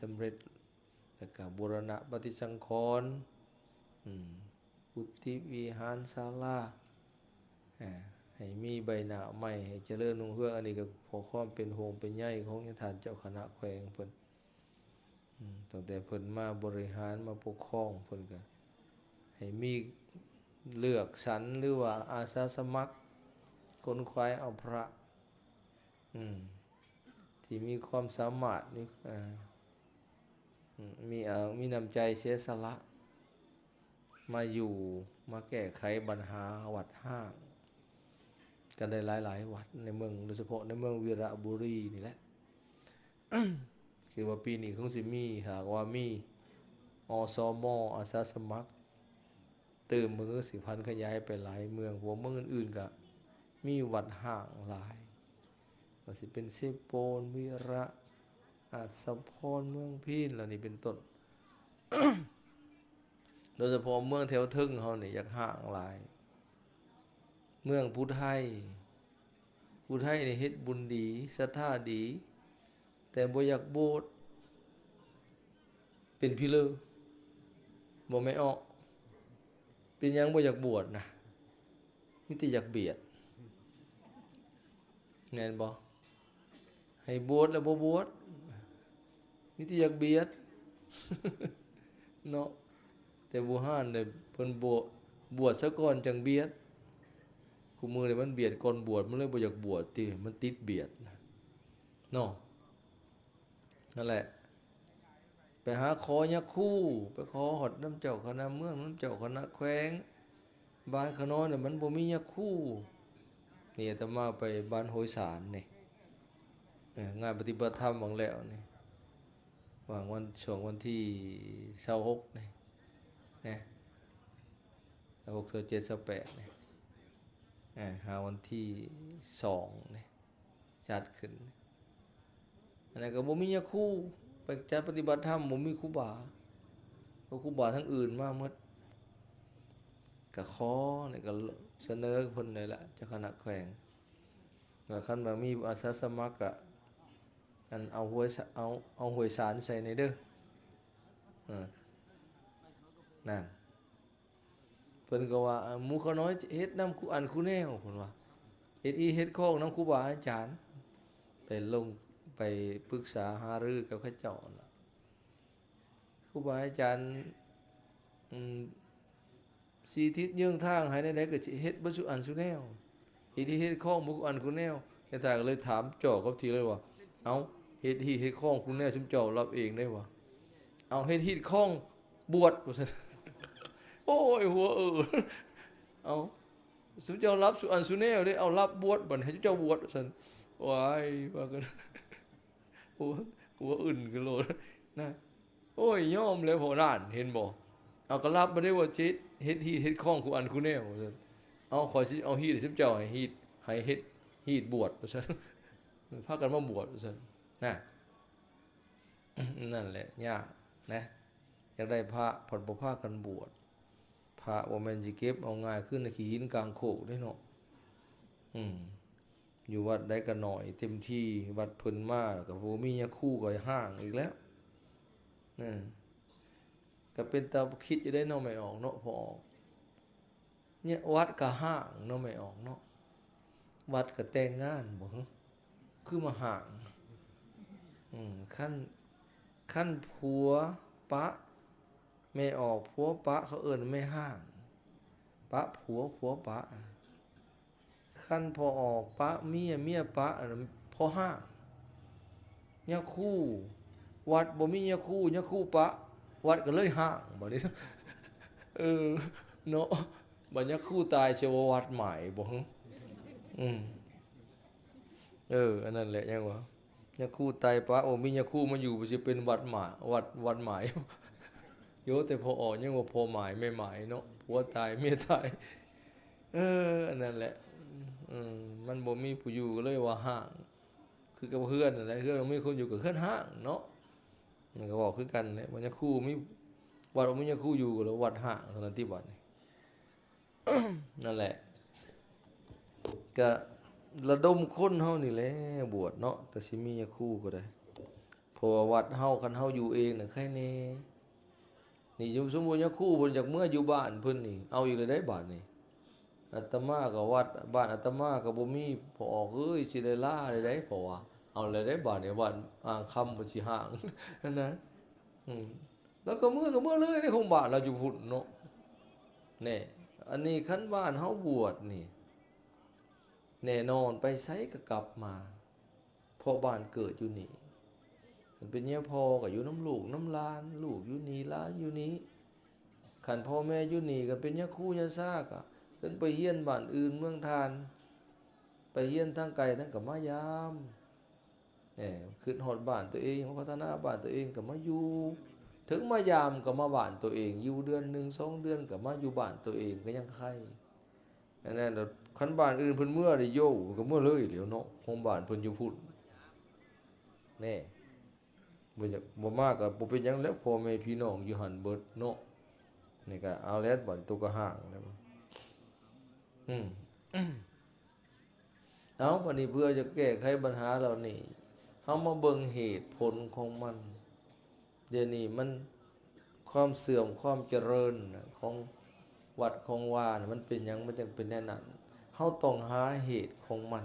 ສຳເລັດ ແລ້ວກໍບູລະນະປະຕິສັງຂອນ ອືມ ກຸຕິວິຫານສາລາ ອາ ໃຫ້ມີໃບໜ້າໃໝ່ ໃຫ້ຈະເລີນຮຸ່ງເຮືອງ. ອັນນີ້ກໍເພາະຄວາມເປັນຫ່ວງເປັນໃຍຂອງທ່ານເຈົ້າຄະນະແຂວງເພິ່ນ ອືມ ຕັ້ງແຕ່ເພິ່ນມາບໍລິຫານມາປົກຄອງ ເພິ່ນກໍໃຫ້ມີເລືອກສັນ ຫຼືວ່າອາສາສະໝັກຂົນຂວາຍເອົາພະ ອືມ ທີ່ມີຄວາມສາມາດ ມີ ເອີ ມີ ເອີ ມີນ້ຳໃຈເສຍສະຫຼະ ມາຢູ່ ມາແກ້ໄຂບັນຫາວັດຮ້າງກັນໄດ້ຫຼາຍໆວັດໃນເມືອງ, ໂດຍສະເພາະໃນເມືອງວິລະບູລີນີ້ແຫຼະ. ຄິດວ່າປີນີ້ຄົງຊິມີ, ຫາກວ່າມີ ອສມ ອາສາສະໝັກ ຕື່ມ ມັນກໍຊິພັນຂະຫຍາຍໄປຫຼາຍເມືອງ, ເພາະວ່າເມືອງອື່ນໆກໍມີວັດຮ້າງຫຼາຍ, ວ່າຊິເປັນເຊໂປນ, ວິລະ, ອາດສະພອນ, ເມືອງພີນ ເຫຼົ່ານີ້ເປັນຕົ້ນ. ໂດຍສະເພາະເມືອງແຖວເທິງເຮົານີ້ຢາກຮ້າງຫຼາຍ. ເມືອງຜູ້ໄທ, ຜູ້ໄທນີ້ເຮັດບຸນດີ, ສັດທາດີ, ແຕ່ບໍ່ຢາກບວດ ເປັນພີເລີ ບໍ່ແມ່ນອອກ. ເປັນຫຍັງບໍ່ຢາກບວດນະ? ມີແຕ່ຢາກບຽດ ແມ່ນບໍ່? ໃຫ້ບວດແລ້ວບໍ່ບວດ ມີແຕ່ຢາກບຽດເນາະ. ແຕ່ບູຮານເດ້ ເພິ່ນບວດ ບວດຊະກ່ອນຈັ່ງບຽດ. ຄູ່ມື້ນີ້ມັນບຽດກ່ອນບວດ ມັນເລີຍບໍ່ຢາກບວດຕິ ມັນຕິດບຽດນະເນາະ. ນັ້ນແຫຼະ ໄປຫາຂໍຍາຄູ ໄປຂໍຮອດນຳເຈົ້າຄະນະເມືອງ ນຳເຈົ້າຄະນະແຂວງ. ບ້ານຂະນ້ອຍນະ ມັນບໍ່ມີຍາຄູ. ນີ້ອາດຕະມາໄປບ້ານໂຮຍສານນີ້ ເອີ ງານປະຕິບັດທຳຫວ່າງແລ້ວນີ້ ຫວ່າງວັນ ຊ່ວງວັນທີຊາວຫົກນີ້ນະ ຊາວຫົກ ຊາວເຈັດ ຊາວແປດນີ້ ເອີ ຫາວັນທີສອງນີ້ ຈັດຂຶ້ນ. ອັນນັ້ນກໍບໍ່ມີຍາຄູ ໄປຈັດປະຕິບັດທຳ ບໍ່ມີຄູບາ ເພາະຄູບາທາງອື່ນມາໝົດ. ກໍຂໍ ນີ້ກໍສະເໜີເພິ່ນໄດ້ລະ ເຈົ້າຄະນະແຂວງ ວ່າຄັນວ່າມີອາສາສະໝັກ ກໍ ອັນ ເອົາຫ້ວຍສະ ເອົາ ເອົາຫ້ວຍສານໃສ່ແດ່ເດີ. ເອີ ນັ້ນ ເພິ່ນກໍວ່າ ໝູ່ຂ້ານ້ອຍເຮັດນຳຄູອັນຄູແນວ ເພິ່ນວ່າ ເຮັດຮີດເຮັດຄອງນຳຄູບາອາຈານ. ໄປລົງ ໄປປຶກສາຫາລືກັບເຂົາເຈົ້າຫັ້ນລະ ຄູບາອາຈານ ອືມ ຊີ້ທິດເຍືອງທາງໃຫ້ແນວໃດກໍຊິເຮັດເບິດສູ່ອັນສູ່ແນວ ເຮັດຮີດເຮັດຄອງເບິດຄູ່ອັນຄູ່ແນວ. ແຕ່ທ່ານກໍເລີຍຖາມຈໍ້ກັບທີ່ເລີຍວ່າ ເອົ້າ ເຮັດຮີດເຮັດຄອງຄູ່ແນວ ຊຸມເຈົ້າຮັບເອງໄດ້ຫວາ? ເອົາ ເຮັດຮີດຄອງ ບວດ ວ່າຊັ້ນ. ໂອ້ຍ ຫົວເອີ ເອົາ ຊຸມເຈົ້າຮັບສູ່ອັນສູ່ແນວເດ້ ເອົາ ຮັບບວດ ບັດນີ້ໃຫ້ເຈົ້າບວດ ວ່າຊັ້ນ. ໂອ້ຍ ວ່າກັນ ຫົວ ຫົວອື່ນກັນໂລດນະ. ໂອ້ຍ ຍອມແລ້ວ ເພາະນັ້ນ ເຫັນບໍ່? ເອົາ ກໍຮັບມາໄດ້ວ່າຊິເຮັດຮີດເຮັດຄອງຄູ່ອັນຄູ່ແນວ ວ່າຊັ້ນ. ເອົາ ຂ້ອຍຊິເອົາຮີດໃຫ້ຊຸມເຈົ້າ ໃຫ້ຮີດ ໃຫ້ເຮັດຮີດບວດ ວ່າຊັ້ນ. ພາກັນມາບວດ ວ່າຊັ້ນນະ. ນັ້ນແຫຼະ ຍາກນະ ຢາກໄດ້ພະ ພັດບໍ່ພາກັນບວດ. ພະບໍ່ແມ່ນຊິເກັບເອົາງ່າຍ ຄືໃນຂີ້ຫີນກາງໂຄກເດ້ເນາະ. ອືມ ຢູ່ວັດໃດກໍໜ້ອຍເຕັມທີ່ ວັດເພິ່ນມາແລ້ວກໍບໍ່ມີຍາຄູກໍຮ້າງອີກແລ້ວ. ເອີ ກໍເປັນຕາຄິດຢູ່ເດ້ເນາະ ແມ່ອອກເນາະ ພໍ່ອອກ. ເນຍ ວັດກະຮ້າງເນາະ ແມ່ອອກເນາະ ວັດກະແຕ່ງງານບໍ່ ຄືມາຮ້າງ. ອືມ ຄັນ ຄັນຜົວປະ ແມ່ອອກຜົວປະ ເຂົາເອີ້ນແມ່ຮ້າງ ປະຜົວ ຜົວປະ. ຄັນພໍ່ອອກປະເມຍ ເມຍປະ ພໍ່ຮ້າງ. ຍາຄູ ວັດບໍ່ມີຍາຄູ ຍາຄູປະ ວັດກໍເລີຍຮ້າງ ບັດນີ້ ເອີ ເນາະ. ບັດຍາຄູຕາຍ ຊິວ່າວັດໝາຍບໍ່? ອືມ ເອີ ອັນນັ້ນແຫຼະ ຍັງວ່າຍາຄູຕາຍປະ ໂອ ມີຍາຄູມາຢູ່ ຊິເປັນວັດໝາຍ ວັດ ວັດໝາຍ. ໂຍ ແຕ່ພໍອອກຍັງວ່າພໍ່ໝາຍແມ່ໝາຍເນາະ ຜົວຕາຍເມຍຕາຍ. ເອີ ອັນນັ້ນແຫຼະ ເອີ ມັນບໍ່ມີຜູ້ຢູ່ ກໍເລີຍວ່າຮ້າງ. ຄືກັບເຮືອນນັ້ນແຫຼະ ເຮືອນບໍ່ມີຄົນຢູ່ກໍເຮືອນຮ້າງເນາະ. ມັນກໍເວົ້າຄືກັນແຫຼະ ວ່າຍາຄູມີ ວັດບໍ່ມີຍາຄູຢູ່ກໍເລີຍວັດຮ້າງເທົ່ານັ້ນຕິ ບັດນີ້. ນັ້ນແຫຼະ ກະລະດົມຄົນເຮົານີ້ແຫຼະບວດເນາະ ແຕ່ຊິມີຍາຄູກໍໄດ້. ພ ພາະວ່າວັດເຮົາ ຄັນເຮົາຢູ່ເອງນະໄຄແດ່. ນີ້ສົມມຸດຍາຄູເພິ່ນຢາກເມືອຢູ່ບ້ານເພິ່ນນີ້ ເອົາອີກແລ້ວເດ້ບາດນີ້. ອາດຕະມາກໍວັດ ບ້ານອາດຕະມາກໍບໍ່ມີ ພໍ່ອອກເອີຍ ຊິໄດ້ລາໄດ້ໃດ ເພາະວ່າ ເອົາແລ້ວເດ້ບາດນີ້ ບ້ານອ່າງຄຳເພິ່ນຊິຮ້າງຫັ້ນນະ. ອືມ ລາວກໍເມືອ ກໍເມືອເລີຍໃນຂອງບ້ານລາວຢູ່ພຸ້ນເນາະ. ແນ່ ອັນນີ້ຄັນບ້ານເຮົາບວດນີ້ ແນ່ນອນ ໄປໃສກໍກັບມາ ເພາະບ້ານເກີດຢູ່ນີ້. ຄັນເປັນຍາພໍ່ກໍຢູ່ນຳລູກນຳຫຼານ ລູກຢູ່ນີ້ ຫຼານຢູ່ນີ້. ຄັນພໍ່ແມ່ຢູ່ນີ້ ຄັນເປັນຍາຄູຍາຊາກໍເຖິງໄປຮຽນບ້ານອື່ນເມືອງທ່ານ ໄປຮຽນທາງໄກ ທ່ານກໍມາຢາມ. ເອີ ຄິດຮອດບ້ານຕົວເອງ ພັດທະນາບ້ານຕົວເອງກໍມາຢູ່ ເຖິງມາຢາມກໍມາບ້ານຕົວເອງ ຢູ່ເດືອນໜຶ່ງສອງເດືອນກໍມາຢູ່ບ້ານຕົວເອງກໍຍັງໄຄ. ອັນນັ້ນ ຄັນບ້ານອື່ນເພິ່ນເມືອໄດ້ໂຢ ກໍເມືອເລີຍແລ້ວເນາະ ຂອງບ້ານເພິ່ນຢູ່ພຸ້ນແນ່. ບໍ່ຢາກ ບໍ່ມາກໍບໍ່ເປັນຫຍັງແລ້ວ ພໍ່ແມ່ພີ່ນ້ອງຢູ່ຫັ້ນເບິດເນາະ. ນີ້ກໍເອົາແລ້ວ ບາດນີ້ໂຕກໍຮ້າງແລ້ວ. ອືມ ເອົາ ບາດນີ້ເພື່ອຈະແກ້ໄຂບັນຫາເຫຼົ່ານີ້ ເຮົາມາເບິ່ງເຫດຜົນຂອງມັນ. ດຽວນີ້ມັນ ຄວາມເສື່ອມຄວາມຈະເລີນຂອງວັດຂອງວານະ ມັນເປັນຫຍັງ ມັນຈັ່ງເປັນແນວນັ້ນ? ເຮົາຕ້ອງຫາເຫດຂອງມັນ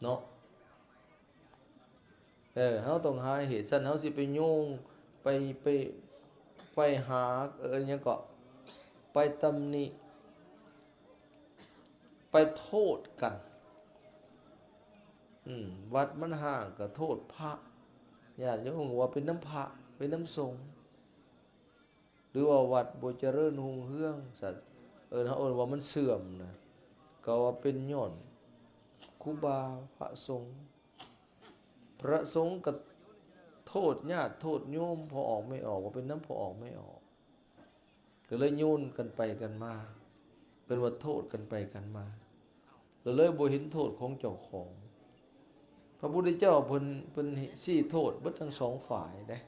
ເນາະ. ເອີ ເຮົາຕ້ອງຫາເຫດ. ຊັ້ນເຮົາຊິໄປໂຍງ ໄປ ໄປ ໄປຫາ ເອີ້ນຫຍັງເກາະ ໄປຕຳໜິ ໄປໂທດກັນ. ອືມ ວັດມັນຮ້າງກໍໂທດພະ ຍາດໂຍມວ່າເປັນນຳພະ ເປັນນຳສົງ ຫຼືວ່າວັດບໍ່ຈະເລີນຮຸ່ງເຮືອງ ເອີ້ນ ເຮົາເອີ້ນວ່າມັນເສື່ອມນະ ກໍວ່າເປັນຍ້ອນຄູບາພະສົງ. ພະສົງກໍໂທດຍາດໂທດໂຍມ ພໍ່ອອກແມ່ອອກ ວ່າເປັນນຳພໍ່ອອກແມ່ອອກ. ກໍເລີຍໂຍນກັນໄປກັນມາ ເອີ້ນວ່າໂທດກັນໄປກັນມາ ແລ້ວເລີຍບໍ່ເຫັນໂທດຂອງເຈົ້າຂອງ. ພະພຸດທະເຈົ້າເພິ່ນ ເພິ່ນຊີ້ໂທດເບິດທັງສອງຝ່າຍເດ້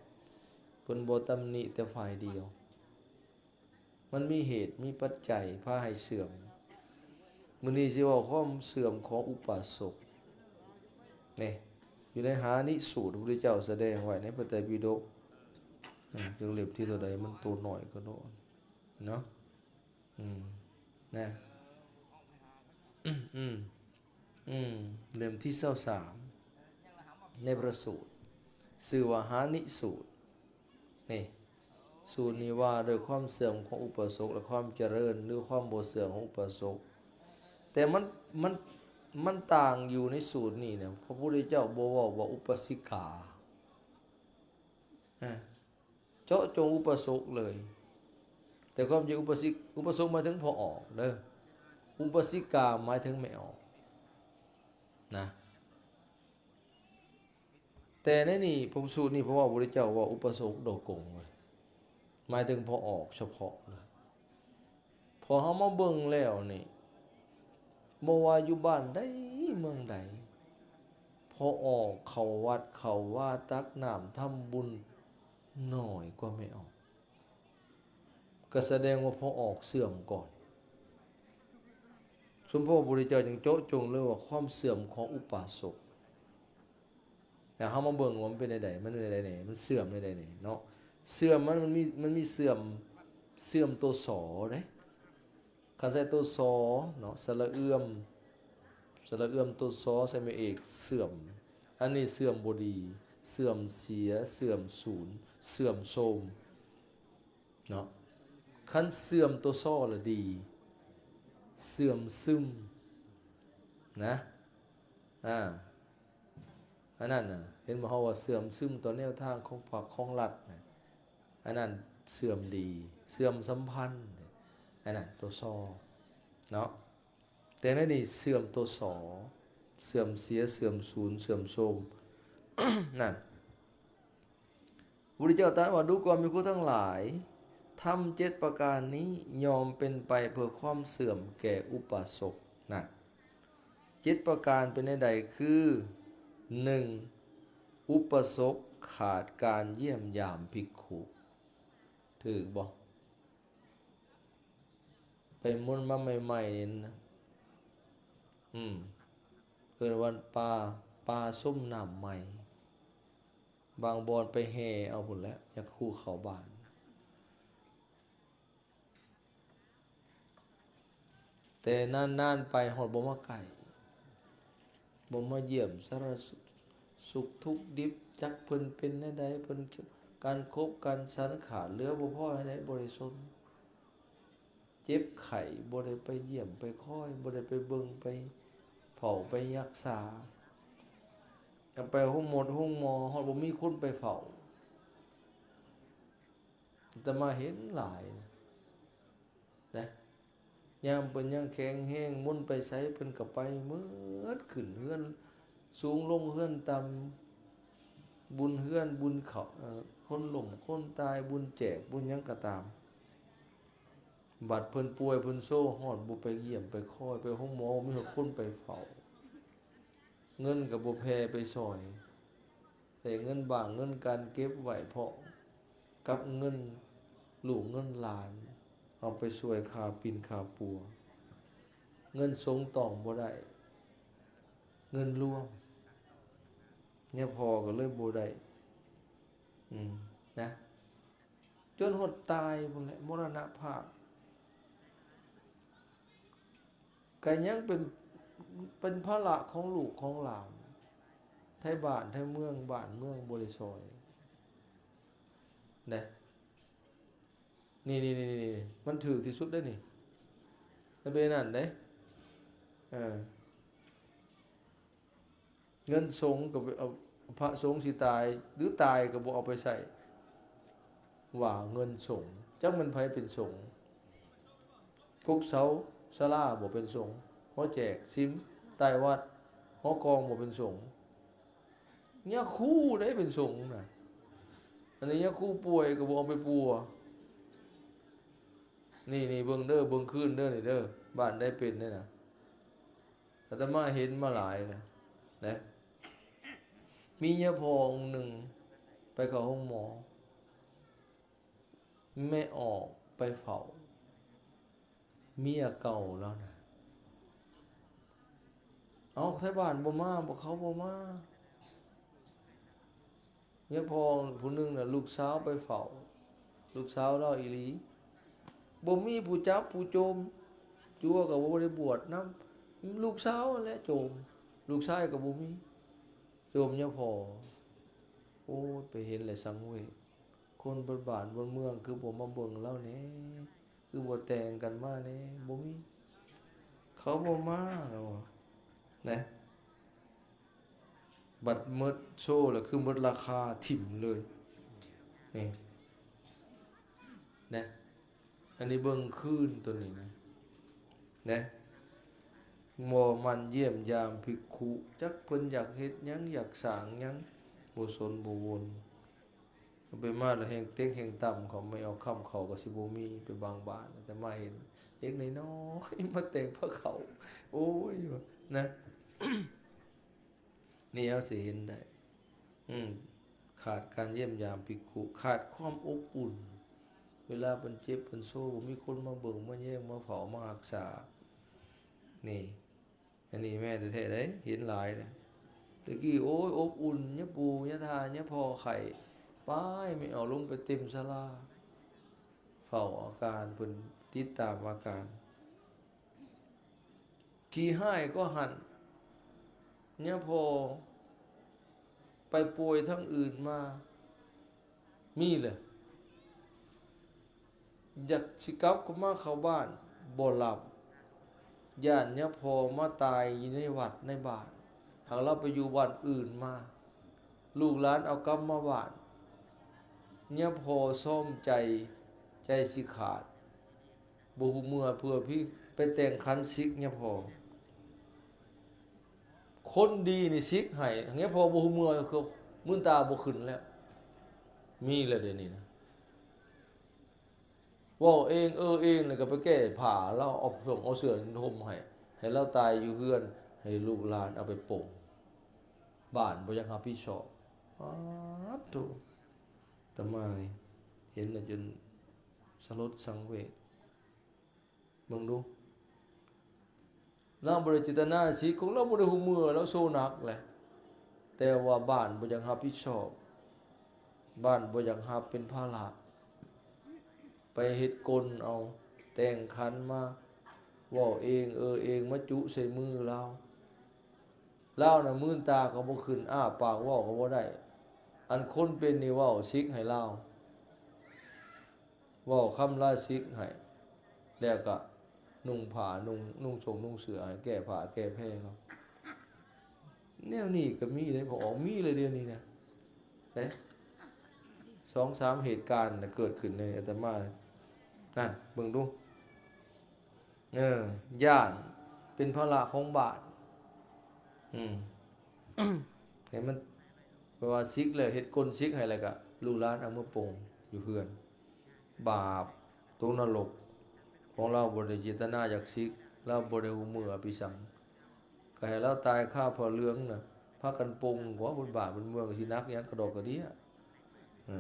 ເພິ່ນບໍ່ຕຳໜິແຕ່ຝ່າຍດຽວ. ມັນມີເຫດມີປັດໄຈພາໃຫ້ເສື່ອມ. ມື້ນີ້ຊິເວົ້າຄວາມເສື່ອມຂອງອຸປາສົກ ນີ້ ຢູ່ໃນຫານິສູດ ພະພຸດທະເຈົ້າສະແດງໄວ້ໃນພະໄຕປິດົກ ອາ ຈັກເຫຼັ້ມທີເທົ່າໃດ ມັນໂຕນ້ອຍກະໂດດເນາະ. ອືມ ນະ ອືມ ອືມ ເຫຼັ້ມທີຊາວສາມ ໃນພະສູດ ຊື່ວ່າຫານິສູດ. ນີ້ ສູດນີ້ວ່າດ້ວຍຄວາມເສື່ອມຂອງອຸປາສົກ ແລະ ຄວາມຈະເລີນ ຫຼື ຄວາມບໍ່ເສື່ອມຂອງອຸປາສົກ. ແຕ່ມັນ ມັນ ມັນຕ່າງຢູ່ໃນສູດນີ້ນະ ພະພຸດທະເຈົ້າບໍ່ເວົ້າວ່າອຸປາສິກາ ອາ ເຈາະຈົງອຸປາສົກເລີຍ. ແຕ່ຄວາມຈິງອຸປາສິກ ອຸປາສົກໝາຍເຖິງພໍ່ອອກເດີ ອຸປາສິກາໝາຍເຖິງແມ່ອອກນະ. ແຕ່ໃນນີ້ ພະສູດນີ້ ເພາະວ່າພະພຸດທະເຈົ້າເວົ້າອຸປາສົກໂດຍກົງເລີຍ ໝາຍເຖິງພໍ່ອອກສະເພາະເລີຍ. ພໍເຮົາມາເບິ່ງແລ້ວນີ້ ບໍ່ວ່າຢູ່ບ້ານໃດເມືອງໃດ ພໍ່ອອກເຂົ້າວັດເຂົ້າວາ ຕັກນ້ຳທຳບຸນໜ້ອຍກວ່າແມ່ອອກ. ກໍສະແດງວ່າພໍ່ອອກເສື່ອມກ່ອນ. ສົມໂພດພະພຸດທະເຈົ້າຈຶ່ງເຈາະຈົງເລີຍວ່າຄວາມເສື່ອມຂອງອຸປາສົກ. ແລ້ວເຮົາມາເບິ່ງວ່າມັນເປັນແນວໃດ ມັນເປັນແນວໃດແດ່ ມັນເສື່ອມແນວໃດແດ່ເນາະ. ເສື່ອມມັນ ມັນມີ ມັນມີເສື່ອມ ເສື່ອມໂຕ ສ ເດ້. ຄັນໃສ່ໂຕ ສ ເນາະ ສະຫຼະເອື້ອມ ສະຫຼະເອື້ອມໂຕ ສ ໃສ່ໄມ້ເອກ ເສື່ອມ. ອັນນີ້ເສື່ອມບໍ່ດີ ເສື່ອມເສຍ ເສື່ອມສູນ ເສື່ອມໂຊມ. ເນາະ ຄັນເສື່ອມໂຕ ຊ ລະດີ ເສື່ອມຊຶມນະ. ອາ ອັນນັ້ນນະ ເຫັນບໍ່ ເຮົາວ່າເສື່ອມຊຶມຕໍ່ແນວທາງຂອງພັກຂອງລັດນະ ອັນນັ້ນເສື່ອມດີ ເສື່ອມສຳພັນ ອັນນັ້ນໂຕ ຊ ເນາະ. ແຕ່ໃນນີ້ເສື່ອມໂຕ ສ ເສື່ອມເສຍ ເສື່ອມສູນ ເສື່ອມໂຊມ ນັ້ນ. ພະພຸດທະເຈົ້າຕັດວ່າ ດູກ່ອນພິກຂຸທັງຫຼາຍ ທຳເຈັດປະການນີ້ຍ່ອມເປັນໄປເພື່ອຄວາມເສື່ອມແກ່ອຸປາສົກນັ້ນ. ເຈັດປະການເປັນແນວໃດ? ຄື ໜຶ່ງ ອຸປາສົກຂາດການຢ້ຽມຢາມພິກຂຸ ຖືກບໍ່? ໄປມົນມາໃໝ່ໆນີ້ນະ ອືມ ເອີ້ນວ່າປ່າ ປ່າຊົມນ້ຳໃໝ່. ບາງບ່ອນໄປແຫ່ເອົາພຸ້ນແຫຼະ ຢາກຂູ່ເຂົ້າບ້ານ. ແຕ່ນານໆໄປຮອດບໍ່ມາໃກ້ ບໍ່ມາຢ້ຽມສາລະສຸກທຸກດິບ ຈັກເພິ່ນເປັນແນວໃດ ເພິ່ນການຄົບການສັນຂາດເຫຼືອບໍ່ພໍແນວໃດ ບໍ່ໄດ້ສົນ. ເຈັບໄຂ້ ບໍ່ໄດ້ໄປຢ້ຽມໄປຄອຍ ບໍ່ໄດ້ໄປເບິ່ງໄປເຝົ້າໄປຮັກສາ. ເອົາໄປໂຮງໝົດໂຮງໝໍ ຮອດບໍ່ມີຄົນໄປເຝົ້າ. ອາດຕະມາເຫັນຫຼາຍນະ ນະ ຍາມເພິ່ນຍັງແຂງແຮງ ມົນໄປໃສເພິ່ນກໍໄປໝົດ ຂຶ້ນເຮືອນສູງລົງເຮືອນຕ່ຳ ບຸນເຮືອນບຸນເຂົ້າ ເອີ ຄົນລົ້ມຄົນຕາຍ ບຸນແຈກບຸນຫຍັງກໍຕາມ. ບັດເພິ່ນປ່ວຍເພິ່ນໂຊ ຮອດບໍ່ໄປຢ້ຽມໄປຄອຍ ໄປໂຮງໝໍ ບໍ່ມີຮອດຄົນໄປເຝົ້າ. ເງິນກໍບໍ່ແຜ່ໄປຊ່ອຍ ແຕ່ເງິນບ້າງເງິນການເກັບໄວ້ພ້ອມກັບເງິນລູກເງິນຫຼານ ເອົາໄປຊ່ວຍຄ່າປິ່ນຄ່າປົວ. ເງິນສົງຕ້ອງບໍ່ໄດ້ ເງິນລວມ ຍາພໍ່ກໍເລີຍບໍ່ໄດ້ ອືມ ນະ ຈົນຮອດຕາຍພຸ້ນແຫຼະ ມໍລະນະພາບ ກໍຍັງເປັນ ເປັນພາລະຂອງລູກຂອງຫຼານ ໄທບ້ານໄທເມືອງ ບ້ານເມືອງບໍ່ໄດ້ຊ່ອຍ ນະ. ນີ້ໆໆໆ ມັນຖືກທີ່ສຸດເດ້ນີ້ ມັນເປັນອັນນັ້ນເດ້ ເອີ ເງິນສົງກໍໄປເອົາ ພະສົງຊິຕາຍ ຫຼື ຕາຍກໍບໍ່ເອົາໄປໃຊ້ ວ່າເງິນສົງ ຈັກແມ່ນໃຜເປັນສົງ. ກົກເສົາສາລາບໍ່ເປັນສົງ ຫໍແຈກສິມໃຕ້ວັດ ຫໍກອງບໍ່ເປັນສົງ. ຍາຄູໄດ້ເປັນສົງນະ ອັນນີ້ຍາຄູປ່ວຍກໍບໍ່ເອົາໄປປົວ. ນີ້ໆ ເບິ່ງເດີ ເບິ່ງຄືນເດີ ນີ້ເດີ ບ້ານໃດເປັນນີ້ນະ ອາດຕະມາເຫັນມາຫຼາຍແລ້ວນະ. ມີຍາພໍ່ອົງໜຶ່ງໄປເຂົ້າໂຮງໝໍ ແມ່ອອກໄປເຝົ້າເມຍເກົ່າລາວນະ. ເອົ້າ ໄທບ້ານບໍ່ມາ ບໍ່ ເຂົາບໍ່ມາ. ຍາພໍ່ຜູ້ໜຶ່ງນະ ລູກສາວໄປເຝົ້າ ລູກສາວລາວອີ່ຫຼີ ບໍ່ມີຜູ້ຈັບຜູ້ໂຈມ ຕົວກໍບໍ່ໄດ້ບວດນຳ ລູກສາວຫັ້ນແຫຼະໂຈມ ລູກຊາຍກໍບໍ່ມີ ໂຈມຍາພໍ່. ໂອ້ຍ ໄປເຫັນແລ້ວສັງເວດ ຄົນເບິດບ້ານເບິດເມືອງຄືບໍ່ມາເບິ່ງລາວແດ່ ຄືບໍ່ແຕ່ງກັນມາແດ່ ບໍ່ມີ ເຂົາບໍ່ມາ ລາວວ່ານະ. ບັດໝົດໂຊແລ້ວຄືໝົດລາຄາຖິ້ມເລີຍ ນີ້ນະ. ອັນນີ້ເບິ່ງຄືນໂຕນີ້ນະ ນະ ບໍ່ໝັ່ນຢ້ຽມຢາມພິກຂຸ ຈັກເພິ່ນຢາກເຮັດຫຍັງ ຢາກສ້າງຫຍັງ ບໍ່ສົນບໍ່ວົນ. ເອົາໄປມາແລ້ວແຮ່ງເຕັກແຮ່ງຕ່ຳເຂົາ ໄມ້ເອົາຄຳເຂົາກໍຊິບໍ່ມີ ໄປບາງບ້ານ ອາດຕະມາເຫັນເດັກນ້ອຍໆມາແຕ່ງພາເຂົ້າ ໂອ້ຍ ນະ. ນີ້ເຮົາຊິເຫັນໄດ້ ອືມ ຂາດການຢ້ຽມຢາມພິກຂຸ ຂາດຄວາມອົບອຸ່ນ ເວລາເພິ່ນເຈັບເພິ່ນໂຊ ບໍ່ມີຄົນມາເບິ່ງມາແຍງມາເຝົ້າມາຮັກສາ ນີ້ ອັນນີ້ແມ່ນແທ້ໆເດ້ ເຫັນຫຼາຍເດ້. ແຕ່ກີ້ ໂອ້ຍ ອົບອຸ່ນ ຍາປູ່ ຍາທ່າ ຍາພໍ່ໄຂ້ ໄປ ແມ່ເອົາລົງໄປເຕັມສາລາ ເຝົ້າອາການ ເພິ່ນຕິດຕາມອາການ. ຂີ້ຮ້າຍກວ່າຫັ້ນ ຍາພໍ່ໄປປ່ວຍທາງອື່ນມາ ມີແຫຼະ ຢາກຊິກັບມາເຂົ້າບ້ານ ບໍ່ລັບ ຢ້ານຍາພໍ່ມາຕາຍຢູ່ໃນວັດໃນບ້ານ ຫາກລາວໄປຢູ່ບ້ານອື່ນມາ ລູກຫຼານເອົາກັບມາບ້ານ ຍາພໍ່ຊອມໃຈ ໃຈຊິຂາດ ບໍ່ຮູ້ເມື່ອເພື່ອພີ ໄປແຕ່ງຂັນສິກຍາພໍ່. ຄົນດີນີ້ສິກໃຫ້ ຍາພໍ່ບໍ່ຮູ້ເມື່ອ ຄືມືນຕາບໍ່ຂຶ້ນແລ້ວ ມີແລ້ວດຽວນີ້ນະ. ເວົ້າເອງເອີເອງ ແລ້ວກໍໄປແກ້ຜ້າລາວ ເອົາສົງເອົາເສື້ອຫົ່ມໃຫ້ ໃຫ້ລາວຕາຍຢູ່ເຮືອນ ໃຫ້ລູກຫຼານເອົາໄປປົງ ບ້ານບໍ່ຢາກຮັບຜິດຊອບ. ປາດໂທ້ ອາດຕະມາເຫັນແລ້ວຈົນສະຫຼົດສັງເວດ. ເບິ່ງດູ ລາວບໍ່ໄດ້ເຈດຕະນາສິກ ຂອງລາວບໍ່ໄດ້ຮູ້ເມື່ອ ລາວໂຊໜັກແຫຼະ ແຕ່ວ່າບ້ານບໍ່ຢາກຮັບຜິດຊອບ ບ້ານບໍ່ຢາກຮັບເປັນພາລະ ໄປເຮັດກົນເອົາ ແຕ່ງຂັນມາເວົ້າເອງເອີເອງ ມາຈຸໃສ່ມືລາວ. ລາວນະມືນຕາກໍບໍ່ຂຶ້ນ ອ້າປາກເວົ້າກໍບໍ່ໄດ້. ອັນຄົນເປັນນີ້ເວົ້າສິກໃຫ້ລາວ ເວົ້າຄຳລາສິກໃຫ້ ແລ້ວກໍນຸ່ງຜ້ານຸ່ງ ນຸ່ງສົ້ງນຸ່ງເສື້ອໃຫ້ ແກ້ຜ້າແກ້ແພເຂົາ. ແນວນີ້ກໍມີເດ້ ພໍ່ອອກ ມີເລີຍດຽວນີ້ນະ ເດ້ ສອງສາມເຫດການນະເກີດຂຶ້ນໃນອາດຕະມາ ນັ້ນ ເບິ່ງດູ. ເອີ ຢ້ານເປັນພາລະຂອງບ້ານ. ອືມ ໃຫ້ມັນ ແປວ່າສິກແລ້ວ ເຮັດກົນສິກໃຫ້ ແລ້ວກະລູກຫຼານເອົາມາປົງຢູ່ເຮືອນ. ບາບ ຕົກນະລົກ. ຂອງລາວບໍ່ໄດ້ເຈດຕະນາຢາກສິກ ລາວບໍ່ໄດ້ຮູ້ເມືອອະພິສັງ ກໍໃຫ້ລາວຕາຍຄາຜ້າເຫຼືອງນະ ພາກັນປົງກວ່າ ບຸນບ້ານບຸນເມືອງ ຊິໜັກຫຍັງກະດອກກະເດຍ. ເອີ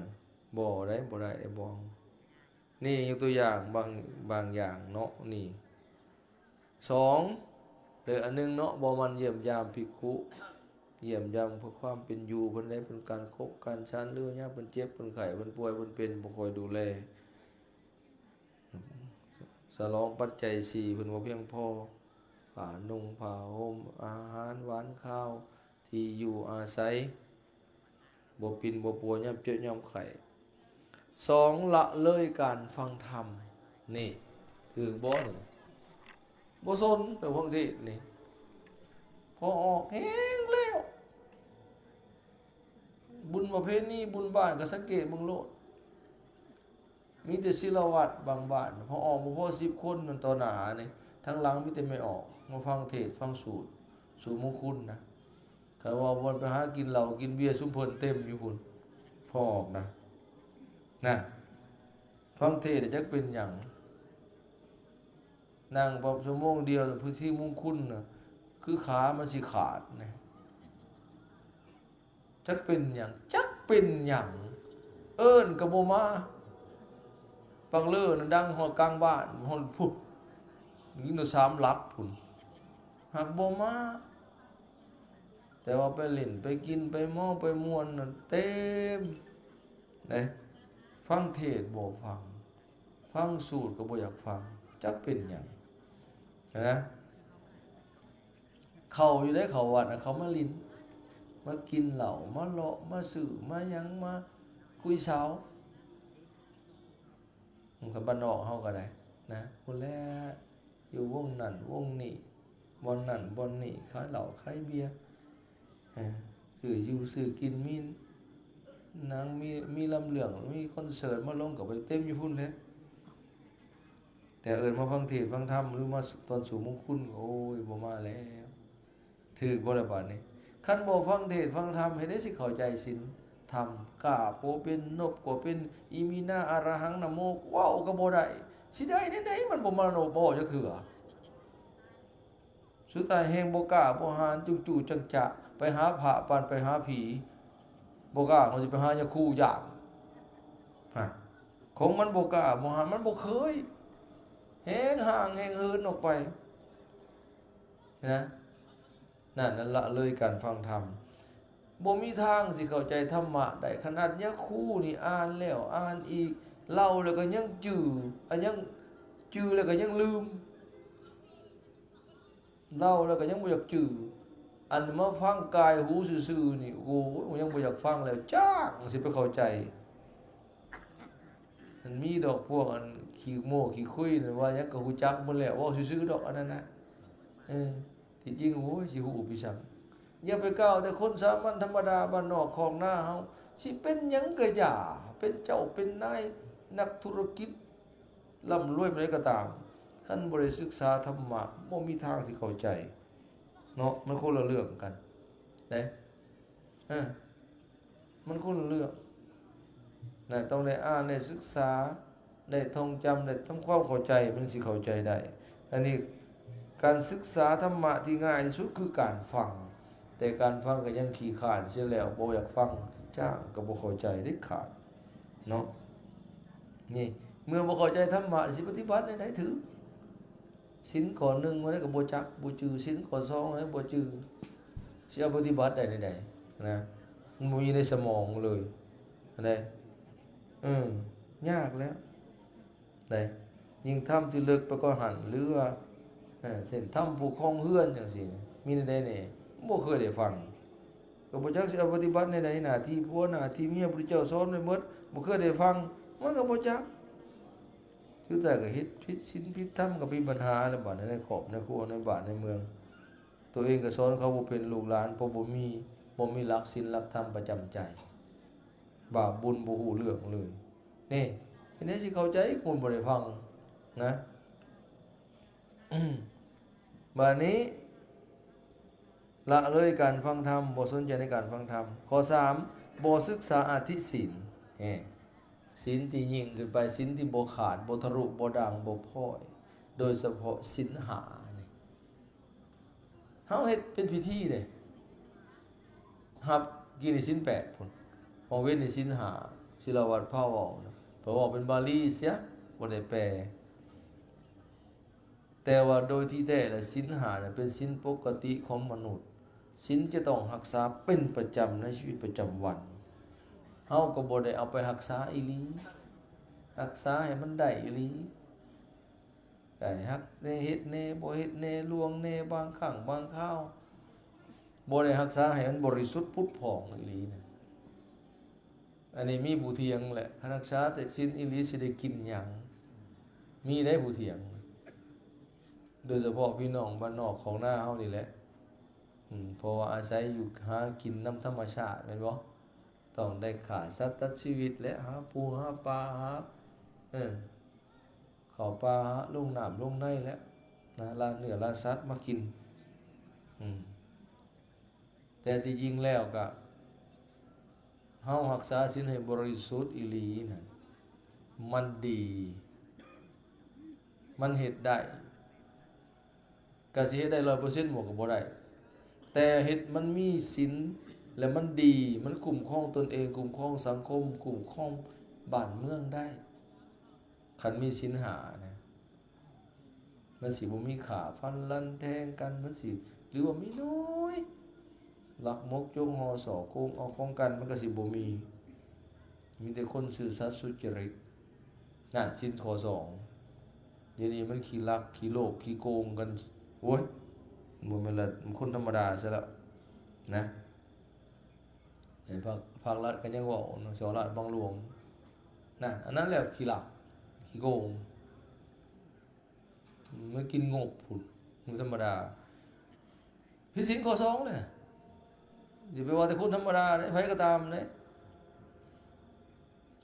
ບໍ່ໄດ້ ບໍ່ໄດ້ ບໍ່. ນີ້ຍົກຕົວຢ່າງບາງ ບາງຢ່າງເນາະ ນີ້. ສອງ ເດີ ອັນໜຶ່ງເນາະ ບໍ່ໝັ່ນຢ້ຽມຢາມພິກຂຸ ຢ້ຽມຢາມເພື່ອຄວາມເປັນຢູ່ເພິ່ນໄດ້ ເພິ່ນການຄົບການຊັນ ຫຼືຍາມເພິ່ນເຈັບເພິ່ນໄຂ້ ເພິ່ນປ່ວຍເພິ່ນເປັນ ບໍ່ຄ່ອຍດູແລ. ສະໜອງປັດໄຈສີ່ ເພິ່ນບໍ່ພຽງພໍ ຜ້ານຸ່ງຜ້າຫົ່ມ ອາຫານຫວານຄາວ ທີ່ຢູ່ອາໄສ ບໍ່ປິ່ນບໍ່ປົວຍາມເຈັບຍາມໄຂ້. ສອງ ລະເລີຍການຟັງທຳ. ນີ້ ຖືກບໍ່ນີ້? ບໍ່ສົນເລື່ອງພວກນີ້ນີ້ ພໍອອກແຮງແລ້ວ. ບຸນປະເພນີບຸນບ້ານກໍສັງເກດເບິ່ງໂລດ. ມີແຕ່ສິລະວັດບາງບ້ານ ພໍອອກບໍ່ພໍສິບຄົນ ມັນຕໍ່ໜ້ານີ້ ທາງຫຼັງມີແຕ່ແມ່ອອກ ມາຟັງເທດຟັງສູດ ສູດມຸງຄຸນນະ. ຄັນວ່າບ່ອນໄປຫາກິນເຫຼົ້າກິນເບຍ ຊຸມເພິ່ນເຕັມຢູ່ພຸ້ນ ພໍອອກນະ ນະ ຟັງເທດຈັກເປັນຫຍັງ ນັ່ງປະມານຊົ່ວໂມງດຽວ ເພິ່ນສິມຸງຄຸນນະ ຄືຂາມັນຊິຂາດນະ. ຈັກເປັນຫຍັງ ຈັກເປັນຫຍັງ ເອີ້ນກໍບໍ່ມາ. ປັກເລີນະດັງຮອດກາງບ້ານ ຮອດພຸ້ນ ຍິງໂດຍສາມຫຼັກພຸ້ນ ຫາກບໍ່ມາ. ແຕ່ວ່າໄປຫຼິ້ນໄປກິນໄປເມົາໄປມ່ວນນັ້ນເຕັມເດ້ ຟັງເທດບໍ່ຟັງ ຟັງສູດກໍບໍ່ຢາກຟັງ ຈັກເປັນຫຍັງນະ. ເຂົ້າຢູ່ໃດ ເຂົ້າວັດນະ ເຂົ້າມາຫຼິ້ນ ມາກິນເຫຼົ້າ ມາເລາະ ມາຊື້ ມາຫຍັງ ມາຄຸຍສາວ. ມັນກໍບ້ານນອກເຮົາກໍໄດ້ນະ ພຸ້ນແຫຼະ ຢູ່ວົງນັ້ນວົງນີ້ ບ່ອນນັ້ນບ່ອນນີ້ ຂາຍເຫຼົ້າຂາຍເບຍ ເອີ ຊື້ຢູ່ຊື້ກິນ ມີໜັງ ມີ ມີລຳເລື່ອງ ມີຄອນເສີດມາລົງ ກໍໄປເຕັມຢູ່ພຸ້ນແຫຼະ. ແຕ່ເອີ້ນມາຟັງເທດຟັງທຳ ຫຼືມາຕອນສູບມຸງຄຸນ ໂອ້ຍ ບໍ່ມາແລ້ວ. ຖືກບໍ່ລະບາດນີ້? ຄັນບໍ່ຟັງເທດຟັງທຳ ເຮັດໃດຊິເຂົ້າໃຈສິນທຳ? ກ້າບໍ່ເປັນ ນົບກໍເປັນ ອິມິນາ ອະລະຫັງ ນະໂມ ເວົ້າກໍບໍ່ໄດ້ ຊິໄດ້ແນວໃດ? ມັນບໍ່ມາໂນບໍ່ຈັກເທື່ອ. ສຸດທ້າຍແຮງບໍ່ກ້າບໍ່ຫານ ຈຸງຈຸຈັງຈະ ໄປຫາພະປານໄປຫາຜີ ບໍ່ກ້າ ເຮົາຊິໄປຫາຍາຄູ ຢ້ານ. ຮະ ຂອງມັນບໍ່ກ້າບໍ່ຫານ ມັນບໍ່ເຄີຍ ແຮງຫ່າງແຮງເຫີນອອກໄປນະ. ນັ້ນ ນັ້ນລະເລີຍການຟັງທຳ ບໍ່ມີທາງຊິເຂົ້າໃຈທຳມະໄດ້. ຂະໜາດຍາຄູນີ້ອ່ານແລ້ວອ່ານອີກ ເລົ່າແລ້ວກໍຍັງຈື່ ອາ ຍັງຈື່ແລ້ວກໍຍັງລືມ ເລົ່າແລ້ວກໍຍັງບໍ່ຢາກຈື່. ອັນມາຟັງກາຍຫູຊື່ໆນີ້ ໂອ້ຍ ຍັງບໍ່ຢາກຟັງແລ້ວ ຈ້າງຊິໄປເຂົ້າໃຈ. ມັນມີດອກພວກອັນຂີ້ໂມ້ຂີ້ຄຸຍນັ້ນ ວ່າຫຍັງກໍຮູ້ຈັກໝົດແລ້ວ ເວົ້າຊື່ໆດອກອັນນັ້ນນະ. ເອີ ທີ່ຈິງ ໂອ້ຍ ຊິຮູ້ໄປສັງ? ຢ່າໄປກ່າວແຕ່ຄົນສາມັນທຳມະດາບ້ານນອກຄອກນາເຮົາ ຊິເປັນຫຍັງກໍຢ່າ ເປັນເຈົ້າເປັນນາຍ ນັກທຸລະກິດ ລ່ຳລວຍປານໃດກໍຕາມ ຄັນບໍ່ໄດ້ສຶກສາທຳມະ ບໍ່ມີທາງຊິເຂົ້າໃຈເນາະ. ມັນຄົນລະເລື່ອງກັນເດ້ ເອີ ມັນຄົນລະເລື່ອງນະ. ຕ້ອງໄດ້ອ່ານ ໄດ້ສຶກສາ ໄດ້ທ່ອງຈຳ ໄດ້ທຳຄວາມເຂົ້າໃຈ ມັນຊິເຂົ້າໃຈໄດ້. ອັນນີ້ ການສຶກສາທຳມະທີ່ງ່າຍທີ່ສຸດຄືການຟັງ, ແຕ່ການຟັງກໍຍັງຂີ້ຄ້ານເສຍແລ້ວ, ບໍ່ຢາກຟັງ, ຈ້າງກໍບໍ່ເຂົ້າໃຈເດັດຂາດເນາະ. ນີ້ ເມື່ອບໍ່ເຂົ້າໃຈທຳມະ ຊິປະຕິບັດແນວໃດຖືກ? ສິນຂໍ້ໜຶ່ງ ວ່າໃດກໍບໍ່ຈັກ ບໍ່ຈື່, ສິນຂໍ້ສອງ ວ່າໃດບໍ່ຈື່, ຊິເອົາປະຕິບັດໄດ້ແນວໃດນະ? ມັນບໍ່ມີໃນສະໝອງເລີຍ. ເດ້ ເອີ ຍາກແລ້ວ ໄດ້ ຍິ່ງຖ້ຳທີ່ເລິກໄປກວ່າຫັ້ນ ຫຼືວ່າ ເອີ ເຊັ່ນ ຖ້ຳຜູ້ຄອງເຮືອນຈັ່ງຊີ້ ມີແນວໃດແດ່? ບໍ່ເຄີຍໄດ້ຟັງ ກໍບໍ່ຈັກຊິເອົາປະຕິບັດແນວໃດ. ໜ້າທີ່ຜົວ ໜ້າທີ່ເມຍ ພຸດທະເຈົ້າສອນໄວ້ໝົດ ບໍ່ເຄີຍໄດ້ຟັງ ມັນກໍບໍ່ຈັກ. ສຸດທ້າຍກໍເຮັດຜິດສິນຜິດທຳ ກໍມີບັນຫາແລ້ວ ບາດໃນຄອບໃນຄົວ ໃນບ້ານໃນເມືອງ. ຕົວເອງກໍສອນເຂົາບໍ່ເປັນ ລູກຫຼານ ເພາະບໍ່ມີ ບໍ່ມີຫຼັກສິນຫຼັກທຳປະຈຳໃຈ ບາບບຸນບໍ່ຮູ້ເລື່ອງເລີຍ. ນີ້ ເຮັດໃດຊິເຂົ້າໃຈ ຄົນບໍ່ໄດ້ຟັງນະ. ບາດນີ້ ລະເລີຍການຟັງທຳ ບໍ່ສົນໃຈໃນການຟັງທຳ. ຂໍ້ສາມ ບໍ່ສຶກສາອະທິສິນ ແຮ ສິນທີ່ຍິ່ງຂຶ້ນໄປ ສິນທີ່ບໍ່ຂາດ ບໍ່ທະລຸ ບໍ່ດ່າງ ບໍ່ພ້ອຍ ໂດຍສະເພາະສິນຫ້ານີ້ ເຮົາເຮັດເປັນພິທີເດ້ ຮັບກິນໃນສິນແປດພຸ້ນ ເພາະເວັ້ນໃນສິນຫ້າ ສິລະວັດພາເວົ້ານະ ເພິ່ນເວົ້າເປັນບາລີເສຍ ບໍ່ໄດ້ແປ. ແຕ່ວ່າໂດຍທີ່ແທ້ແລ້ວ ສິນຫ້ານະເປັນສິນປົກກະຕິຂອງມະນຸດ ສິນຈະຕ້ອງຮັກສາເປັນປະຈຳໃນຊີວິດປະຈຳວັນ. ເຮົາກໍບໍ່ໄດ້ເອົາໄປຮັກສາອີ່ຫຼີ ຮັກສາໃຫ້ມັນໄດ້ອີ່ຫຼີ ໄດ້ຮັກແດ່ ເຮັດແດ່ ບໍ່ເຮັດແດ່ ລ່ວງແດ່ ບາງຄັ້ງບາງຄາວ ບໍ່ໄດ້ຮັກສາໃຫ້ມັນບໍລິສຸດຜຸດຜ່ອງອີ່ຫຼີນະ. ອັນນີ້ມີຜູ້ຖຽງແຫຼະ ຄັນຮັກສາແຕ່ສິນອີ່ຫຼີຊິໄດ້ກິນຫຍັງ? ມີໄດ໋ຜູ້ຖຽງ ໂດຍສະເພາະພີ່ນ້ອງບ້ານນອກຂອງນາເຮົານີ້ແຫຼະ ເພາະວ່າອາໄສຢູ່ຫາກິນນຳທຳມະຊາດແມ່ນບໍ່? ຕ້ອງໄດ້ຂ້າສັດຕັດຊີວິດແຫຼະ ຫາປູຫາປາ ຫາ ເອີ ເຂົ້າປ່າ ລົງນ້ຳລົງໃນແຫຼະ ນະ ລ່າເນື້ອລ່າສັດມາກິນ. ອືມ ແຕ່ທີ່ຈິງແລ້ວກະ ເຮົາຮັກສາສິນໃຫ້ບໍລິສຸດອີ່ຫຼີນັ້ນ ມັນດີ ມັນເຮັດໄດ້. ກະຊິເຮັດໄດ້ຮ້ອຍເປີເຊັນບໍ່ ກໍບໍ່ໄດ້ ແຕ່ເຮັດມັນມີສິນ ແລະ ມັນດີ ມັນຄຸ້ມຄອງຕົນເອງ ຄຸ້ມຄອງສັງຄົມ ຄຸ້ມຄອງບ້ານເມືອງໄດ້. ຄັນມີສິນຫ້ານະ ມັນຊິບໍ່ມີຂ້າຟັນລັນແທງກັນ ມັນຊິ ຫຼືວ່າມີໜ້ອຍ ລັກມົກຈົກຫໍ່ສໍ້ໂກງເອົາຂອງກັນ ມັນກໍຊິບໍ່ມີ ມີແຕ່ຄົນຊື່ສັດສຸດຈະລິດ. ນັ້ນສິນຂໍ້ສອງ ດຽວນີ້ມັນຂີ້ລັກຂີ້ໂລບຂີ້ໂກງກັນ ໂອ້ຍ ບໍ່ແມ່ນລະ ຄົນທຳມະດາຊະແລ້ວນະ. ໃນພາກ ພາກລັດກໍຍັງເວົ້າເນາະ ສໍ້ລາດບັງຫຼວງ ນັ້ນ ອັນນັ້ນແຫຼະຂີ້ລັກຂີ້ໂກງ ມັນກິນງົບພຸ້ນ ມັນທຳມະດາ. ຜິດສິນຂໍ້ສອງເລີຍນະ ຢ່າໄປວ່າແຕ່ຄົນທຳມະດາເດ້ ໃຜກໍຕາມເດ້.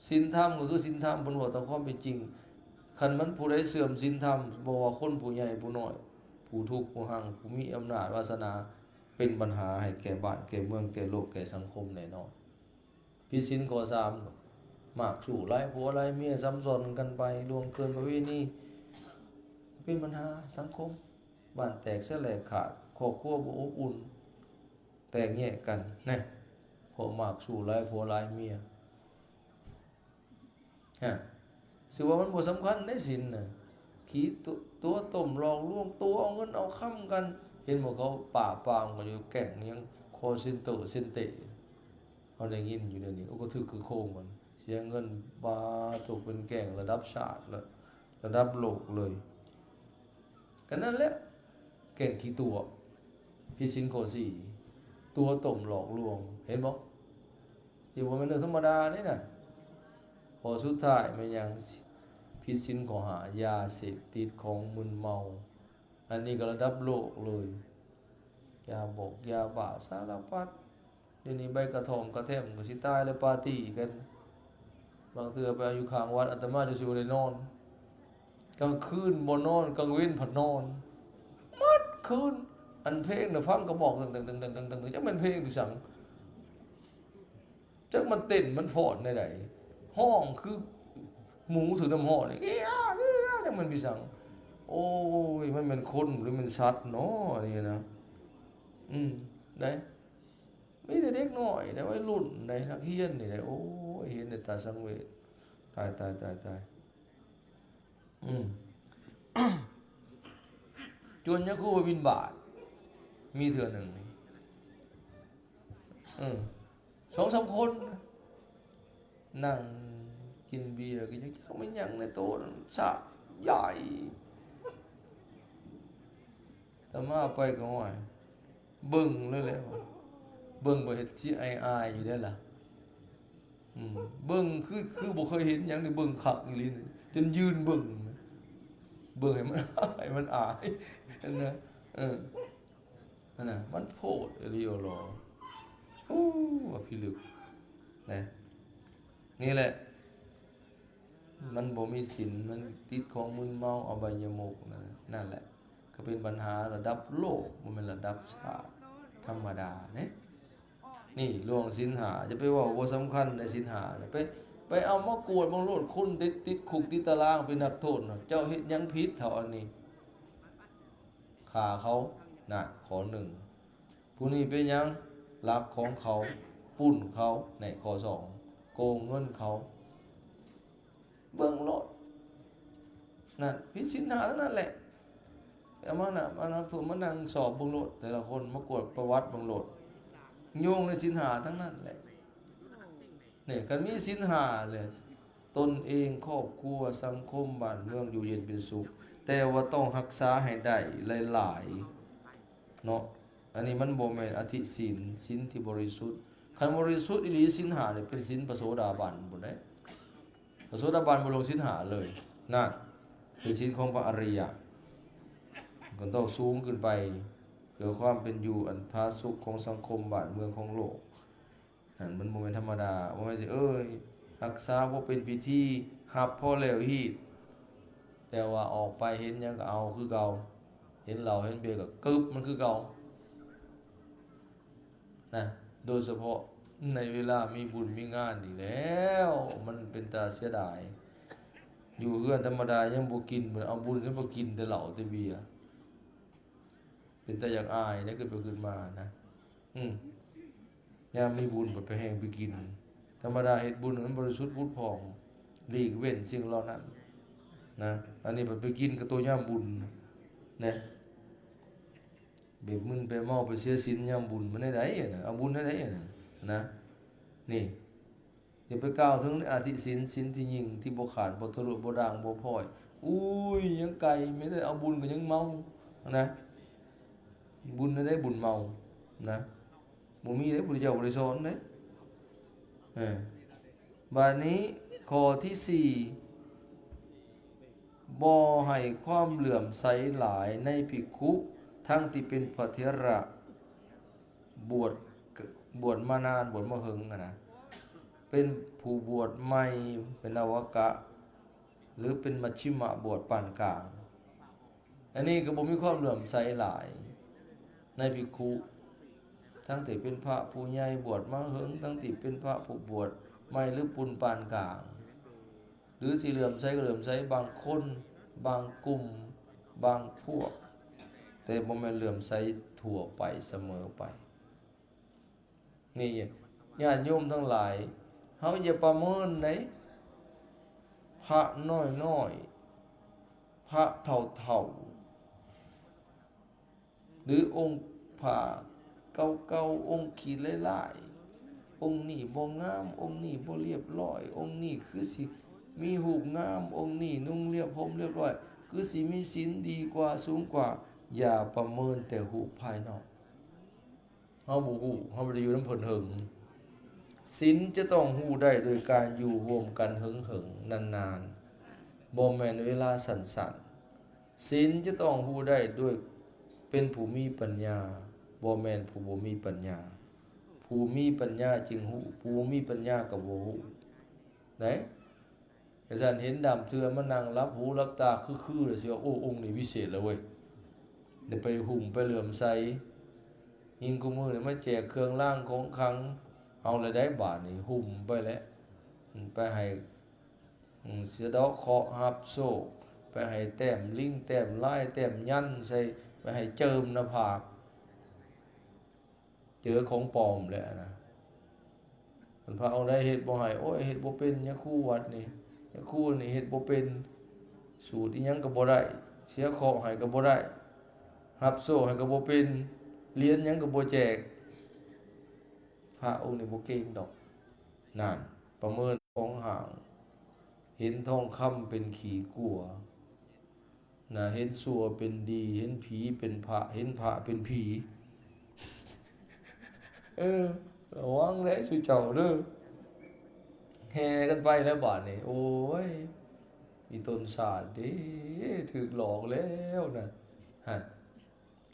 ສິນທຳກໍຄືສິນທຳ ເພິ່ນເວົ້າຕາມຄວາມເປັນຈິງ. ຄັນມັນຜູ້ໃດເສື່ອມສິນທຳ ບໍ່ວ່າຄົນຜູ້ໃຫຍ່ຜູ້ນ້ອຍ ຜູ້ທຸກຜູ້ຮັ່ງ ຜູ້ມີອຳນາດວາສະໜາ ເປັນບັນຫາໃຫ້ແກ່ບ້ານແກ່ເມືອງ ແກ່ໂລກແກ່ສັງຄົມແນ່ນອນ. ຜິດສິນຂໍ້ສາມ ມາກຊູ້ ຫຼາຍຜົວຫຼາຍເມຍ ຊ້ຳຊ້ອນກັນໄປ ລ່ວງເກີນປະເວນີ ເປັນບັນຫາສັງຄົມ ບ້ານແຕກສະແຫຼກຂາດ ຄອບຄົວບໍ່ອົບອຸ່ນ ແຕກແຍກກັນແນ່ ເພາະມາກຊູ້ ຫຼາຍຜົວຫຼາຍເມຍ. ຮະ ຖືວ່າມັນບໍ່ສຳຄັນໃດສິນນະ ຂີ້ຕົວະ ຕົວະຕົ້ມຫຼອກລວງ ຕົວະເອົາເງິນເອົາຄຳກັນ ເຫັນບໍ່ ເຂົາປາບປາມກັນຢູ່ ແກ້ງຫຍັງ ຄໍເຊັນເຕີ ເຊັນເຕ ເຮົາໄດ້ຍິນຢູ່ດຽວນີ້ ໂອ້ ກະຖືກຄຶກໂຄມກັນ ເສຍເງິນ ບາ ຕົກເປັນແກ້ງລະດັບຊາດ ລະ ລະດັບໂລກເລີຍ. ກໍນັ້ນແຫຼະ ແກ້ງຂີ້ຕົວະ ຜິດສິນຂໍ້ສີ່ ຕົວະຕົ້ມຫຼອກລວງ ເຫັນບໍ່? ທີ່ບໍ່ແມ່ນເລື່ອງທຳມະດາເດ້ນະ. ຂໍ້ສຸດທ້າຍແມ່ນຫຍັງ? ຜິດສິນຂໍ້ຫ້າ ຢາເສບຕິດ ຂອງມຶນເມົາ ອັນນີ້ກໍລະດັບໂລກເລີຍ ຢາບອກຢາບ້າສາລະພັດ. ດຽວນີ້ໃບກະທ່ອມກະແທມກໍຊິຕາຍແລ້ວ ປາຕີ້ກັນ. ບາງເທື່ອໄປຢູ່ຂ້າງວັດ ອາດຕະມາຈົນຊິບໍ່ໄດ້ນອນ ກາງຄືນບໍ່ນອນ ກາງເວັນພັດນອນໝົດຄືນ. ອັນເພງນະ ຟັງກະບອກຕຶງໆໆໆ ຈັກແມ່ນເພງອີ່ສັງ ຈັກມັນເຕັ້ນມັນຟ້ອນແນວໃດ ຮ້ອງຄືໝູຖືກນ້ຳຮ້ອນນີ້ ອີຫຍັງ ອີຫຍັງ ຈັກແມ່ນອີ່ສັງ. ໂອ້ຍ ມັນແມ່ນຄົນຫຼືແມ່ນສັດເນາະ ອັນນີ້ນະ. ອືມ ໄດ້ ມີແຕ່ເດັກນ້ອຍ ແຕ່ໄວລຸ້ນໃດ໋ ນັກຮຽນນີ້ແຫຼະ ໂອ້ຍ ເຫັນແລ້ວຕາສັງເວດ ຕາຍ ຕາຍ ຕາຍ ຕາຍ. ອືມ ຈົນຍາຄູບາບິນບາດ ມີເທື່ອໜຶ່ງ ເອີ ສອງສາມຄົນ ນັ່ງກິນເບຍກໍຍັງຈັກແມ່ນຫຍັງໃນໂຕະນັ້ນ ສາກໃຫຍ່. ອາດຕະມາໄປກໍ ໂອ້ຍ ເບິ່ງເລີຍແຫຼະ ເບິ່ງບໍ່ເຮັດຊິອາຍໆຢູ່ໄດ໋ລະ. ອືມ ເບິ່ງຄື ຄືບໍ່ເຄີຍເຫັນຫຍັງນີ້ ເບິ່ງຄັກອີ່ຫຼີນີ້ ຈົນຢືນເບິ່ງ ເບິ່ງໃຫ້ມັນ ໃຫ້ມັນອາຍຫັ້ນນະ. ເອີ ຫັ້ນນະ ມັນໂພດອີ່ຫຼີອີ່ຫຼໍ. ໂອ້ ວ່າພິລຶກນະ. ນີ້ແຫຼະ ມັນບໍ່ມີສິນ ມັນຕິດຂອງມຶນເມົາ ອະບາຍະມຸກນັ້ນ ນັ້ນແຫຼະ ກໍເປັນບັນຫາລະດັບໂລກ ບໍ່ແມ່ນລະດັບຊາດທຳມະດາເດ້. ນີ້ ເລື່ອງສິນຫ້າ ຢ່າໄປເວົ້າບໍ່ສຳຄັນໃນສິນຫ້ານະ ໄປ ໄປເອົາມາກວດເບິ່ງໂລດ ຄົນຕິດ ຕິດຄຸກຕິດຕາລາງເປັນນັກໂທດນະ ເຈົ້າເຮັດຫຍັງຜິດເທົ່າອັນນີ້? ຂ້າເຂົາ ນັ້ນ ຂໍ້ໜຶ່ງ. ຜູ້ນີ້ເປັນຫຍັງ? ລັກຂອງເຂົາ ປຸ້ນເຂົາ ໃນຂໍ້ສອງ ໂກງເງິນເຂົາ. ເບິ່ງໂລດ ນັ້ນ ຜິດສິນຫ້າທັງນັ້ນແຫຼະ. ເອົາມານະ ເອົານັກໂທດມານັ່ງສອບເບິ່ງໂລດ ແຕ່ລະຄົນ ມາກວດປະຫວັດເບິ່ງໂລດ ໂຍງໃນສິນຫ້າທັງນັ້ນແຫຼະ. ນີ້ ຄັນມີສິນຫ້າແລ້ວ ຕົນເອງ ຄອບຄົວ ສັງຄົມ ບ້ານເມືອງ ຢູ່ເຢັນເປັນສຸກ ແຕ່ວ່າຕ້ອງຮັກສາໃຫ້ໄດ້ຫຼາຍໆເນາະ. ອັນນີ້ມັນບໍ່ແມ່ນອະທິສິນ ສິນທີ່ບໍລິສຸດ. ຄັນບໍລິສຸດອີ່ຫຼີ ສິນຫ້ານີ້ເປັນສິນພະໂສດາບັນພຸ້ນເດ້. ພະໂສດາບັນບໍ່ລົງສິນຫ້າເລີຍ ນັ້ນ ເປັນສິນຂອງພະອະລິຍະ ກໍຕ້ອງສູງຂຶ້ນໄປ ເພື່ອຄວາມເປັນຢູ່ອັນຜາສຸກຂອງສັງຄົມ ບ້ານເມືອງຂອງໂລກ. ຫັ້ນມັນບໍ່ແມ່ນທຳມະດາ ບໍ່ແມ່ນຊິ ເອີຍ ຮັກສາພໍເປັນພິທີ ຮັບພໍແລ້ວຮີດ ແຕ່ວ່າອອກໄປເຫັນຫຍັງກໍເອົາຄືເກົ່າ ເຫັນເຫຼົ້າເຫັນເບຍກໍກຶບມັນຄືເກົ່ານະ. ໂດຍສະເພາະໃນເວລາມີບຸນມີງານນີ້ແລ້ວ ມັນເປັນຕາເສຍດາຍ. ຢູ່ເຮືອນທຳມະດາຍັງບໍ່ກິນ ເອົາບຸນຂຶ້ນມາກິນແຕ່ເຫຼົ້າແຕ່ເບຍ. ເປັນຕາຢາກອາຍເດ້ ຄິດໄປຄິດມານະ. ອືມ ຍາມມີບຸນກໍໄປແຮ່ງໄປກິນ. ທຳມະດາເຮັດບຸນມັນບໍລິສຸດຜຸດຜ່ອງ ຫຼີກເວັ້ນສິ່ງເຫຼົ່ານັ້ນນະ. ອັນນີ້ໄປ ໄປກິນກັບໂຕຍາມບຸນນະ ແບບມຶນໄປເມົາໄປເສຍສິນຍາມບຸນ ມັນແນວໃດນະ? ເອົາບຸນແນວໃດນະ? ນະ ນີ້ ຢ່າໄປກ່າວເຖິງອະທິສິນ ສິນທີ່ຍິ່ງ ທີ່ບໍ່ຂາດ ບໍ່ທະລຸ ບໍ່ດ່າງ ບໍ່ພ້ອຍ. ອຸ້ຍ ຍັງໄກ ແມ້ແຕ່ເອົາບຸນກໍຍັງເມົານະ. ບຸນແນວໃດ? ບຸນເມົານະ ບໍ່ມີເດ້ ພຸດທະເຈົ້າບໍ່ໄດ້ສອນເດ້. ເອີ ບາດນີ້ຂໍ້ທີສີ່ ບໍ່ໃຫ້ຄວາມເຫຼື້ອມໃສຫຼາຍໃນພິກຂຸ ທັງທີ່ເປັນພະເຖລະ ບວດ ບວດມານານ ບວດມາເຫິງຫັ້ນນະ ເປັນຜູ້ບວດໃໝ່ ເປັນນະວະກະ ຫຼື ເປັນມັດຊິມະ ບວດປານກາງ. ອັນນີ້ກໍບໍ່ມີຄວາມເຫຼື້ອມໃສຫຼາຍໃນພິກຂຸ ທັງທີ່ເປັນພະຜູ້ໃຫຍ່ບວດມາເຫິງ ທັງທີ່ເປັນພະຜູ້ບວດໃໝ່ ຫຼື ປຸ້ນປານກາງ. ຫຼືຊິເຫຼື້ອມໃສກໍເຫຼື້ອມໃສບາງຄົນ ບາງກຸ່ມ ບາງພວກ ແຕ່ບໍ່ແມ່ນເຫຼື້ອມໃສທົ່ວໄປສະເໝີໄປ. ນີ້ ຍາດໂຍມທັງຫຼາຍ ເຮົາຢ່າປະເມີນໃດ ພະນ້ອຍໆ ພະເຖົ້າໆ ຫຼືອົງຜ້າເກົ່າໆ ອົງຂີ້ຫຼາຍໆ ອົງນີ້ບໍ່ງາມ ອົງນີ້ບໍ່ລຽບຮ້ອຍ ອົງນີ້ຄືຊິມີຮູບງາມ ອົງນີ້ນຸ່ງລຽບ ຫົ່ມລຽບຮ້ອຍ ຄືຊິມີສິນດີກວ່າ ສູງກວ່າ. ຢ່າປະເມີນແຕ່ຮູບພາຍນອກ. ເຮົາບໍ່ຮູ້ ເຮົາບໍ່ໄດ້ຢູ່ນຳເພິ່ນເຫິງ. ສິນຈະຕ້ອງຮູ້ໄດ້ໂດຍການຢູ່ຮ່ວມກັນເຫິງໆ ນານໆ ບໍ່ແມ່ນເວລາສັ້ນໆ. ສິນຈະຕ້ອງຮູ້ໄດ້ດ້ວຍເປັນຜູ້ມີປັນຍາ ບໍ່ແມ່ນຜູ້ບໍ່ມີປັນຍາ. ຜູ້ມີປັນຍາຈຶ່ງຮູ້ ຜູ້ບໍ່ມີປັນຍາກໍບໍ່ຮູ້ໄດ໋. ຈັ່ງຊັ້ນເຫັນດຳເທື່ອມານັ່ງຫຼັບຫູຫຼັບຕາຄືໆ ແລ້ວຊິວ່າ ໂອ້ ອົງນີ້ວິເສດແລ້ວເວີຍ ໄດ້ໄປຫຸ້ມໄປເຫຼື້ອມໃສ. ຍິ່ງຄູ່ມື້ນີ້ມາແຈກເຄື່ອງລາງຂອງຂັງ ເອົາແລ້ວໄດ໋ ບາດນີ້ຫຸ້ມໄປແລ້ວ ໄປໃຫ້ ອືມ ສະເດາະເຄາະຮັບໂຊກ ໄປໃຫ້ແຕ້ມລິງແຕ້ມລາຍແຕ້ມຍັນໃສ່ ໄປໃຫ້ເຈິມໜ້າຜາກ ເຈີຂອງປອມແຫຼະນະ. ຄັນພະອົງໃດເຮັດບໍ່ໃຫ້ ໂອ້ຍ ເຮັດບໍ່ເປັນ ຍາຄູວັດນີ້ ຍາຄູນີ້ເຮັດບໍ່ເປັນ ສູດອີ່ຫຍັງກໍບໍ່ໄດ້ ເສຍເຄາະໃຫ້ກໍບໍ່ໄດ້ ຮັບໂຊກໃຫ້ກໍບໍ່ເປັນ ຫຼຽນຫຍັງກໍບໍ່ແຈກ. ພະອົງນີ້ບໍ່ເກັ່ງດອກ ນັ້ນ ປະເມີນ ຂອງຫ້າງ, ເຫັນທອງຄຳເປັນຂີ້ກົວນະ, ເຫັນຊົ່ວເປັນດີ, ເຫັນຜີເປັນພະ, ເຫັນພະເປັນຜີ. ເອີ ລະວັງເດີຊຸເຈົ້າເດີ. ແຫ່ກັນໄປແລ້ວບາດນີ້. ໂອ້ຍ ອີຕົນຊາດເດ້ ຖືກຫຼອກແລ້ວນະ. ຫັ້ນ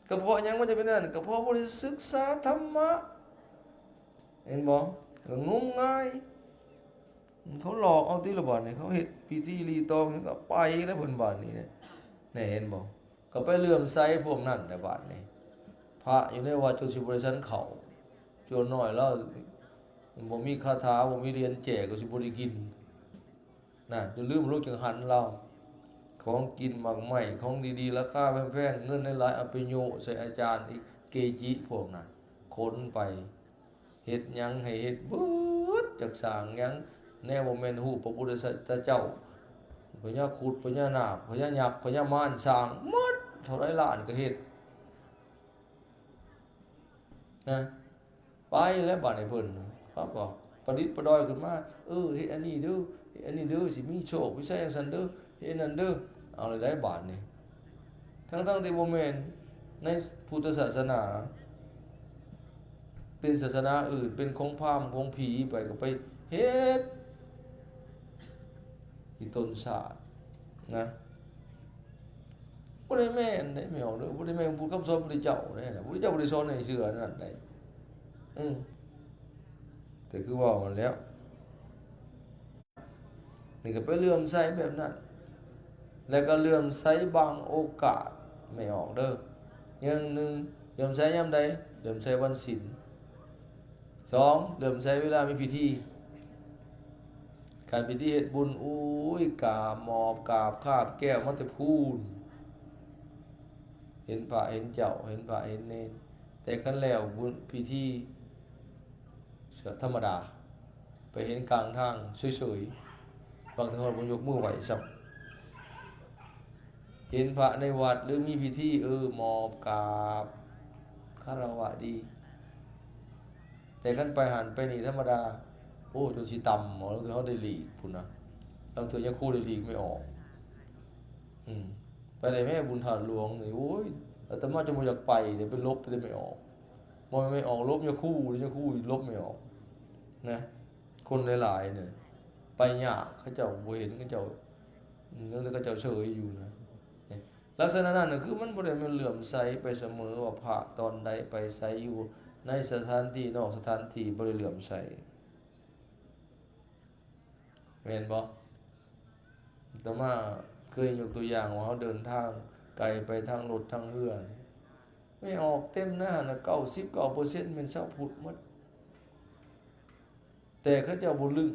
ກໍເພາະຫຍັງມັນຈະເປັນນັ້ນ? ກໍເພາະບໍ່ໄດ້ສຶກສາທຳມະ. ເຫັນບໍ່? ກໍງົມງາຍ. ເຂົາຫຼອກເອົາຕິລະບາດນີ້. ເຂົາເຮັດພິທີລີຕອງ ກໍໄປແລ້ວເພິ່ນບາດນີ້. ແນ່ ເຫັນບໍ່? ກໍໄປເຫຼື້ອມໃສພວກນັ້ນແຫຼະບາດນີ້. ພະຢູ່ໃນວັດຈົນຊິບໍ່ໄດ້ສັນເຂົ້າ. ສ່ວນໜ້ອຍລາວບໍ່ມີຄາຖາ ບໍ່ມີຫຼຽນແຈກ ກໍຊິບໍ່ໄດ້ກິນ. ນະ ຈົນລືມ ລູກຈັ່ງຫັນລາວ. ຂອງກິນໝາກໄມ້ ຂອງດີໆ ລາຄາແພງໆ ເງິນຫຼາຍໆ ເອົາໄປໂຍະໃສ່ອາຈານອີກ ເກຈິພວກນັ້ນ. ຂົນໄປ ເຮັດຫຍັງໃຫ້ເຮັດເບິດ, ຈັກສ້າງຫຍັງ ແນວບໍ່ແມ່ນຮູບພະພຸດທະເຈົ້າ, ພະຍາຄຸດ ພະຍານາກ ພະຍາຍັກ ພະຍາມານ ສ້າງໝົດ ເທົ່າໃດລ້ານກໍເຮັດນະ. ໄປແລ້ວບາດນີ້ເພິ່ນ ເຂົາກໍປະດິດປະດອຍຂຶ້ນມາ. ເອີ ເຮັດອັນນີ້ເດີ ເຮັດອັນນີ້ເດີ ຊິມີໂຊກມີໄຊຈັ່ງຊັ້ນເດີ ເຮັດອັນນັ້ນເດີ. ເອົາແລ້ວໃດບາດນີ້? ທັງໆທີ່ບໍ່ແມ່ນໃນພຸດທະສາສະໜາ, ເປັນສາສະໜາອື່ນ ເປັນຂອງພາມຂອງຜີໄປ ກໍໄປເຮັດ. ອີຕົນຊາດນະ. ບໍ່ໄດ້ແມ່ນເດ້ ແມ່ອອກເດີ ບໍ່ໄດ້ແມ່ນຄຳສອນພະພຸດທະເຈົ້າເດ້. ພະພຸດທະເຈົ້າບໍ່ໄດ້ສອນໃຫ້ເຊື່ອນັ້ນເດ້. ອືມ ແຕ່ຄືເວົ້າຫັ້ນແຫຼ້ວ ນີ້ກໍໄປເຫຼື້ອມໃສແບບນັ້ນ ແລ້ວກໍເຫຼື້ອມໃສບາງໂອກາດ ແມ່ອອກເດີ. ຢ່າງໜຶ່ງ ເຫຼື້ອມໃສຍາມໃດ? ເຫຼື້ອມໃສວັນສິນ. ສອງ ເຫຼື້ອມໃສເວລາມີພິທີ. ຄັນພິທີເຮັດບຸນ ໂອ້ຍ ກາບໝອບ ກາບຄາບແກ້ວມາແຕ່ພຸ້ນ ເຫັນພະເຫັນເຈົ້າ ເຫັນພະເຫັນເນນ. ແຕ່ຄັນແລ້ວບຸນພິທີ ເຊື່ອທຳມະດາ ໄປເຫັນກາງທາງເສີຍໆ ບາງເທື່ອບໍ່ຍົກມືໄຫວ້ຊ້ຳ. ເຫັນພະໃນວັດ ຫຼື ມີພິທີ ເອີ ໝອບກາບຄາລະວະດີ. ແຕ່ຄັນໄປຫັ້ນໄປນີ້ທຳມະດາ ໂອ້ ຈົນຊິຕຳ ລາງເທື່ອເຮົາໄດ້ຫຼີກພຸ້ນນະ, ລາງເທື່ອຍາຄູໄດ້ຫຼີກແມ່ອອກ. ອືມ ໄປໄດ້ແມ້ບຸນທາດຫຼວງນີ້ ໂອ້ຍ ອາດຕະມາຈົນບໍ່ຢາກໄປເດ້ ໄປຫຼົບແຕ່ແມ່ອອກ. ບໍ່ແມ່ນແມ່ອອກຫຼົບຍາຄູເດ້ ຍາຄູຫຼົບແມ່ອອກນະ. ຄົນຫຼາຍໆນີ້ໄປຍາກ ເຂົາເຈົ້າບໍ່ເຫັນ ເຂົາເຈົ້າ ອືມ ເຂົາເຈົ້າເສີຍຢູ່ນະ. ລັກສະນະນັ້ນນະ ຄືມັນບໍ່ໄດ້ແມ່ນເຫຼື້ອມໃສໄປສະເໝີວ່າພະຕອນໃດໄປໃສ ຢູ່ໃນສະຖານທີ່ນອກສະຖານທີ່ ບໍ່ໄດ້ເຫຼື້ອມໃສ ແມ່ນບໍ່? ອາດຕະມາເຄີຍຍົກຕົວຢ່າງວ່າ ເຮົາເດີນທາງໄກໄປທາງລົດທາງເຮືອ ແມ່ອອກເຕັມໃນຫັ້ນນະ ເກົ້າສິບເກົ້າເປີເຊັນ ແມ່ນຊາວພຸດໝົດ. ແຕ່ເຂົາເຈົ້າບໍ່ລຶ້ງ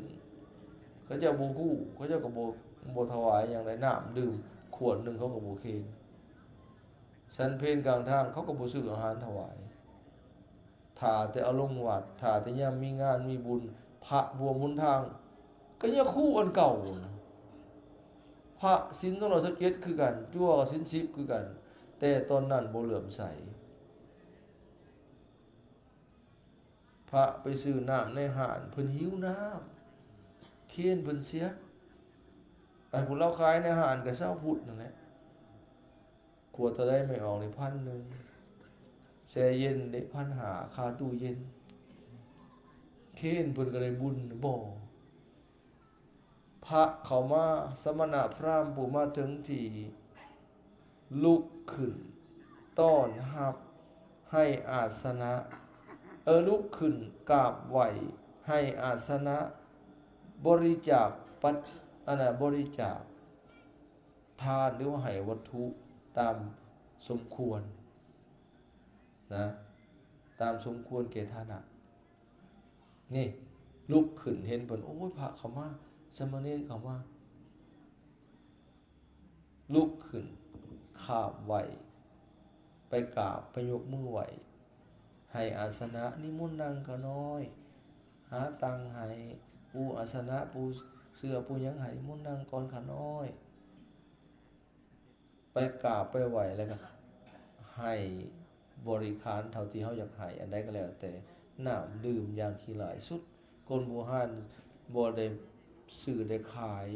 ເຂົາເຈົ້າບໍ່ຮູ້ ເຂົາເຈົ້າກໍບໍ່ ບໍ່ຖວາຍຫຍັງໃດ. ນ້ຳດື່ມຂວດໜຶ່ງເຂົາກໍບໍ່ເຄນ, ສັນເພນກາງທາງເຂົາກໍບໍ່ຊື້ອາຫານຖວາຍ. ຖ້າແຕ່ເອົາລົງວັດ ຖ້າແຕ່ຍາມມີງານມີບຸນ ພະຮ່ວມຫົນທາງ ກໍຍາຄູອັນເກົ່ານະ. ພະສິນສອງຮ້ອຍຊາວເຈັດຄືກັນ, ຈົວກໍສິນສິບຄືກັນ, ແຕ່ຕອນນັ້ນບໍ່ເຫຼື້ອມໃສ. ພະໄປຊື້ນ້ຳໃນຮ້ານ ເພິ່ນຫິວນ້ຳ ເຄນເພິ່ນເສຍ. ອັນຜູ້ລາວຂາຍໃນຮ້ານກໍຊາວພຸດນັ້ນແຫຼະ. ຂວດເທົ່າໃດ? ແມ່ອອກນີ້ພັນໜຶ່ງ, ແຊ່ເຢັນເດ້ ພັນຫ້າ ຄ່າຕູ້ເຢັນ. ເຄນເພິ່ນກໍໄດ້ບຸນບໍ? ພະເຂົ້າມາ, ສະມະນະພຣາມຜູ້ມາເຖິງທີ່ ລຸກຂຶ້ນຕ້ອນຮັບໃຫ້ອາສະນະ, ເອີ ລຸກຂຶ້ນກາບໄຫວ້ໃຫ້ອາສະນະ, ບໍລິຈາກປັດ ອັນນະ ບໍລິຈາກທານ ຫຼືວ່າໃຫ້ວັດຖຸຕາມສົມຄວນນະ, ຕາມສົມຄວນແກ່ຖານະ. ນີ້ ລຸກຂຶ້ນເຫັນເພິ່ນ, ໂອ້ຍ ພະເຂົ້າມາ, ສາມະເນນເຂົ້າມາ. ລຸກຂຶ້ນຂາບໄຫວ້, ໄປກາບ ໄປຍົກມືໄຫວ້, ໃຫ້ອາສະນະ, ນິມົນນັ່ງຂ້ານ້ອຍ, ຫາຕັ່ງໃຫ້, ປູອາສະນະ, ປູເສື່ອ, ປູຫຍັງໃຫ້, ນິມົນນັ່ງກ່ອນຂ້ານ້ອຍ. ໄປກາບໄປໄຫວ້ ແລ້ວກໍໃຫ້ບໍລິຂານເທົ່າທີ່ເຮົາຢາກໃຫ້, ອັນໃດກໍແລ້ວແຕ່, ນ້ຳດື່ມຢ່າງຂີ້ຫຼ້າຍສຸດ. ຄົນບູຮານບໍ່ໄດ້ ຊື້ໄດ້ຂາຍ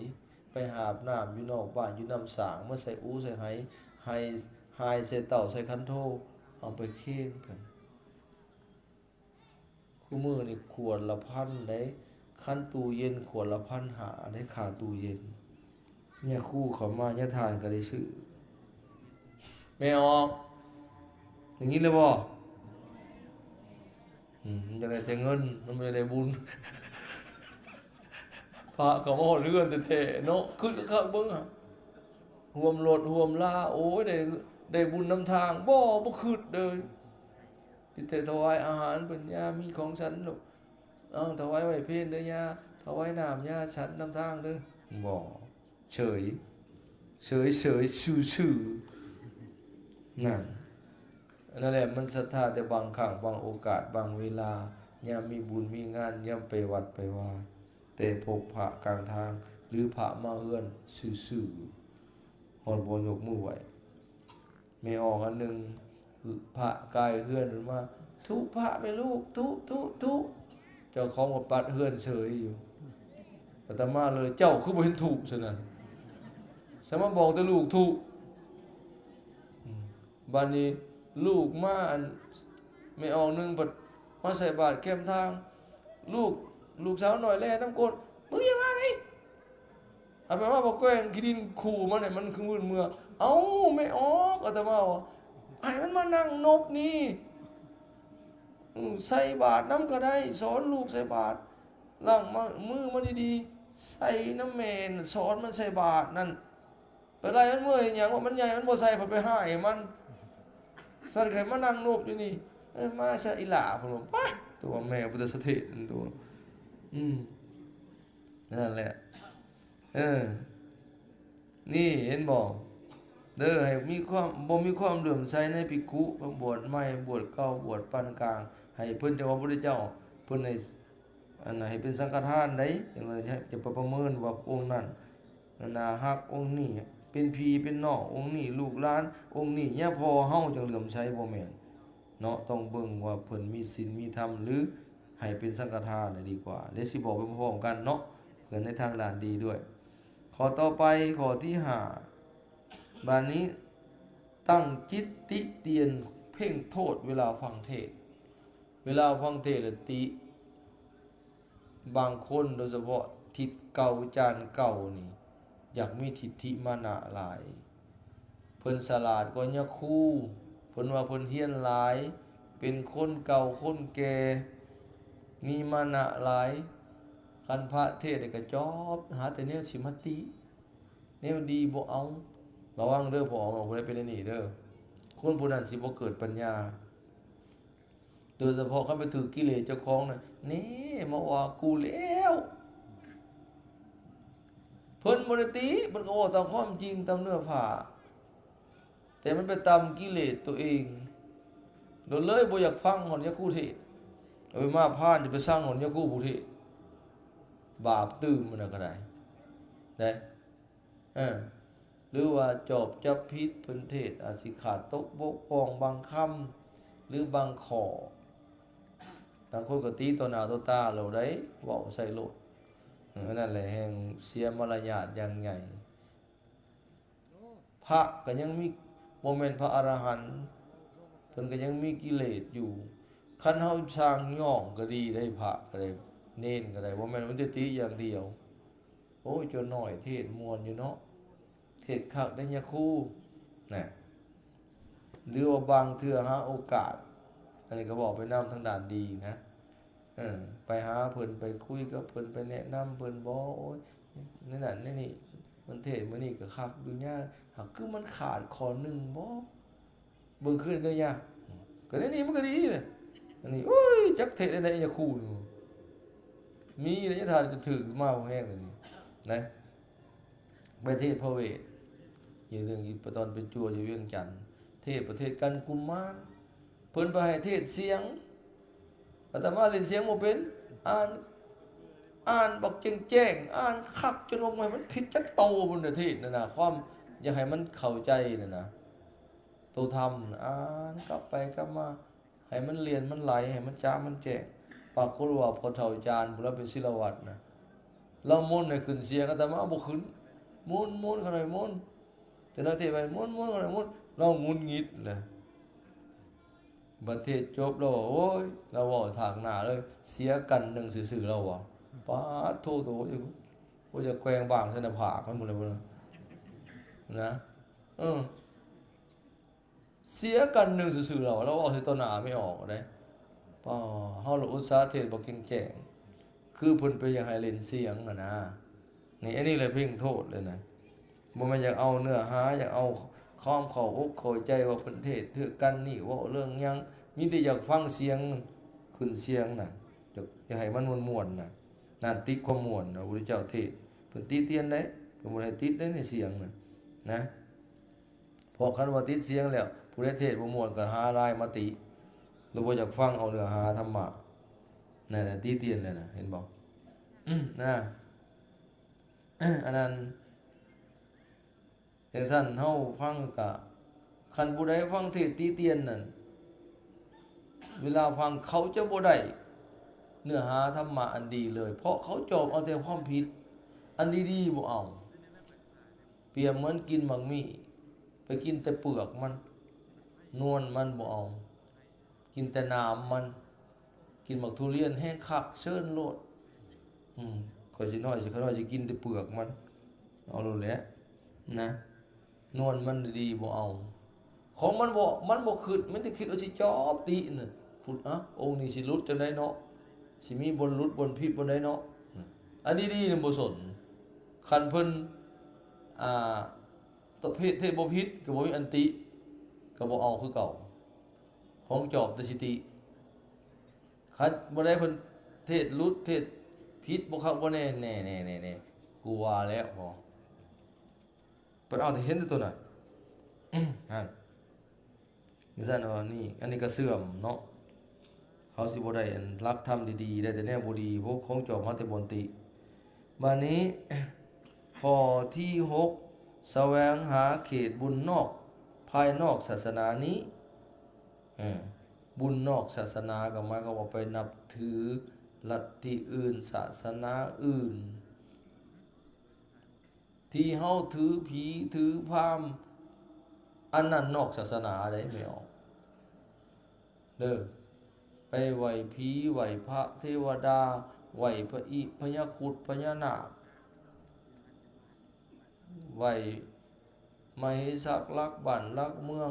ໄປຫາບນ້ຳຢູ່ນອກບ້ານ ຢູ່ນ້ຳສ້າງ ມາໃສ່ອູໃສ່ໄຫ ໄຫ ຫາຍໃສ່ເຕົ້າໃສ່ຄັນໂທ ເອົາໄປເຄນກັນ. ຄູ່ມື້ນີ້ຂວດລະພັນເດ້ ຄັນຕູ້ເຢັນຂວດລະພັນຫ້າເດ້ ຄ່າຕູ້ເຢັນ. ຍາຄູເຂົ້າມາ ຍາທ່ານກໍໄດ້ຊື້. ແມ່ອອກ ໄດ້ຍິນແລ້ວບໍ່? ອືມ ມັນຢາກໄດ້ແຕ່ເງິນ ມັນບໍ່ຢາກໄດ້ບຸນ. ພະເຂົ້າມາຮອດເຮືອນແທ້ໆເນາະ ຄຶດຄັກໆເບິ່ງຫາ ຮ່ວມລົດຮ່ວມລາ ໂອ້ຍ ໄດ້ ໄດ້ບຸນນຳທາງ ບໍ່ ບໍ່ຄຶດເດີ. ມີແຕ່ຖວາຍອາຫານເພິ່ນ ຍ່າມີຂອງສັນລູກ ເອົາຖວາຍໄວ້ເພນເດີຍ່າ ຖວາຍນ້ຳຍ່າສັນນຳທາງເດີ. ບໍ່ ເສີຍ ເສີຍໆ ຊື່ໆ ນັ້ນ ນັ້ນແຫຼະ ມັນສັດທາແຕ່ບາງຄັ້ງບາງໂອກາດບາງເວລາ ຍາມມີບຸນມີງານ ຍາມໄປວັດໄປວາ ແຕ່ພົບພະກາງທາງ ຫຼື ພະມາເຮືອນຊື່ໆ ຮອດບໍ່ຍົກມືໄຫວ້. ແມ່ອອກອັນໜຶ່ງ ພະກາຍເຮືອນມາ ທຸພະແມ່ລູກ ທຸ ທຸ ທຸ ເຈົ້າຂອງກໍປັດເຮືອນເສີຍຢູ່. ອາດຕະມາເລີຍ ເຈົ້າຄືບໍ່ເຫັນທຸຊັ້ນນັ້ນ ສາມາດບອກແຕ່ລູກທຸ. ອືມ ບາດນີ້ລູກມາ ອັນ ແມ່ອອກໜຶ່ງ ພັດມາໃສ່ບາດແຄມທາງ ລູກ ລູກສາວນ້ອຍແລ່ນນຳກົ້ນ ມຶງຢ່າມາໄດ໋. ອາດຕະມາບໍ່ແກວ່ງຂີ້ດິນຂູ່ມັນໃຫ້ມັນຄືວືນເມືອ. ເອົ້າ ແມ່ອອກ ອາດຕະມາວ່າ ໃຫ້ມັນມານັ່ງນົບນີ້ ອື ໃສ່ບາດນຳກໍໄດ້ ສອນລູກໃສ່ບາດ ລ້າງມາ ມືມັນດີໆ ໃສ່ນຳແມ່ ສອນມັນໃສ່ບາດນັ້ນ. ໄປໄລ່ມັນເມື່ອເຮັດຫຍັງ ວ່າມັນໃຫຍ່ ມັນບໍ່ໃສ່ ເພິ່ນໄປຮ້າຍໃຫ້ມັນ. ສັນໃຫ້ມານັ່ງນົບຢູ່ນີ້ ເອີ ມາຊະອີ່ຫຼ້າ ເພິ່ນວ່າ ປະ ຕົວະແມ່ບໍ່ໄດ້ສະເທດ ຕົວະ ອືມ ນັ້ນແຫຼະ ເອີ ນີ້ເຫັນບໍ່ ເດີ ໃຫ້ມີຄວາມ ບໍ່ມີຄວາມເຫຼື້ອມໃສໃນພິກຂຸ ບວດໃໝ່ ບວດເກົ່າ ບວດປານກາງ ໃຫ້ເພິ່ນ ຈັ່ງວ່າ ພຸດທະເຈົ້າ ເພິ່ນໃຫ້ ອັນນັ້ນ ໃຫ້ເປັນສັງຄະທານໃດ໋ ຈັ່ງວ່າ ຢ່າໄປປະເມີນວ່າອົງນັ້ນໜ້າຮັກ ອົງນີ້ເປັນພີ່ເປັນນ້ອງ ອົງນີ້ລູກຫຼານ ອົງນີ້ຍາພໍ່ເຮົາຈັ່ງເຫຼື້ອມໃສ ບໍ່ແມ່ນເນາະ. ຕ້ອງເບິ່ງວ່າເພິ່ນມີສິນມີທຳ ຫຼື ໃຫ້ເປັນສັງຄະທານລະດີກວ່າ. ແລະ ຊິບອກໄປພ້ອມກັນເນາະ ເພື່ອໃນທາງດ້ານດີດ້ວຍ. ຂໍ້ຕໍ່ໄປ ຂໍ້ທີຫ້າ ບາດນີ້ ຕັ້ງຈິດຕິຕຽນເພັ່ງໂທດເວລາຟັງເທດ. ເວລາຟັງເທດລະຕິ ບາງຄົນໂດຍສະເພາະທິດເກົ່າຈານເກົ່ານີ້ ຢາກມີທິດຖິມານະຫຼາຍ. ເພິ່ນສະຫຼາດກວ່າຍາຄູ ເພິ່ນວ່າເພິ່ນຮຽນຫຼາຍ ເປັນຄົນເກົ່າຄົນແກ່ ມີມານະຫຼາຍ. ຄັນພະເທດແລ້ວກະຈອບ ຫາແຕ່ແນວຊິມາຕິ ແນວດີບໍ່ເອົາ. ລະວັງເດີ ພວກອອກນອກຜູ້ໃດເປັນແນວນີ້ເດີ ຄົນຜູ້ນັ້ນຊິບໍ່ເກີດປັນຍາ. ໂດຍສະເພາະຄັນໄປຖືກກິເລດເຈົ້າຂອງນະ ແນ່ ມາວ່າກູແລ້ວ. ເພິ່ນບໍ່ໄດ້ຕິ ເພິ່ນກໍເວົ້າຕາມຄວາມຈິງ ຕາມເນື້ອຜ້າ ແຕ່ມັນໄປຕາມກິເລດຕົວເອງ ໂດຍເລີຍບໍ່ຢາກຟັງຮອດຍາຄູເທດ. ເອົາໄປມາພານ ຈະໄປຊັງຮອດຍາຄູຜູ້ເທດ ບາບຕື່ມມັນນະກໍໄດ້ ໄດ້. ເອີ ຫຼືວ່າຈອບຈັບຜິດ ເພິ່ນເທດອາດຊິຂາດຕົກບົກຜ່ອງບາງຄຳ ຫຼືບາງຂໍ້. ບາງຄົນກໍຕິຕໍ່ໜ້າຕໍ່ຕາໂລດໄດ໋ ເວົ້າໃສ່ໂລດ. ເອີ ອັນນັ້ນແຫຼະແຮ່ງເສຍມາລະຍາດຢ່າງໃຫຍ່. ພະກໍຍັງມີ ບໍ່ແມ່ນພະອະລະຫັນ ເພິ່ນກໍຍັງມີກິເລດຢູ່. ຄັນເຮົາສ້າງຍ້ອງກໍດີໄດ໋ ພະກໍໄດ້ ເນນກໍໄດ້ ບໍ່ແມ່ນວ່າມີແຕ່ຕິຢ່າງດຽວ. ໂອ້ຍ ເຈົ້ານ້ອຍເທດມ່ວນຢູ່ເນາະ ເທດຄັກໄດ໋ຍາຄູ ນະ. ຫຼືວ່າບາງເທື່ອຫາໂອກາດ ອັນນີ້ກໍເວົ້າໄປນຳທາງດ້ານດີນະ ເອີ ໄປຫາເພິ່ນ ໄປຄຸຍກັບເພິ່ນ ໄປແນະນຳເພິ່ນບໍ ໂອ້ຍ ໃນນັ້ນໃນນີ້ ມັນເທດມື້ນີ້ກໍຄັກຢູ່ນະ ຫາກຄືມັນຂາດຂໍ້ໜຶ່ງບໍ. ເບິ່ງຄືນເດີຍາ ກໍໃນນີ້ມັນກໍດີນະ ອັນນີ້ ໂອ້ຍ ຈັກເທດແນວໃດຍາຄູນີ້ ມີໄດ໋ຍາທ່ານ ຈົນຖືກມາແຮງເລີຍນີ້ນະ. ໄປເທດພະເວດ ຢູ່ເລື່ອງ ຢູ່ປະຕອນເປັນຈົວຢູ່ວຽງຈັນ ເທດປະເທດກັນກຸມມານ ເພິ່ນໄປໃຫ້ເທດສຽງ. ອາດຕະມາຫຼິ້ນສຽງບໍ່ເປັນ ອ່ານ ອ່ານບັກແຈ້ງໆ ອ່ານຄັກຈົນວ່າບໍ່ໃຫ້ມັນຜິດຈັກໂຕ ເພິ່ນນະ ເທດນັ້ນນະ ຄວາມຢາກໃຫ້ມັນເຂົ້າໃຈນັ້ນນະ. ໂຕທຳນະ ອ່ານກັບໄປກັບມາ ໃຫ້ມັນລຽນມັນໄຫຼ ໃຫ້ມັນຈາງມັນແຈ້ງ. ປາກົດວ່າພໍ່ເຖົ້າຈານຜູ້ລາວເປັນສິລະວັດນະ ລາວມົນໃຫ້ຂຶ້ນສຽງ ອາດຕະມາບໍ່ຂຶ້ນ ມົນໆ ຂ້ານ້ອຍມົນ ແຕ່ລາວເທດໄປມົນໆ ຂ້ານ້ອຍມົນ ລາວຫງຸດຫງິດແຫຼະ. ບັດເທດຈົບລາວ ໂອ້ຍ ລາວເວົ້າທາງໜ້າເລີຍ ເສຍກັນໜຶ່ງຊື່ໆ ລາວວ່າ ປາດໂທ ໂຕ ໂອ້ຍ ຢາກແກວ່ງບາງໃສ່ໜ້າຜາກມັນພຸ້ນແຫຼະ ນະ ເອີ ເສຍກັນໜຶ່ງຊື່ໆ ລາວ ລາວເວົ້າໃສ່ຕໍ່ໜ້າແມ່ອອກເດ້. ປ້າ ເຮົາລະອຸດສາເທດບໍ່ເກັ່ງແຈ້ງ ຄືເພິ່ນໄປຢາກໃຫ້ຫຼິ້ນສຽງຫັ້ນນາ. ນີ້ ອັນນີ້ແຫຼະເພງໂທດເລີຍນະ. ບໍ່ແມ່ນຢາກເອົາເນື້ອຫາ ຢາກເອົາຄວາມເຂົ້າອົກເຂົ້າໃຈວ່າເພິ່ນເທດເທື່ອກັນນີ້ເວົ້າເລື່ອງຫຍັງ ມີແຕ່ຢາກຟັງສຽງ ຂຶ້ນສຽງນະ ຢາກ ຢາກໃຫ້ມັນມ່ວນໆ ນະ. ນັ້ນຕິດຄວາມມ່ວນນະ ພະພຸດທະເຈົ້າເທດ ເພິ່ນຕິຕຽນໄດ໋ ເພິ່ນບໍ່ໄດ້ຕິດໄດ໋ໃນສຽງນະ ນະ. ເພາະຄັນວ່າຕິດສຽງແລ້ວ ຜູ້ໃດເທດບໍ່ມ່ວນກໍຫາລາຍມາຕິ ຫຼືບໍ່ຢາກຟັງເອົາເນື້ອຫາທຳມະ ນັ້ນນະ ຕິຕຽນແລ້ວນະ ເຫັນບໍ່? ນະ ອັນນັ້ນ ຈັ່ງຊັ້ນເຮົາຟັງກະ ຄັນຜູ້ໃດຟັງເທດຕິຕຽນນັ້ນ ເວລາຟັງເຂົາຈະບໍ່ໄດ້ເນື້ອຫາທຳມະອັນດີເລີຍ ເພາະເຂົາຈອບເອົາແຕ່ຄວາມຜິດ ອັນດີໆບໍ່ເອົາ. ປຽບເໝືອນກິນໝາກມີ້ ໄປກິນແຕ່ເປືອກມັນ ນວນມັນບໍ່ເອົາ ກິນແຕ່ໜາມມັນ. ກິນໝາກທຸລຽນແຮງຄັກ ເຊີນໂລດ. ອືມ ຂ້ອຍຊິນ້ອຍ ຊິຂ້ານ້ອຍຊິກິນແຕ່ເປືອກມັນ ເອົາໂລດແຫຼະນະ. ນວນມັນດີໆບໍ່ເອົາ ຂອງມັນບໍ່ ມັນບໍ່ຄິດ ມັນແຕ່ຄິດວ່າຊິຈອບຕິນະ ພຸ້ນ ອະ ອົງນີ້ຊິຫຼຸດຈັ່ງໃດເນາະ ຊິມີບ່ອນຫຼຸດບ່ອນຜິດບ່ອນໃດເນາະ. ອັນດີໆນະບໍ່ສົນ ຄັນເພິ່ນ ອ່າ ປະເພດເທດບໍ່ຜິດກໍບໍ່ມີອັນຕິ ກໍບໍ່ເອົາຄືເກົ່າ ຂອງຈອບແຕ່ຊິຕິ. ຄັນບໍ່ໄດ້ເພິ່ນເທດຫຼຸດ ເທດຜິດບໍ່ຄັກບໍ່ແນ່ ແນ່ໆໆ ກູວ່າແລ້ວ ພໍ ເພິ່ນເອົາແຕ່ເຫັນແຕ່ໂຕນັ້ນ ຫັ້ນ. ຈັ່ງຊັ້ນວ່ານີ້ ອັນນີ້ກໍເສື່ອມເນາະ ເຂົາຊິບໍ່ໄດ້ອັນຫຼັກທຳດີໆ ໄດ້ແຕ່ແນວບໍ່ດີ ພວກຂອງຈອບມາແຕ່ບ່ອນຕິ. ບາດນີ້ ຂໍ້ທີຫົກ ສະແຫວງຫາເຂດບຸນນອກ ພາຍນອກສາສະໜານີ້ ເອີ ບຸນນອກສາສະໜາກໍໝາຍຄວາມວ່າໄປນັບຖືລັດທິອື່ນ ສາສະໜາອື່ນ ທີ່ເຮົາຖືຜີຖືພາມ ອັນນັ້ນນອກສາສະໜາເດ້ ແມ່ອອກເດີ. ໄປໄຫວ້ຜີໄຫວ້ພະເທວະດາ ໄຫວ້ພະອິພະຍາຄຸດພະຍານາກ ໄຫວ້ມະເຫສັກຫຼັກບ້ານຫຼັກເມືອງ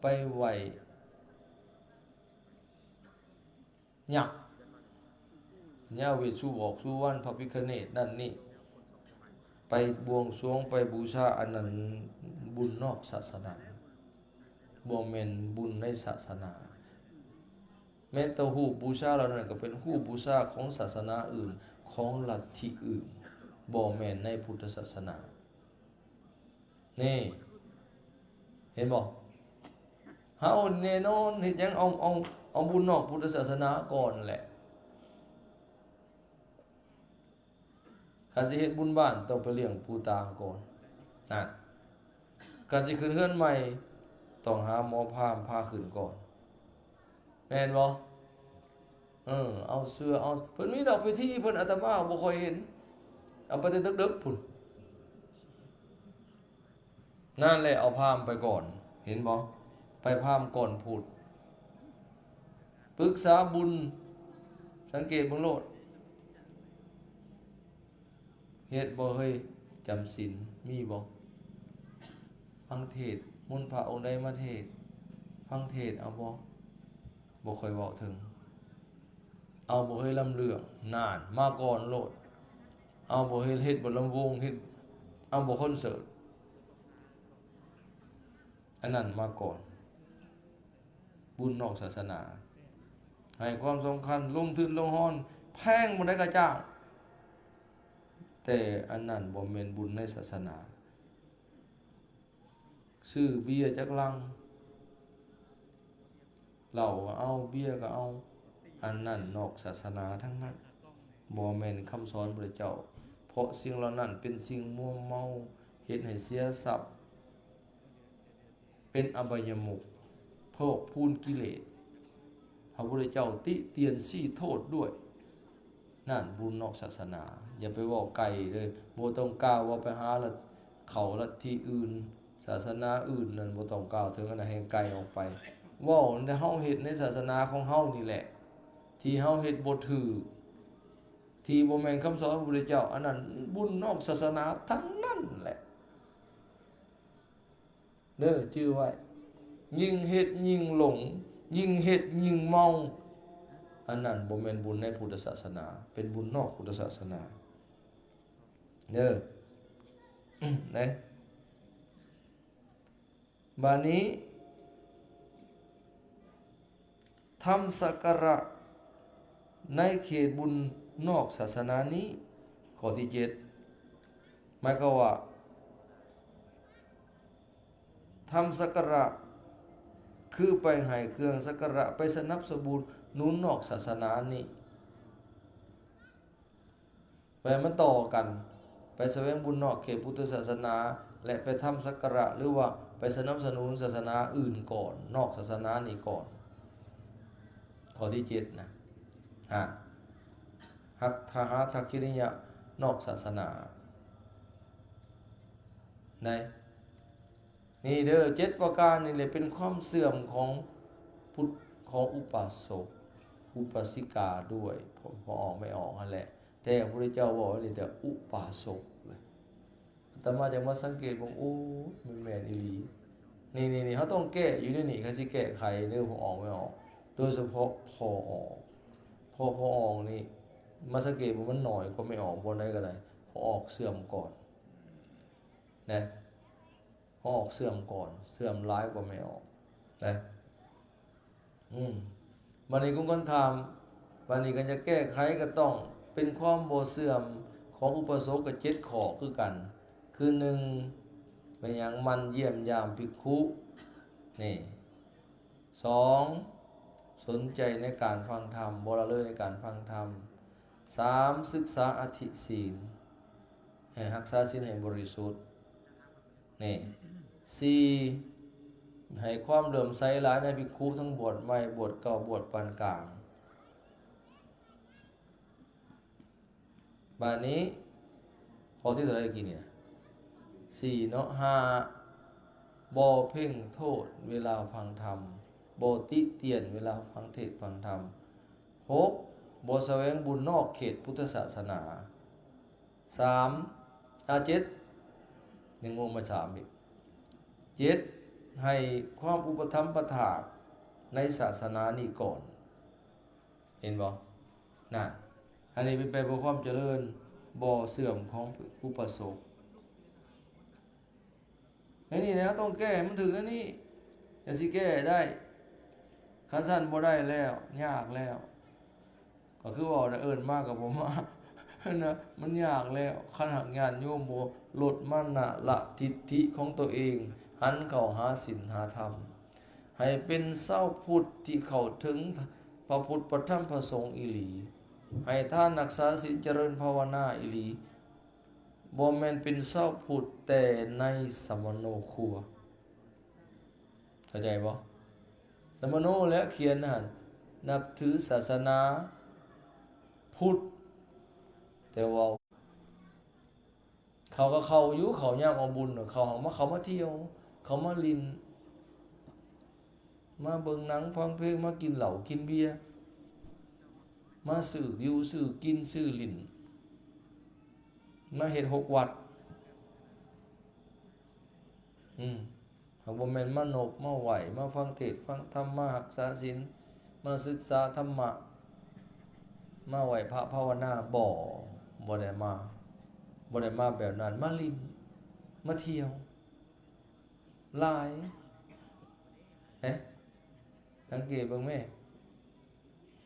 ໄປໄຫວ້ ຍັກ ພະຍາເວດສຸວອກສຸວັນ ພະພິຄະເນດນັ້ນນີ້ ໄປບວງສວງ ໄປບູຊາ ອັນນັ້ນບຸນນອກສາສະໜາ ບໍ່ແມ່ນບຸນໃນສາສະໜາ. ແມ່ນແຕ່ຮູບບູຊາເຫຼົ່ານັ້ນກໍເປັນຮູບບູຊາຂອງສາສະໜາອື່ນ ຂອງລັດທິອື່ນ ບໍ່ແມ່ນໃນພຸດທະສາສະໜາ. ນີ້ ເຫັນບໍ່? ເຮົາແນ່ນອນເຮັດຫຍັງ ເອົາ ເອົາ ເອົາບຸນນອກພຸດທະສາສະໜາກ່ອນແຫຼະ. ຄັນຊິເຮັດບຸນບ້ານຕ້ອງໄປລ້ຽງປູຕາກ່ອນ ນັ້ນ. ຄັນຊິຂຶ້ນເຮືອນໃໝ່ຕ້ອງຫາໝໍພາມພາຂຶ້ນກ່ອນ ແມ່ນບໍ່? ເອີ ເອົາເສື້ອ ເອົາ ເພິ່ນມີດອກພິທີເພິ່ນ ອາດຕະມາບໍ່ຄ່ອຍເຫັນ ເອົາໄປແຕ່ເດິກໆ ພຸ້ນ. ນັ້ນແຫຼະ ເອົາພາມໄປກ່ອນ ເຫັນບໍ່? ໄປພາມກ່ອນພຸດ ປຶກສາບຸນ ສັງເກດເບິ່ງໂລດ. ເຮັດບໍ່ເຮີ້ຍ? ຈຳສິນມີບໍ່? ຟັງເທດ ມົນພະອົງໃດມາເທດ? ຟັງເທດເອົາບໍ່? ບໍ່ຄ່ອຍເວົ້າເຖິງ. ເອົາບໍ່ເຮີ້ຍ? ລຳເລື່ອງ ນານ ມາກ່ອນໂລດ. ເອົາບໍ່ເຮີ້ຍ? ເຮັດບໍ່ລຳວົງ? ເຮັດ ເອົາບໍ່ຄອນເສີດ? ອັນນັ້ນມາກ່ອນ. ບຸນນອກສາສະໜາ ໃຫ້ຄວາມສຳຄັນ ລົງທຶນລົງຮອນ ແພງປານໃດກໍຈ້າງ ແຕ່ອັນນັ້ນບໍ່ແມ່ນບຸນໃນສາສະໜາ. ຊື້ເບຍຈັກລັງ ເຫຼົ້າກໍເອົາ ເບຍກໍເອົາ ອັນນັ້ນນອກສາສະໜາທັງນັ້ນ ບໍ່ແມ່ນຄຳສອນພະເຈົ້າ ເພາະສິ່ງເຫຼົ່ານັ້ນເປັນສິ່ງມົວເມົາ ເຮັດໃຫ້ເສຍຊັບ ເປັນອະບາຍະມຸກ ພອກພູນກິເລດ. ພະພຸດທະເຈົ້າຕິຕຽນຊີ້ໂທດດ້ວຍ ນັ້ນບຸນນອກສາສະໜາ. ຢ່າໄປເວົ້າໄກເດີ້. ບໍ່ຕ້ອງກ່າວວ່າໄປຫາລັດ ເຂົ້າລັດທິອື່ນ, ສາສະໜາອື່ນນັ້ນ ບໍ່ຕ້ອງກ່າວເຖິງ, ອັນນັ້ນແຮ່ງໄກອອກໄປ. ເວົ້າແຕ່ເຮົາເຮັດໃນສາສະໜາຂອງເຮົານີ້ແຫຼະ ທີ່ເຮົາເຮັດບໍ່ຖືກ, ທີ່ບໍ່ແມ່ນຄຳສອນຂອງພະພຸດທະເຈົ້າ, ອັນນັ້ນບຸນນອກສາສະໜາທັງນັ້ນແຫຼະ. ເດີ ຈື່ໄວ້, ຍິ່ງເຮັດຍິ່ງຫຼົງ, ຍິ່ງເຮັດຍິ່ງເມົາ, ອັນນັ້ນບໍ່ແມ່ນບຸນໃນພຸດທະສາສະໜາ, ເປັນບຸນນອກພຸດທະສາສະໜາເດີ. ນະ ບາດນີ້ ທຳສັກກາລະໃນເຂດບຸນນອກສາສະໜານີ້. ຂໍ້ທີເຈັດ ໝາຍຄວາມວ່າ ທຳສັກກາລະ ຄືໄປໃຫ້ເຄື່ອງສັກກາລະ, ໄປສະໜັບສະໜູນນອກສາສະໜານີ້. ແປວ່າມັນຕໍ່ກັນ, ໄປສະແຫວງບຸນນອກເຂດພຸດທະສາສະໜາ ແລະ ໄປທຳສັກກາລະ ຫຼືວ່າໄປສະໜັບສະໜູນສາສະໜາອື່ນກ່ອນ, ນອກສາສະໜານີ້ກ່ອນ. ຂໍ້ທີເຈັດນະ ຮະ ຫັດຖະຫາທັກກິລິຍະນອກສາສະໜາ. ໃນ ນີ້ເດີ ເຈັດປະການນີ້ແຫຼະ ເປັນຄວາມເສື່ອມຂອງພຸດ ຂອງອຸປາສົກ ອຸປາສິກາດ້ວຍ ພໍ່ອອກແມ່ອອກຫັ້ນແຫຼະ. ແຕ່ພະພຸດທະເຈົ້າເວົ້າອັນນີ້ແຕ່ອຸປາສົກເລີຍ. ອາດຕະມາຈັ່ງມາສັງເກດເບິ່ງ, ໂອ້ຍ ມັນແມ່ນອີ່ຫຼີ. ນີ້ໆໆ ເຮົາຕ້ອງແກ້ຢູ່ໃນນີ້, ຄັນຊິແກ້ໄຂເດີ ພໍ່ອອກແມ່ອອກ, ໂດຍສະເພາະພໍ່ອອກ. ເພາະພໍ່ອອກນີ້ ມາສັງເກດວ່າມັນໜ້ອຍກວ່າແມ່ອອກບ່ອນໃດກໍໄດ້, ພໍ່ອອກເສື່ອມກ່ອນນະ. ພໍ່ອອກເສື່ອມກ່ອນ, ເສື່ອມຫຼາຍກວ່າແມ່ອອກນະ. ອືມ ບັດນີ້ກົງກັນຂ້າມ, ບັດນີ້ຄັນຈະແກ້ໄຂກໍຕ້ອງເປັນຄວາມບໍ່ເສື່ອມຂອງອຸປາສົກກໍເຈັດຂໍ້ຄືກັນ. ຄື ໜຶ່ງ ເປັນຫຍັງ? ໝັ່ນຢ້ຽມຢາມພິກຂຸ ນີ້. ສອງ ສົນໃຈໃນການຟັງທຳ, ບໍ່ລະເລີໃນການຟັງທຳ. ສາມ ສຶກສາອະທິສີນ, ໃຫ້ຮັກສາສີນໃຫ້ບໍລິສຸດ. ນີ້ ສີ່ ໃຫ້ຄວາມເຫຼື້ອມໃສຫຼາຍໃນພິກຂຸ ທັງບວດໃໝ່, ບວດເກົ່າ, ບວດປານກາງ. ບາດນີ້ ຂໍ້ທີ່ເທົ່າໃດກີ້ນີ້? ສີ່ເນາະ. ຫ້າ ບໍ່ເພັ່ງໂທດເວລາຟັງທຳ, ບໍ່ຕິຕຽນເວລາຟັງເທດຟັງທຳ. ຫົກ ບໍ່ສະແຫວງບຸນນອກເຂດພຸດທະສາສະໜາ. ສາມ ອາ ເຈັດ ຍັງລົງມາສາມອີກ. ເຈັດ ໃຫ້ຄວາມອຸປະຖຳປະຖາກໃນສາສະໜານີ້ກ່ອນ. ເຫັນບໍ່? ນັ້ນ ອັນນີ້ເປັນໄປເພື່ອຄວາມຈະເລີນ, ບໍ່ເສື່ອມຂອງອຸປາສົກ. ໃນນີ້ນະ ເຮົາຕ້ອງແກ້ໃຫ້ມັນຖືກໃນນີ້ ຈັ່ງຊິແກ້ໄດ້. ຄັນຊັ້ນບໍ່ໄດ້ແລ້ວ, ຍາກແລ້ວ. ກໍຄືເວົ້ານະ, ເອີ້ນມາກໍບໍ່ມານະ, ມັນຍາກແລ້ວ. ຄັນຫາກຍາດໂຍມບໍ່ລົດມານະ ລະທິດຖິຂອງຕົວເອງ, ຫັນເຂົ້າຫາສິນຫາທຳ, ໃຫ້ເປັນຊາວພຸດທີ່ເຂົ້າເຖິງພະພຸດ ພະທຳ ພະສົງອີ່ຫຼີ, ໃຫ້ທານ ຮັກສາສິນ ຈະເລີນພາວະນາອີ່ຫຼີ, ບໍ່ແມ່ນເປັນຊາວພຸດແຕ່ໃນສະມະໂນຄົວ. ເຂົ້າໃຈບໍ່? ສະມະໂນແຫຼະຂຽນຫັ້ນ, ນັບຖືສາສະໜາພຸດ, ແຕ່ວ່າເຂົາກໍເຂົ້າຢູ່, ເຂົ້າຍາມອອກບຸນ, ເຂົາມາ, ເຂົາມາທ່ຽວ, ເຂົາມາຫຼິ້ນ, ມາເບິ່ງໜັງ, ຟັງເພງ, ມາກິນເຫຼົ້າ, ກິນເບຍ, ມາຊື້ຢູ່, ຊື້ກິນ, ຊື້ຫຼິ້ນ, ມາເຮັດຫົກວັດ. ອືມ ຫາກບໍ່ແມ່ນມານົບມາໄຫວ້, ມາຟັງເທດຟັງທຳ, ມາຮັກສາສິນ, ມາສຶກສາທຳມະ, ມາໄຫວ້ພະພາວະນາ, ບໍ່, ບໍ່ໄດ້ມາ, ບໍ່ໄດ້ມາແບບນັ້ນ. ມາຫຼິ້ນ, ມາທ່ຽວ, ຫຼາຍ. ເອີ ສັງເກດເບິ່ງແມ້.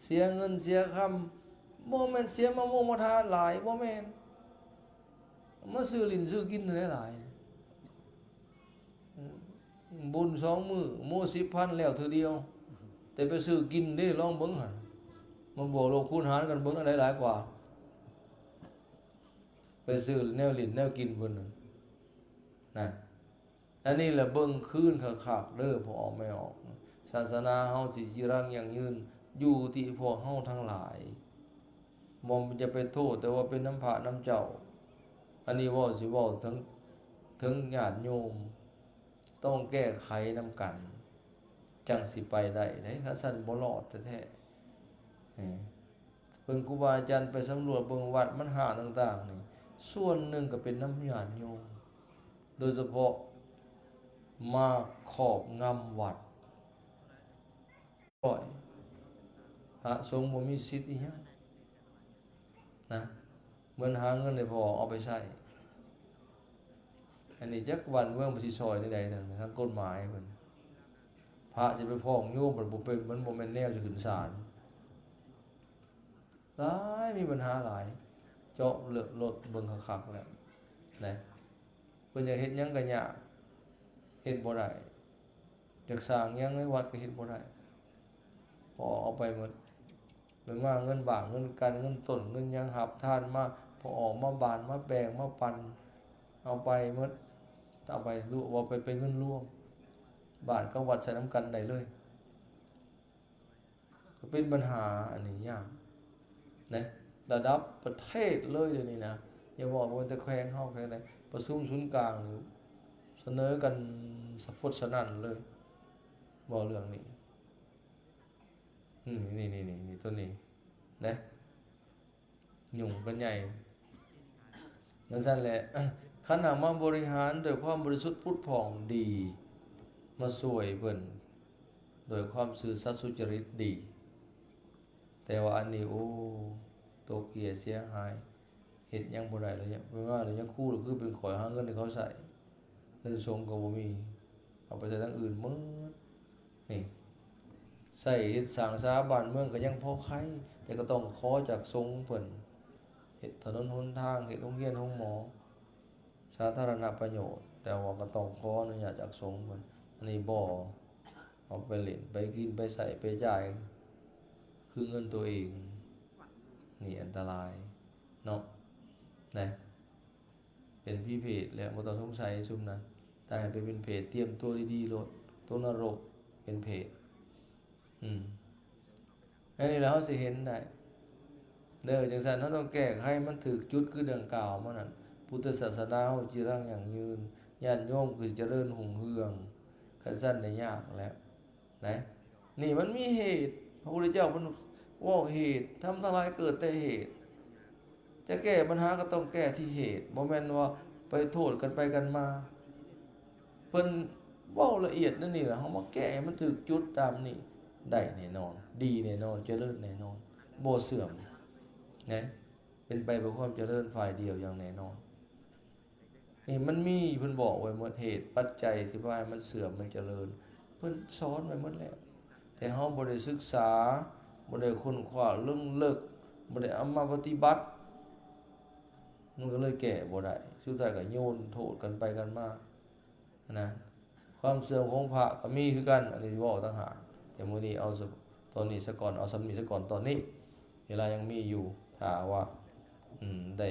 ເສຍເງິນເສຍຄຳ, ບໍ່ແມ່ນເສຍມະມ່ວງມະທານຫຼາຍ, ບໍ່ແມ່ນ. ມາຊື້ຫຼິ້ນຊື້ກິນນັ້ນແຫຼະຫຼາຍ. ອືມ ບຸນສອງມື້, ໝູສິບພັນແລ້ວເທື່ອດຽວ, ແຕ່ໄປຊື້ກິນເດ້, ລອງເບິ່ງຫັ້ນ, ມາບວກລົບຄູນຫານກັນເບິ່ງ ອັນໃດຫຼາຍກວ່າ. ໄປຊື້ແນວຫຼິ້ນແນວກິນເພິ່ນນັ້ນ, ນັ້ນ. ອັນນີ້ລະເບິ່ງຄືນຄັກໆເດີ້ ພໍ່ອອກແມ່ອອກ. ສາສະໜາເຮົາຊິຈີລັງຢັ້ງຢືນ ຢູ່ທີ່ພວກເຮົາທັງຫຼາຍ. ບໍ່ຈະໄປໂທດແຕ່ວ່າເປັນນຳພະນຳເຈົ້າ. ອັນນີ້ເວົ້າ ຊິເວົ້າເຖິງ ເຖິງຍາດໂຍມ ຕ້ອງແກ້ໄຂນຳກັນ ຈັ່ງຊິໄປໄດ້ເດ້. ຄັນຊັ້ນບໍ່ລອດແທ້ໆ. ເອີ ເບິ່ງຄູບາອາຈານໄປສຳຫຼວດເບິ່ງວັດມັນຮ້າງຕ່າງໆນີ້ ສ່ວນໜຶ່ງກໍເປັນນຳຍາດໂຍມ ໂດຍສະເພາະມາຄອບງຳວັດ. ຮ້ອຍ ພະສົງບໍ່ມີສິດອີ່ຫຍັງນະ ເໝືອນຫາເງິນໃຫ້ພໍ່ເອົາໄປໃຊ້. ອັນນີ້ຈັກບ້ານເມືອງມັນຊິຊ່ອຍແນວໃດ ທາງ ທາງກົດໝາຍເພິ່ນ ພະຊິໄປຟ້ອງໂຍມ ມັນບໍ່ເປັນ ມັນບໍ່ແມ່ນແນວຊິຂຶ້ນສານ. ຫຼາຍ ມີບັນຫາຫຼາຍ ເຈາະເລິກໂລດ ເບິ່ງຄັກໆແລ້ວນະ ເພິ່ນຢາກເຮັດຫຍັງກໍຍາກ ເຮັດບໍ່ໄດ້. ຢາກສ້າງຫຍັງໃນວັດກໍເຮັດບໍ່ໄດ້ ເພາະເອົາໄປໝົດ. ແມ່ນວ່າເງິນບ້ານ ເງິນກັນ ເງິນຕົ້ນ ເງິນຫຍັງ ຮັບທານມາ ພໍອອກມາບານ ມາແບ່ງ ມາປັນ ເອົາໄປໝົດ. ເອົາໄປລວມ ເອົາໄປເປັນເງິນລວມ ບ້ານກັບວັດໃຊ້ນຳກັນໄດ້ເລີຍ. ກໍເປັນບັນຫາອັນນີ້ຍາກນະ ລະດັບປະເທດເລີຍດຽວນີ້ນະ. ຢ່າເວົ້າວ່າແຕ່ແຂວງເຮົາ ແຂວງໃດ ປະຊຸມສູນກາງນີ້ ສະເໜີກັນສະຟົດສະໜັ່ນເລີຍ ເວົ້າເລື່ອງນີ້. ອືມ ນີ້ໆໆ ໂຕນີ້ນະ ຫຍຸ້ງກັນໃຫຍ່. ຈັ່ງຊັ້ນແຫຼະ ຄັນຫາກມາບໍລິຫານດ້ວຍຄວາມບໍລິສຸດຜຸດຜ່ອງດີ ມາຊ່ວຍເພິ່ນດ້ວຍຄວາມຊື່ສັດສຸຈະລິດດີ. ແຕ່ວ່າອັນນີ້ ໂອ້ ຕົກເຫຍື່ອເສຍຫາຍ ເຮັດຫຍັງບໍ່ໄດ້ແລ້ວ. ເປັນວ່າແລ້ວ ຍັງຄູ ຄືເປັນຂ້ອຍຫາເງິນໃຫ້ເຂົາໃຊ້ ເງິນສົງກໍບໍ່ມີ ເອົາໄປໃຊ້ທາງອື່ນໝົດ. ນີ້ ໃຊ້ເຮັດສ້າງສາບ້ານເມືອງກໍຍັງພໍໄຄ ແຕ່ກໍຕ້ອງຂໍຈາກສົງເພິ່ນ ເຮັດຖະໜົນຫົນທາງ ເຮັດໂຮງຮຽນໂຮງໝໍ ສາທາລະນະປະໂຫຍດ ແຕ່ວ່າກໍຕ້ອງຂໍອະນຸຍາດຈາກສົງເພິ່ນ. ອັນນີ້ບໍ່ ເອົາໄປຫຼິ້ນ ໄປກິນ ໄປໃຊ້ ໄປຈ່າຍ ຄືເງິນຕົວເອງ ນີ້ອັນຕະລາຍເນາະ ນະ. ເປັນຜີເຜດແລ້ວ ບໍ່ຕ້ອງສົງໄສຊຸມນັ້ນ. ຖ້າໃຫ້ໄປເປັນເຜດ ຕຽມຕົວດີໆໂລດ ຕົກນະລົກເປັນເຜດ. ອືມ ອັນນີ້ລະເຮົາຊິເຫັນໄດ້ເດີ. ຈັ່ງຊັ້ນເຮົາຕ້ອງແກ້ໄຂໃຫ້ມັນຖືກຈຸດ ຄືດັ່ງກ່າວມານັ້ນ ພຸດທະສາສະໜາເຮົາຈຶ່ງຍັງຢືນ ຍາດໂຍມກໍຈະເລີນຮຸ່ງເຮືອງ. ຄັນຊັ້ນໄດ້ຍາກແລ້ວ ນະ. ນີ້ມັນມີເຫດ ພະພຸດທະເຈົ້າເພິ່ນເວົ້າເຫດ ທຳທັງຫຼາຍເກີດແຕ່ເຫດ. ຈະແກ້ບັນຫາກໍຕ້ອງແກ້ທີ່ເຫດ ບໍ່ແມ່ນວ່າໄປໂທດກັນໄປກັນມາ. ເພິ່ນເວົ້າລະອຽດແນວນີ້ລະ ເຮົາມາແກ້ໃຫ້ມັນຖືກຈຸດຕາມນີ້ ໄດ້ແນ່ນອນ ດີແນ່ນອນ ຈະເລີນແນ່ນອນ ບໍ່ເສື່ອມນະ ເປັນໄປເພື່ອຄວາມຈະເລີນຝ່າຍດຽວຢ່າງແນ່ນອນ. ນີ້ມັນມີ ເພິ່ນບອກໄວ້ໝົດ ເຫດປັດໄຈທີ່ພາໃຫ້ມັນເສື່ອມມັນຈະເລີນ ເພິ່ນສອນໄວ້ໝົດແລ້ວ. ແຕ່ເຮົາບໍ່ໄດ້ສຶກສາ ບໍ່ໄດ້ຄົ້ນຄວ້າເລິງເລິກ ບໍ່ໄດ້ເອົາມາປະຕິບັດ ມັນກໍເລີຍແກ້ບໍ່ໄດ້ ສຸດທ້າຍກໍໂຍນໂທດກັນໄປກັນມານະ. ຄວາມເສື່ອມຂອງພະກໍມີຄືກັນ ອັນນີ້ເວົ້າຕ່າງຫາກ. ແຕ່ມື້ນີ້ເອົາ ຕອນນີ້ສາກ່ອນ ເອົາສ່ຳນີ້ສາກ່ອນຕອນນີ້ ເວລາຍັງມີຢູ່ ຖ້າວ່າ ອືມ ໄດ້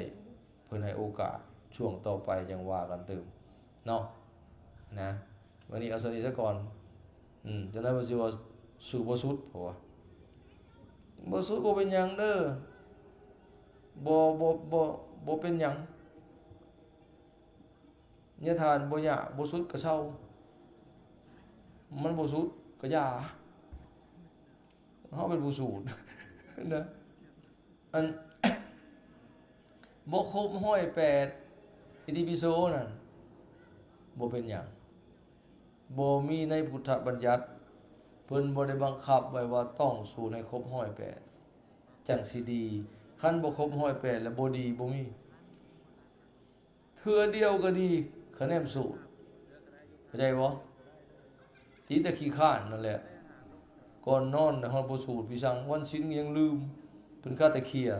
ເພິ່ນໃຫ້ໂອກາດ ຊ່ວງຕໍ່ໄປຈັ່ງວ່າກັນຕື່ມເນາະ ນະ. ມື້ນີ້ເອົາສ່ຳນີ້ສາກ່ອນ ອືມ ຈັ່ງໃດມັນຊິວ່າສູ້ບໍ່ສຸດ ເພາະວ່າບໍ່ສຸດບໍ່ເປັນຫຍັງເດີ ບໍ່ ບໍ່ ບໍ່ ບໍ່ເປັນຫຍັງ. ຍາທ່ານບໍ່ຢາກ ບໍ່ສຸດກໍເຊົາ ມັນບໍ່ສຸດກໍຢ່າ ເຮົາເປັນຜູ້ສູດນະ. ອັນ ບໍ່ຄົບຮ້ອຍແປດ ອິຕິປິໂສນັ້ນ ບໍ່ເປັນຫຍັງ ບໍ່ມີໃນພຸດທະບັນຍັດ ເພິ່ນບໍ່ໄດ້ບັງຄັບໄວ້ວ່າຕ້ອງສູດໃຫ້ຄົບຮ້ອຍແປດ ຈັ່ງຊິດີ. ຄັນບໍ່ຄົບຮ້ອຍແປດແລ້ວບໍ່ດີ ບໍ່ມີ. ເທື່ອດຽວກໍດີ ຄະແນນສູດ ເຂົ້າໃຈບໍ່? ຕີແຕ່ຂີ້ຄ້ານນັ້ນແຫຼະ ກ່ອນນອນນະ ຮອດບໍ່ສູດພິສັງ ວັນສິນກໍຍັງລືມ ເພິ່ນຄາແຕ່ເຂ່ຍ.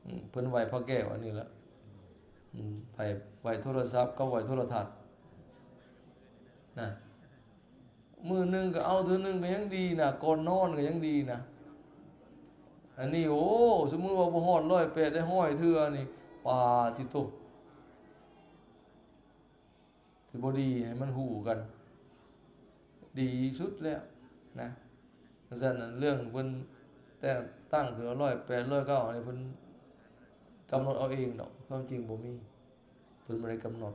ອືມ ເພິ່ນໄຫວ້ພະແກ້ວອັນນີ້ລະ ອືມ ໄຫວ້ ໄຫວ້ໂທລະສັບກັບໄຫວ້ໂທລະທັດນະ. ມື້ໜຶ່ງກໍເອົາເທື່ອໜຶ່ງກໍຍັງດີນະ ກ່ອນນອນກໍຍັງດີນະ. ອັນນີ້ ໂອ້ ສົມມຸດວ່າບໍ່ຮອດຮ້ອຍແປດ ໄດ້ຮ້ອຍເທື່ອນີ້ ປາຕິໂທ ຊິບໍ່ດີ ໃຫ້ມັນຮູ້ກັນ ດີສຸດແລ້ວນະ. ຈັ່ງຊັ້ນ ເລື່ອງເພິ່ນ ແຕ່ງຕັ້ງຂຶ້ນມາຮ້ອຍແປດ ຮ້ອຍເກົ້າ ອັນນີ້ເພິ່ນກຳນົດເອົາເອງດອກ, ຄວາມຈິງບໍ່ມີ, ເພິ່ນບໍ່ໄດ້ກຳນົດ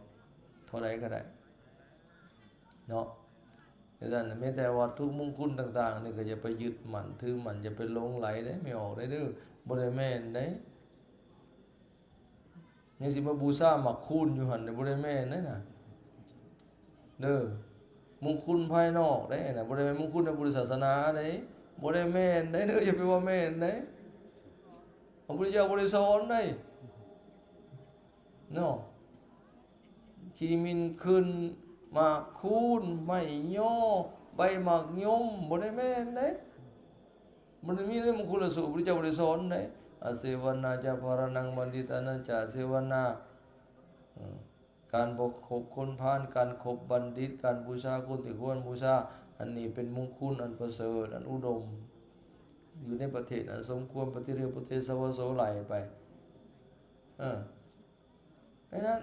ເທົ່າໃດກໍໄດ້ເນາະ. ຈັ່ງຊັ້ນ ແມ້ແຕ່ວັດຖຸມຸງຄຸນຕ່າງໆນີ້ ກໍຢ່າໄປຍຶດໝັ້ນຖືໝັ້ນ, ຢ່າໄປຫຼົງໄຫຼເດ້ ແມ່ອອກເດີ, ບໍ່ໄດ້ແມ່ນເດ້. ຍັງຊິມາບູຊາໝາກຄູນຢູ່ຫັ້ນ ບໍ່ໄດ້ແມ່ນເດ້ນະ ເດີ. ມຸງຄຸນພາຍນອກເດ້ນະ, ບໍ່ໄດ້ແມ່ນມຸງຄຸນໃນພຸດທະສາສະໜາເດ້, ບໍ່ໄດ້ແມ່ນເດ້ເດີ, ຢ່າໄປວ່າແມ່ນເດ້. ພະພຸດທະເຈົ້າບໍ່ໄດ້ສອນເດ້ເນາະ. ຂີ້ໝິ່ນຂຶ້ນ ໝາກຄູນ ໄມ້ຍໍ້ ໃບໝາກຍົມ ບໍ່ໄດ້ແມ່ນເດ້. ມັນມີໃນມຸງຄຸນລະສູດ, ພະພຸດທະເຈົ້າບໍ່ໄດ້ສອນໃດ. ອາເສວະນາຈະ ພະລະນັງ ບັນດິຕານັນຈະ ອາເສວະນາ. ເອີ ການບໍ່ຄົບຄົນພານ, ການຄົບບັນດິດ, ການບູຊາຄົນທີ່ຄວນບູຊາ, ອັນນີ້ເປັນມຸງຄຸນອັນປະເສີດ ອັນອຸດົມ ຢູ່ໃນປະເທດອັນສົມຄວນປະຕິເລກປະເຕສະວະໂສ ໄລ່ໄປ. ເອີ ໃນນັ້ນ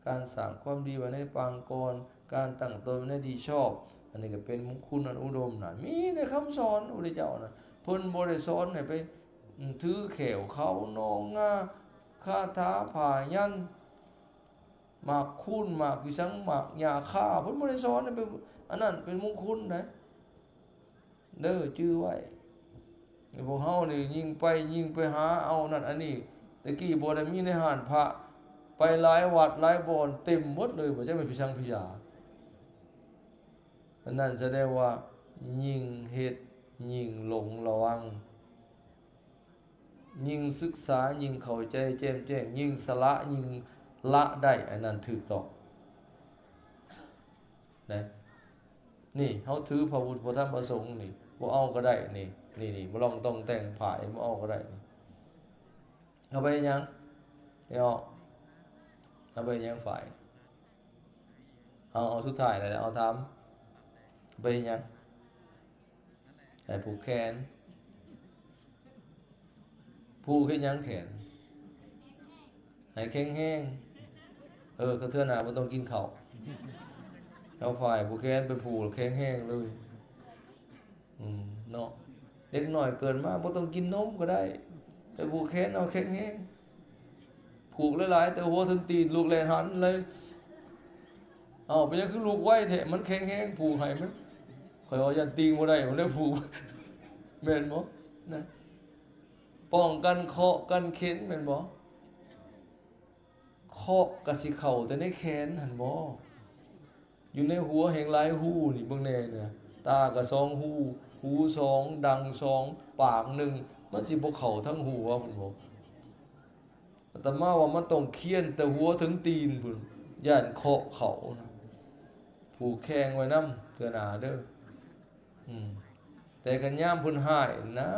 ການສ້າງຄວາມດີໄວ້ໃນປາງກ່ອນ, ການຕັ້ງຕົນໃນທີ່ຊອບ, ອັນນີ້ກໍເປັນມຸງຄຸນອັນອຸດົມນະ. ມີໃນຄຳສອນພະພຸດທະເຈົ້ານະ, ເພິ່ນບໍ່ໄດ້ສອນໃຫ້ໄປ ອືມ ຖືແຂ້ວເຂົາໜອງງາ, ຄາຖາຜ້າຍັນ, ໝາກຄູນ, ໝາກພິສັງ, ໝາກຫຍ້າຄາ, ເພິ່ນບໍ່ໄດ້ສອນໃຫ້ໄປ ອັນນັ້ນເປັນມຸງຄຸນໃດ. ເດີ ຈື່ໄວ້. ພວກເຮົານີ້ຍິ່ງໄປ ຍິ່ງໄປຫາເອົານັ້ນອັນນີ້. ແຕ່ກີ້ບໍ່ໄດ້ມີໃນຮ້ານພະ, ໄປຫຼາຍວັດຫຼາຍບ່ອນເຕັມໝົດເລີຍ, ບໍ່ຈັກແມ່ນພິສັງພິຢາ. ອັນນັ້ນສະແດງວ່າຍິ່ງເຮັດ ຍິ່ງຫຼົງລະວັງ, ຍິ່ງສຶກສາ ຍິ່ງເຂົ້າໃຈແຈ່ມແຈ້ງ, ຍິ່ງສະຫຼະ ຍິ່ງລະໄດ້, ອັນນັ້ນຖືກຕ້ອງ. ນະ ນີ້ເຮົາຖືພະພຸດ ພະທຳ ພະສົງນີ້ ບໍ່ເອົາກໍໄດ້ນີ້ ນີ້ ນີ້ ບໍ່ລອງຕ້ອງແຕ່ງ ຝ້າຍ ບໍ່ເອົາກໍໄດ້ນີ້. ເອົາໄປເຮັດຫຍັງ? ເອົາ ເອົາໄປເຮັດຫຍັງຝ້າຍ? ເອົາ ເອົາສຸດທ້າຍແລ້ວ ເອົາຖາມ ເອົາໄປເຮັດຫຍັງ? ໃຫ້ຜູກແຂນ. ຜູກເຮັດຫຍັງແຂນ? ໃຫ້ແຂງແຮງ. ເອີ ເທື່ອໜ້າບໍ່ຕ້ອງກິນເຂົ້າ. ເອົາຝ້າຍຜູກແຂນໄປຜູກແຂງແຮງເລີຍ. ອືມ ເນາະ ເດັກນ້ອຍເກີດມາບໍ່ຕ້ອງກິນນົມກໍໄດ້. ໄປຜູກແຂນເອົາແຂງແຮງ. ຜູກຫຼາຍໆ ແຕ່ຫົວເຖິງຕີນ ລູກແລ່ນຫັນເລີຍ. ເອົ້າ ເປັນຫຍັງຄືລູກໄວແທ້? ມັນແຂງແຮງ ຜູກໃຫ້ມັນ. ຂ້ອຍວ່າຢ້ານຕີງບໍ່ໄດ້ ມັນໄດ້ຜູກ. ແມ່ນບໍ່? ນະ ປ້ອງກັນເຄາະກັນເຂັນ ແມ່ນບໍ່? ເຄາະກະຊິເຂົ້າແຕ່ໃນແຂນຫັ້ນບໍ່? ຢູ່ໃນຫົວແຮ່ງຫຼາຍຮູນີ້ ເບິ່ງແດ່ນະ ຕາກະສອງຮູ ຫູສອງ ດັງສອງ ປາກໜຶ່ງ ມັນຊິບໍ່ເຂົ້າທັງຫົວພຸ້ນບໍ່? ອາດຕະມາວ່າມັນຕ້ອງຄຽນແຕ່ຫົວເຖິງຕີນພຸ້ນ ຢ້ານເຄາະເຂົ້ານະ. ຜູກແຂງໄວ້ນຳເທື່ອໜ້າເດີ. ອືມ ແຕ່ຄັນຍາມເພິ່ນຮ້າຍນະ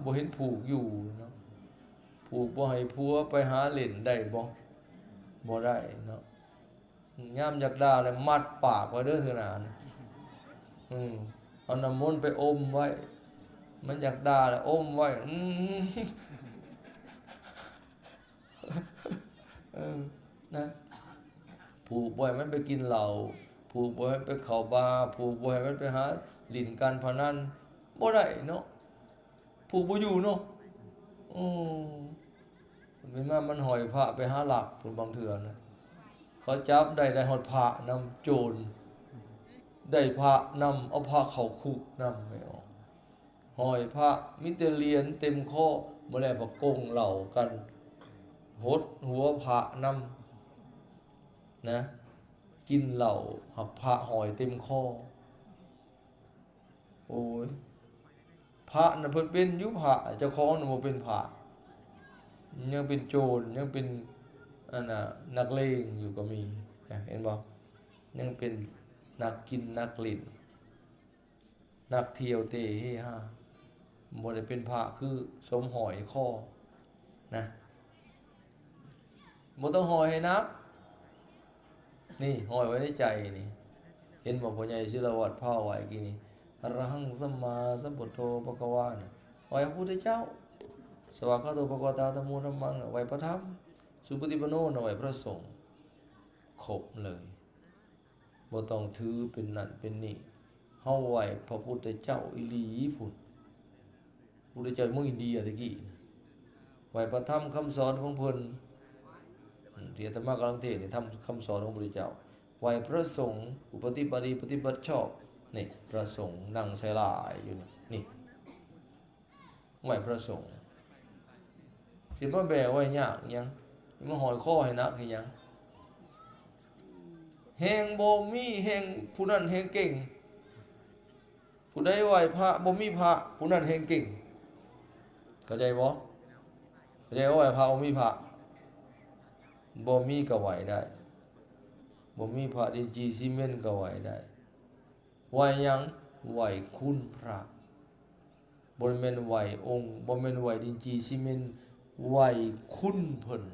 ບໍ່ເຫັນຜູກຢູ່ເນາະ. ຜູກບໍ່ໃຫ້ຜົວໄປຫາຫຼິ້ນໄດ້ບໍ່? ບໍ່ໄດ້ເນາະ. ຍາມຢາກດ່າແລ້ວມັດປາກໄວ້ເດີເທື່ອໜ້ານະ. ອືມ ເອົານ້ຳມົນໄປອົມໄວ້. ມັນຢາກດ່າແລ້ວອົມໄວ້. ອືມ ເອີ ນະ ຜູກບໍ່ໃຫ້ມັນໄປກິນເຫຼົ້າ, ຜູກບໍ່ໃຫ້ມັນໄປເຂົ້າບາ, ຜູກບໍ່ໃຫ້ມັນໄປຫາຫຼິ້ນການພະນັນ ບໍ່ໄດ້ເນາະ. ຜູກບໍ່ຢູ່ເນາະ. ໂອ້ ເປັນມາມັນຫ້ອຍພະໄປຫາລັກພຸ້ນ ບາງເທື່ອນະ. ເຂົາຈັບໄດ້ ໄດ້ຮອດພະນຳ ໂຈນ ໄດ້ພະນຳ ເອົາພະເຂົ້າຄຸກນຳ ໃຫ້ອອກ. ຫ້ອຍພະ ມີແຕ່ຫຼຽນເຕັມຄໍ ມື້ແລງພະກົງເຫຼົ້າກັນ ຫົດຫົວພະນຳນະ. ກິນເຫຼົ້າ ຫາກພະຫ້ອຍເຕັມຄໍ. ໂອ້ຍ ພະນະເພິ່ນເປັນຢູ່ພະ ເຈົ້າຂອງນະບໍ່ເປັນພະ ຍັງເປັນໂຈນ ຍັງເປັນ ອັນນະ ນັກເລງຢູ່ກໍມີນະ ເຫັນບໍ່? ຍັງເປັນນັກກິນນັກຫຼິ້ນ ນັກທ່ຽວເຕະເຮຮາ ບໍ່ໄດ້ເປັນພະຄືສົມຫ້ອຍຄໍນະ. ບໍ່ຕ້ອງຫ້ອຍໃຫ້ໜັກ ນີ້ ຫ້ອຍໄວ້ໃນໃຈນີ້. ເຫັນບໍ່? ພໍ່ໃຫຍ່ສິລະວັດພາໄຫວ້ກີ້ນີ້ ອະລະຫັງສຳມາສຳພຸດໂທພະຄະວານະ ໄຫວ້ພະພຸດທະເຈົ້າ, ສະວາກຂາໂຕພະຄະວະຕາ ທຳໂມທຳມັງນະ ໄຫວ້ພະທຳ, ສຸປະຕິປະໂນນະ ໄຫວ້ພະສົງ. ຄົບເລີຍ. ບໍ່ຕ້ອງຖືເປັນນັ້ນເປັນນີ້. ເຮົາໄຫວ້ພະພຸດທະເຈົ້າອີ່ຫຼີພຸ້ນ. ພຸດທະເຈົ້າເມືອງອິນເດຍແຕ່ກີ້ນະ ໄຫວ້ພະທຳຄຳສອນຂອງເພິ່ນ ອາ ທີ່ອາດຕະມາກຳລັງເທດນີ້ ທຳຄຳສອນຂອງພະພຸດທະເຈົ້າ ໄຫວ້ພະສົງ ຜູ້ປະຕິບັດດີປະຕິບັດຊອບ ນີ້ ພະສົງນັ່ງໃສ່ຫຼາຍຢູ່ນີ້ ນີ້ ໄຫວ້ພະສົງ ຊິມາແບກໄຫວ້ຍາກອີ່ຫຍັງ ຊິມາຫ້ອຍຄໍໃຫ້ໜັກອີ່ຫຍັງ ແຮ່ງບໍ່ມີແຮ່ງ ຜູ້ນັ້ນແຮ່ງເກັ່ງ ຜູ້ໃດໄຫວ້ພະບໍ່ມີພະ ຜູ້ນັ້ນແຮ່ງເກັ່ງ ເຂົ້າໃຈບໍ່? ເຂົ້າໃຈວ່າໄຫວ້ພະບໍ່ມີພະ ບໍ່ມີກໍໄຫວ້ໄດ້ ບໍ່ມີພະດິນຈີຊີເມັນກໍໄຫວ້ໄດ້ ໄຫວ້ຫຍັງ? ໄຫວ້ຄຸນພະ ບໍ່ແມ່ນໄຫວ້ອົງ ບໍ່ແມ່ນໄຫວ້ດິນຈີຊີເມັນ ໄຫວ້ຄຸນເພິ່ນ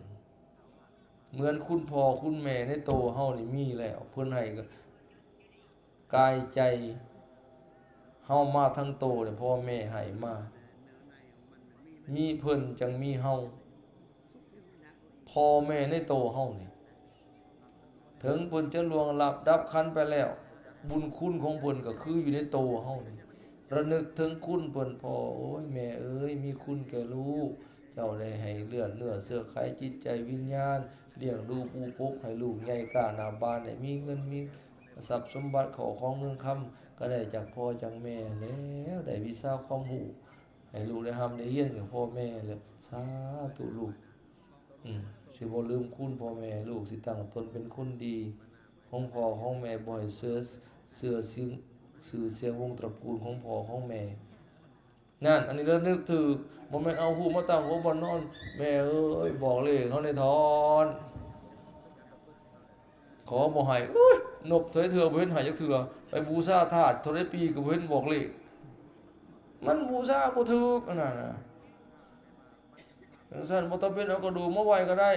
ເໝືອນຄຸນພໍ່ຄຸນແມ່ໃນໂຕເຮົານີ້ມີແລ້ວ ເພິ່ນໃຫ້ກາຍໃຈເຮົາມາທັງໂຕ ແລະ ພໍ່ແມ່ໃຫ້ມາ ມີເພິ່ນຈັ່ງມີເຮົາ ພໍ່ແມ່ໃນໂຕເຮົານີ້ ເຖິງເພິ່ນຈະລ່ວງລັບດັບຂັນໄປແລ້ວ ບຸນຄຸນຂອງເພິ່ນກໍຄືຢູ່ໃນໂຕເຮົານີ້ ລະນຶກເຖິງຄຸນເພິ່ນ ພໍ່ເອີຍ ແມ່ເອີຍ ມີຄຸນແກ່ລູກ ເຈົ້າໄດ້ໃຫ້ເລືອດເນື້ອເຊື້ອໄຂ ຈິດໃຈວິນຍານ ລ້ຽງດູປູປົກໃຫ້ລູກໃຫຍ່ກ້າໜ້າບ້ານ ໄດ້ມີເງິນມີຊັບສົມບັດ ເຂົ້າຂອງເງິນຄຳ ກໍໄດ້ຈາກພໍ່ຈາກແມ່ແລ້ວ ໄດ້ວິຊາຄວາມຮູ້ ໃຫ້ລູກໄດ້ຮ່ຳໄດ້ຮຽນກັບພໍ່ແມ່ແຫຼະ ສາທຸລູກ ອືມ ຊິບໍ່ລືມຄຸນພໍ່ແມ່ ລູກຊິຕັ້ງຕົນເປັນຄົນດີຂອງພໍ່ຂອງແມ່ ບໍ່ໃຫ້ເຊື່ອ ເຊື່ອຊື່ ຊື່ສຽງວົງຕະກູນຂອງພໍ່ຂອງແມ່ ນັ້ນ ອັນນີ້ລະນຶກຖືກ ບໍ່ແມ່ນເອົາຮູບມາຕັ້ງຫົວບ່ອນນອນ ແມ່ເອີຍ ບອກເລກເຮົາແດ່ທອນ ຂໍບໍ່ໃຫ້ ໂອ້ຍ ນົບເທົ່າໃດເທື່ອບໍ່ເຫັນໃຫ້ຈັກເທື່ອ ໄປບູຊາທາດເທົ່າໃດປີກໍບໍ່ເຫັນບອກເລກ ມັນບູຊາບໍ່ຖືກ ອັນນັ້ນນະ ຈັ່ງຊັ້ນບໍ່ຈຳເປັນເອົາກະດູກມາໄຫວ້ກໍໄດ້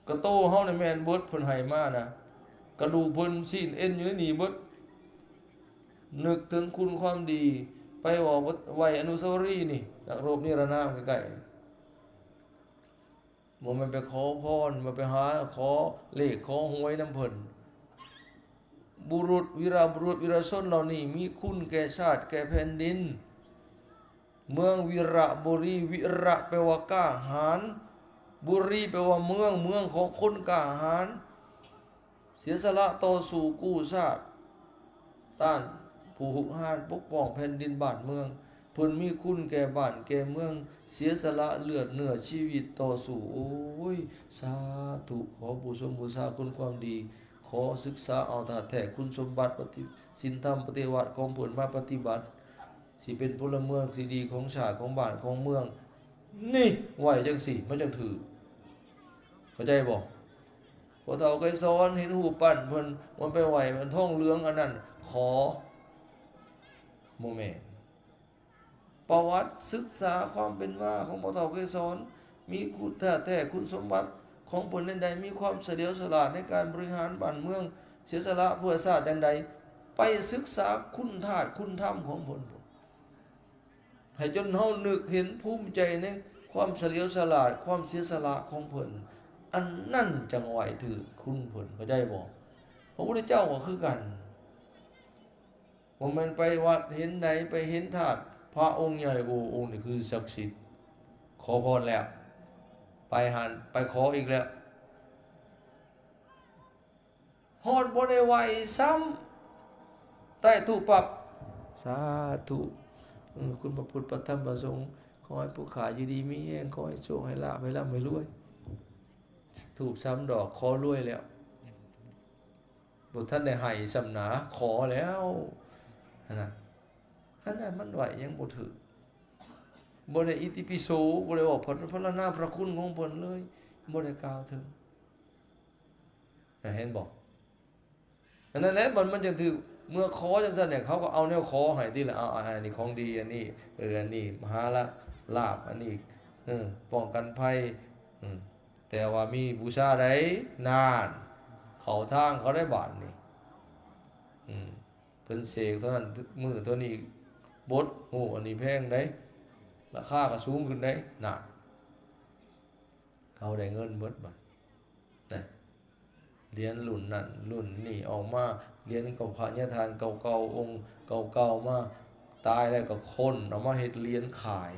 ກະໂຕເຮົານີ້ແມ່ນເບິດ ເພິ່ນໃຫ້ມານະ ກະດູກເພິ່ນ ຊີ້ນເອັນຢູ່ໃນນີ້ເບິດ ນຶກເຖິງຄຸນຄວາມດີ ໄປເວົ້າໄຫວ້ອະນຸສາວະລີນີ້ ນັກລົບນິລະນາມໃກ້ໆ ບໍ່ແມ່ນໄປຂໍພອນ ບໍ່ໄປຫາຂໍເລກຂໍຫວຍນຳເພິ່ນ ບຸລຸດ ວີລະບຸລຸດ ວີລະຊົນເຫຼົ່ານີ້ມີຄຸນແກ່ຊາດແກ່ແຜ່ນດິນ ເມືອງວິລະບູລີ ວິລະແປວ່າກ້າຫານ ບູລີແປວ່າເມືອງ ເມືອງຂອງຄົນກ້າຫານ ເສຍສະຫຼະຕໍ່ສູ້ກູ້ຊາດ ຕ້ານຜູ້ຮຸກຮານ ປົກປ້ອງແຜ່ນດິນບ້ານເມືອງ ເພິ່ນມີຄຸນແກ່ບ້ານແກ່ເມືອງ ເສຍສະຫຼະເລືອດເນື້ອຊີວິດຕໍ່ສູ້ ໂອ້ຍ ສາທຸ ຂໍບູຊົມບູຊາຄຸນຄວາມດີ ຂໍສຶກສາເອົາທາດແທ້ຄຸນສົມບັດ ປະຕິ ສິນທຳປະຕິວັດຂອງເພິ່ນມາປະຕິບັດ ຊິເປັນພົນລະເມືອງທີ່ດີຂອງຊາດຂອງບ້ານຂອງເມືອງ ນີ້ ໄຫວ້ຈັ່ງຊີ້ມັນຈັ່ງຖືກ ເຂົ້າໃຈບໍ່? ພໍ່ເຖົ້າໄກສອນເຫັນຮູບປັ້ນເພິ່ນ ມັນໄປໄຫວ້ທອງເຫຼືອງອັນນັ້ນ ຂໍ ບໍ່ແມ່ນ ປະຫວັດສຶກສາຄວາມເປັນມາຂອງພໍ່ເຖົ້າໄກສອນ ມີຄຸນທາດແທ້ ຄຸນສົມບັດຂອງເພິ່ນແນວໃດ ມີຄວາມສະຫຼຽວສະຫຼາດໃນການບໍລິຫານບ້ານເມືອງ ເສຍສະຫຼະເພື່ອຊາດຈັ່ງໃດ ໄປສຶກສາຄຸນທາດຄຸນທຳຂອງເພິ່ນ ໃຫ້ຈົນເຮົານຶກເຫັນພູມໃຈໃນຄວາມສະຫຼຽວສະຫຼາດ ຄວາມເສຍສະຫຼະຂອງເພິ່ນ ອັນນັ້ນຈັ່ງໄຫວ້ຖືກຄຸນເພິ່ນ ເຂົ້າໃຈບໍ່? ພະພຸດທະເຈົ້າກໍຄືກັນ ບໍ່ແມ່ນໄປວັດເຫັນໃດ ໄປເຫັນທາດພະອົງໃຫຍ່ ໂອ້ ອົງນີ້ຄືສັກສິດ ຂໍພອນແລ້ວ ໄປຫັ້ນ ໄປຂໍອີກແລ້ວ ຮອດບໍ່ໄດ້ໄຫວ້ຊ້ຳ ໃຕ້ທູບປັບ ສາທຸ ເອີ ຄຸນພະພຸດ ພະທຳ ພະສົງ ຂໍໃຫ້ຜູ້ຂ້າຢູ່ດີມີແຮງ ຂໍໃຫ້ໂຊກໃຫ້ລາບ ໃຫ້ລ່ຳໃຫ້ລວຍ ທູບສາມດອກ ຂໍລວຍແລ້ວ ບໍ່ທັນໄດ້ໃຫ້ຊ້ຳນາ ຂໍແລ້ວ ຫັ້ນນະ ອັນນັ້ນມັນໄຫວ້ຍັງບໍ່ຖືກ ບໍ່ໄດ້ອິຕິປິໂສ ບໍ່ໄດ້ເວົ້າພັນລະນາພະຄຸນຂອງເພິ່ນເລີຍ ບໍ່ໄດ້ກ່າວເຖິງ ນະ ເຫັນບໍ່? ອັນນັ້ນແຫຼະ ມັນ ມັນຈັ່ງຖືກ ເມື່ອຂໍຈັ່ງຊັ້ນແຫຼະ ເຂົາກໍເອົາແນວຂໍໃຫ້ຕິລະ ເອົາ ອັນນີ້ຂອງດີ ອັນນີ້ ເອີ ອັນນີ້ມະຫາລາ ລາບ ອັນນີ້ ເອີ ປ້ອງກັນໄພ ອືມ ແຕ່ວ່າມີບູຊາໃດ ນານ ເຂົ້າທາງເຂົາໄດ້ບາດນີ້ ອືມ ເພິ່ນເສກເທົ່ານັ້ນ ມື້ເທົ່ານີ້ບົດ ໂອ້ ອັນນີ້ແພງໃດ ລາຄາກໍສູງຂຶ້ນໃດ ນານ ເຂົາໄດ້ເງິນເບິດບາດ ນະ ຫຼຽນລຸ້ນນັ້ນລຸ້ນນີ້ອອກມາ ຫຼຽນກັບພະຍາທ່ານເກົ່າໆ ອົງເກົ່າໆ ມາ ຕາຍແລ້ວກໍຄົ້ນເອົາມາເຮັດຫຼຽນຂາຍ.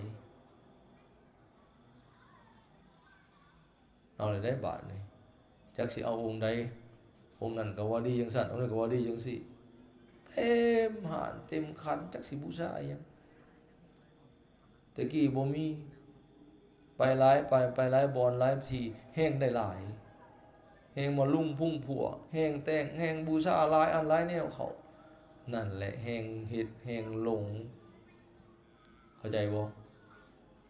ເອົາແລ້ວໃດ໋ບາດນີ້ ຈັກຊິເອົາອົງໃດ, ອົງນັ້ນກໍວ່າດີຈັ່ງຊັ້ນ, ອົງນີ້ກໍວ່າດີຈັ່ງຊີ້, ເຕັມຮ້ານເຕັມຄັນ, ຈັກຊິບູຊາອີ່ຫຍັງ. ແຕ່ກີ້ບໍ່ມີ, ໄປຫຼາຍ ໄປ ໄປຫຼາຍບ່ອນຫຼາຍທີ່ ແຮ່ງໄດ້ຫຼາຍ, ແຮ່ງມາລຸມພຸ້ງພວກ, ແຮ່ງແຕ່ງ ແຮ່ງບູຊາຫຼາຍອັນຫຼາຍແນວເຂົ້າ, ນັ້ນແຫຼະແຮ່ງເຮັດແຮ່ງຫຼົງ. ເຂົ້າໃຈບໍ່?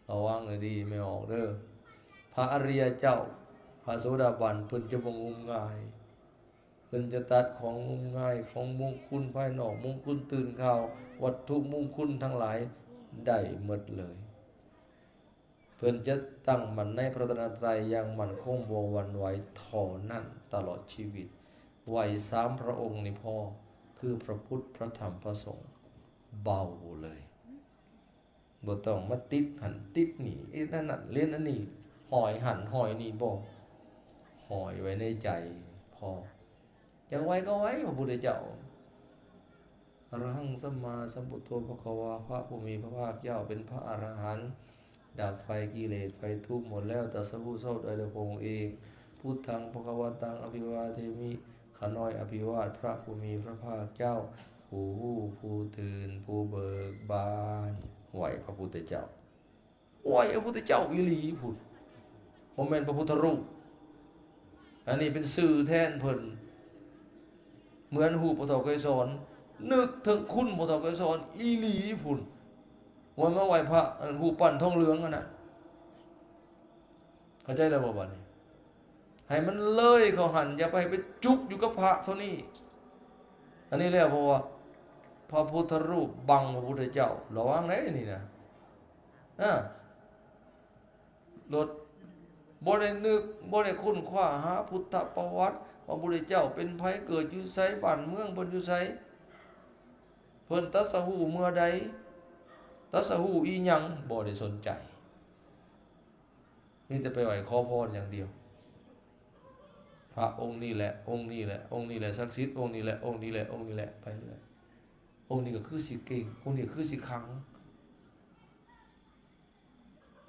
ລະວັງໃຫ້ດີ ແມ່ອອກເດີ. ພະອະລິຍະເຈົ້າ ພະໂສດາບັນ ເພິ່ນຈະບໍ່ງົມງາຍ, ເພິ່ນຈະຕັດຂອງງົມງາຍ ຂອງມຸງຄຸນພາຍນອກ, ມຸງຄຸນຕື່ນຂ່າວ, ວັດຖຸມຸງຄຸນທັງຫຼາຍໄດ້ໝົດເລີຍ. ເພິ່ນຈະຕັ້ງໝັ້ນໃນພະລັດຕະນະໄຕຢ່າງໝັ້ນຄົງບໍ່ຫວັ່ນໄຫວເທົ່ານັ້ນຕະຫຼອດຊີວິດ. ໄຫວ້ສາມພະອົງນີ້ພໍ, ຄືພະພຸດ, ພະທຳ, ພະສົງ, ເບົາເລີຍ. ບໍ່ຕ້ອງມາຕິດຫັ້ນຕິດນີ້, ເຮັດອັນນັ້ນເຮັດອັນນີ້, ຫ້ອຍຫັ້ນຫ້ອຍນີ້, ບໍ່, ຫ້ອຍໄວ້ໃນໃຈພໍ. ຢາກໄຫວ້ກໍໄຫວ້ພະພຸດທະເຈົ້າ. ອະລະຫັງ ສຳມາສຳພຸດໂທ ພະຄະວາ, ພະຜູ້ມີພະພາກເຈົ້າເປັນພະອະລະຫັນ, ດັບໄຟກິເລດໄຟທຸກໝົດແລ້ວ, ຕັດສະຮູ້ຊອບໄດ້ດ້ວຍພະອົງເອງ. ພຸດທັງ ພະຄະວັນຕັງ ອະພິວາເທມິ, ຂ້ານ້ອຍອະພິວາດພະຜູ້ມີພະພາກເຈົ້າ, ຜູ້ຮູ້ ຜູ້ຕື່ນ ຜູ້ເບີກບານ. ໄຫວ້ພະພຸດທະເຈົ້າ. ໄຫວ້ພະພຸດທະເຈົ້າອີ່ຫຼີພຸ້ນ, ບໍ່ແມ່ນພະພຸດທະຮູບ. ອັນນີ້ເປັນຊື່ແທນເພິ່ນ, ເໝືອນຮູບພໍ່ເຖົ້າໄກສອນ, ນຶກເຖິງຄຸນພໍ່ເຖົ້າໄກສອນອີ່ຫຼີພຸ້ນ, ບໍ່ແມ່ນມາໄຫວ້ພະ ອັນນັ້ນ ຮູບປັ້ນທອງເຫຼືອງອັນນັ້ນ. ເຂົ້າໃຈແລ້ວບໍ່ບາດນີ້? ໃຫ້ມັນເລີຍເຂົ້າຫັ້ນ, ຢ່າໄປ ໃຫ້ໄປຈຸກຢູ່ກັບພະເທົ່ານີ້. ອັນນີ້ແຫຼະ ເພາະວ່າພະພຸດທະຮູບບັງພະພຸດທະເຈົ້າ, ລະວັງເດ້ນີ້ນະ. ອາ ລົດ ບໍ່ໄດ້ນຶກ, ບໍ່ໄດ້ຄົ້ນຄວ້າຫາພຸດທະປະຫວັດ ວ່າພະພຸດທະເຈົ້າເປັນໃຜ, ເກີດຢູ່ໃສ, ບ້ານເມືອງເພິ່ນຢູ່ໃສ, ເພິ່ນຕັດສະຮູ້ເມື່ອໃດ, ຕັດສະຮູ້ອີ່ຫຍັງ, ບໍ່ໄດ້ສົນໃຈ. ມີແຕ່ໄປໄຫວ້ຂໍພອນຢ່າງດຽວ. ພະອົງນີ້ແຫຼະ, ອົງນີ້ແຫຼະ, ອົງນີ້ແຫຼະສັກສິດ, ອົງນີ້ແຫຼະ, ອົງນີ້ແຫຼະ, ອົງນີ້ແຫຼະ, ໄປເລື້ອຍ. ອົງນີ້ກໍຄືຊິເກັ່ງ, ອົງນີ້ກໍຄືຊິຂັງ.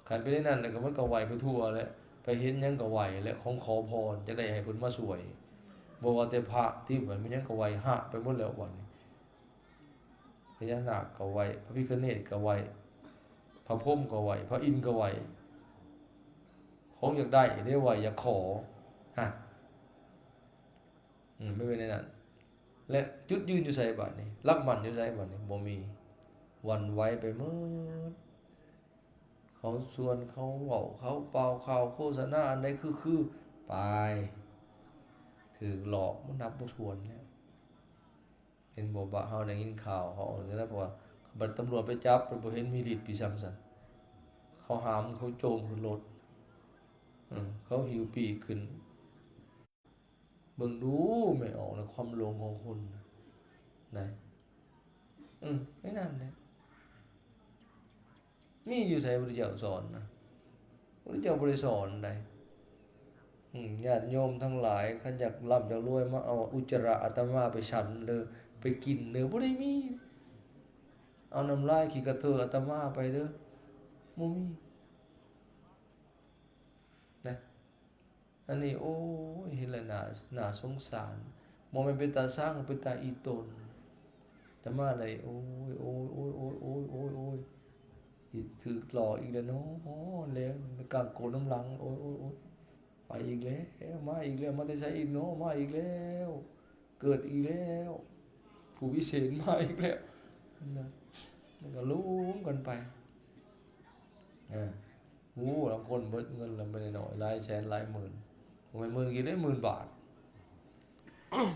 ຄັນເປັນແນວນັ້ນແລ້ວກໍ ມັນກໍໄຫວ້ໄປທົ່ວແຫຼະ, ໄປເຫັນຫຍັງກໍໄຫວ້ແຫຼະ, ຂອງຂໍພອນ, ຈະໄດ້ໃຫ້ເພິ່ນມາຊ່ວຍ. ບໍ່ວ່າແຕ່ພະ ທີ່ມັນມີຫຍັງກໍໄຫວ້, ຮະ ໄປໝົດແລ້ວບັດນີ້. ພະຍານາກກໍໄຫວ້, ພະພິຄະເນດກໍໄຫວ້, ພະພົມກໍໄຫວ້, ພະອິນກໍໄຫວ້. ຂອງຢາກໄດ້ເດ້ໄຫວ້, ຢາກຂໍ ຮະ. ອືມ ມັນເປັນແນວນັ້ນ. ແລະ ຈຸດຢືນຢູ່ໃສບາດນີ້? ຫຼັກໝັ້ນຢູ່ໃສບາດນີ້? ບໍ່ມີ. ຫວັ່ນໄຫວໄປໝົດ. ເຂົາຊວນ, ເຂົາເວົ້າ, ເຂົາປ່າວຂ່າວໂຄສະນາອັນໃດຄືໆ ໄປ. ຖືກຫຼອກມານັບບໍ່ຖ້ວນແລ້ວ. ເຫັນບໍ່ ບາດເຮົາໄດ້ຍິນຂ່າວເຂົາເອົາແລ້ວ, ເພາະວ່າບັດຕຳຫຼວດໄປຈັບ ເພິ່ນບໍ່ເຫັນມີລິດປີສັງຊັ້ນ, ເຂົາຫາມ ເຂົາໂຈມຂຶ້ນລົດ, ເອີ ເຂົາຫິ້ວປີກຂຶ້ນ. ເບິ່ງດູ ແມ່ອອກນະ ຄວາມຫຼົງຂອງຄົນນະ ໄດ້ ເອີ ໄອ້ນັ້ນແຫຼະ. ມີຢູ່ໃສ ພະພຸດທະເຈົ້າສອນນະ? ພະພຸດທະເຈົ້າບໍ່ໄດ້ສອນໃດ໋. ອືມ ຍາດໂຍມທັງຫຼາຍ ຄັນຢາກລ່ຳຢາກລວຍ ມາເອົາອຸດຈະລະອາດຕະມາໄປສັນເດີ ໄປກິນເດີ ບໍ່ໄດ້ມີ. ເອົານ້ຳລາຍຂີ້ກະເທີອາດຕະມາໄປເດີ ບໍ່ມີນະ. ອັນນີ້ ໂອ້ຍ ເຫັນແລ້ວໜ້າ ໜ້າສົງສານ, ບໍ່ແມ່ນເປັນຕາຊັງ ເປັນຕາອີ່ຕົນ. ອາດຕະມາໄດ້ ໂອ້ຍ ໂອ້ຍ ໂອ້ຍ ຊິຖືກຫຼອກອີກແລ້ວເນາະ ແລ້ວກາງໂກນນຳຫຼັງ ໂອ້ຍ ໂອ້ຍ ໂອ້ຍ ໄປອີກແລ້ວ ມາອີກແລ້ວ ມາແຕ່ໃສອີກເນາະ ມາອີກແລ້ວ ເກີດອີກແລ້ວ ຜູ້ວິເສດມາອີກແລ້ວ ນະ ແລ້ວກໍລົມກັນໄປ ເອີ. ໂອ້ ລາງຄົນເບິດເງິນລະບໍ່ໄດ້ໜ້ອຍ ຫຼາຍແສນຫຼາຍໝື່ນ ບໍ່ແມ່ນໝື່ນກີບເດ້ ໝື່ນບາດ. ອືມ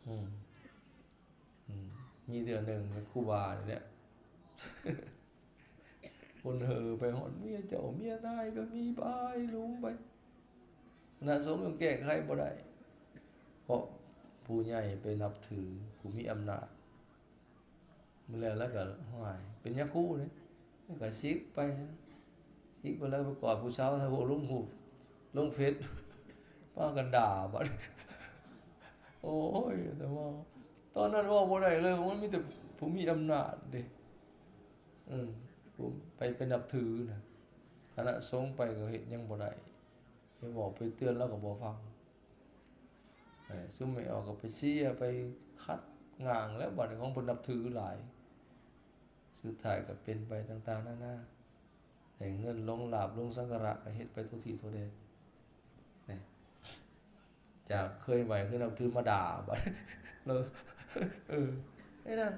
ອືມ ມີເທື່ອໜຶ່ງ ຄູບານີ້ແຫຼະ ຄົນເຫີໄປຮອດເມຍເຈົ້າເມຍນາຍກໍມີ ບາຍລົງໄປ ຄະນະສົງฆ์ຍັງແກ້ໄຂບໍ່ໄດ້ ເພາະຜູ້ໃຫຍ່ໄປນັບຖືຜູ້ມີອຳນາດ. ມື້ແລ້ວລະກະ ຫ້ວຍ ເປັນຍາຄູເດ້ ລະກະສິກໄປ ສິກໄປແລ້ວໄປກອດຜູ້ສາວ ຖ່າຍຮູບລົງຮູບ ລົງເຟສ ພາກັນດ່າບັດ ໂອ້ຍ ແຕ່ວ່າຕອນນັ້ນເວົ້າບໍ່ໄດ້ເລີຍ ມັນມີແຕ່ ຜູ້ມີອຳນາດເດ້ ເອີ ຜູ້ໄປ ໄປນັບຖືນະ ຄະນະສົງໄປກໍເຮັດຫຍັງບໍ່ໄດ້ ໄປບອກໄປເຕືອນລາວກໍບໍ່ຟັງ ເອີ ຊຸມແມ່ອອກກໍໄປເຊຍ ໄປຂັດຫງ່າງແລ້ວ ບັດນີ້ຂອງເພິ່ນນັບຖືຫຼາຍ ສຸດທ້າຍກໍເປັນໄປຕ່າງໆນານາ ໄດ້ເງິນຫຼົງລາບຫຼົງສັກກາລະ ກໍເຮັດໄປທົ່ວທີ່ທົ່ວແດນ ນີ້ ຈາກເຄີຍໄຫວ້ຄືນັບຖືມາດ່າ ບັດ ເອີ ໄອ້ນັ້ນ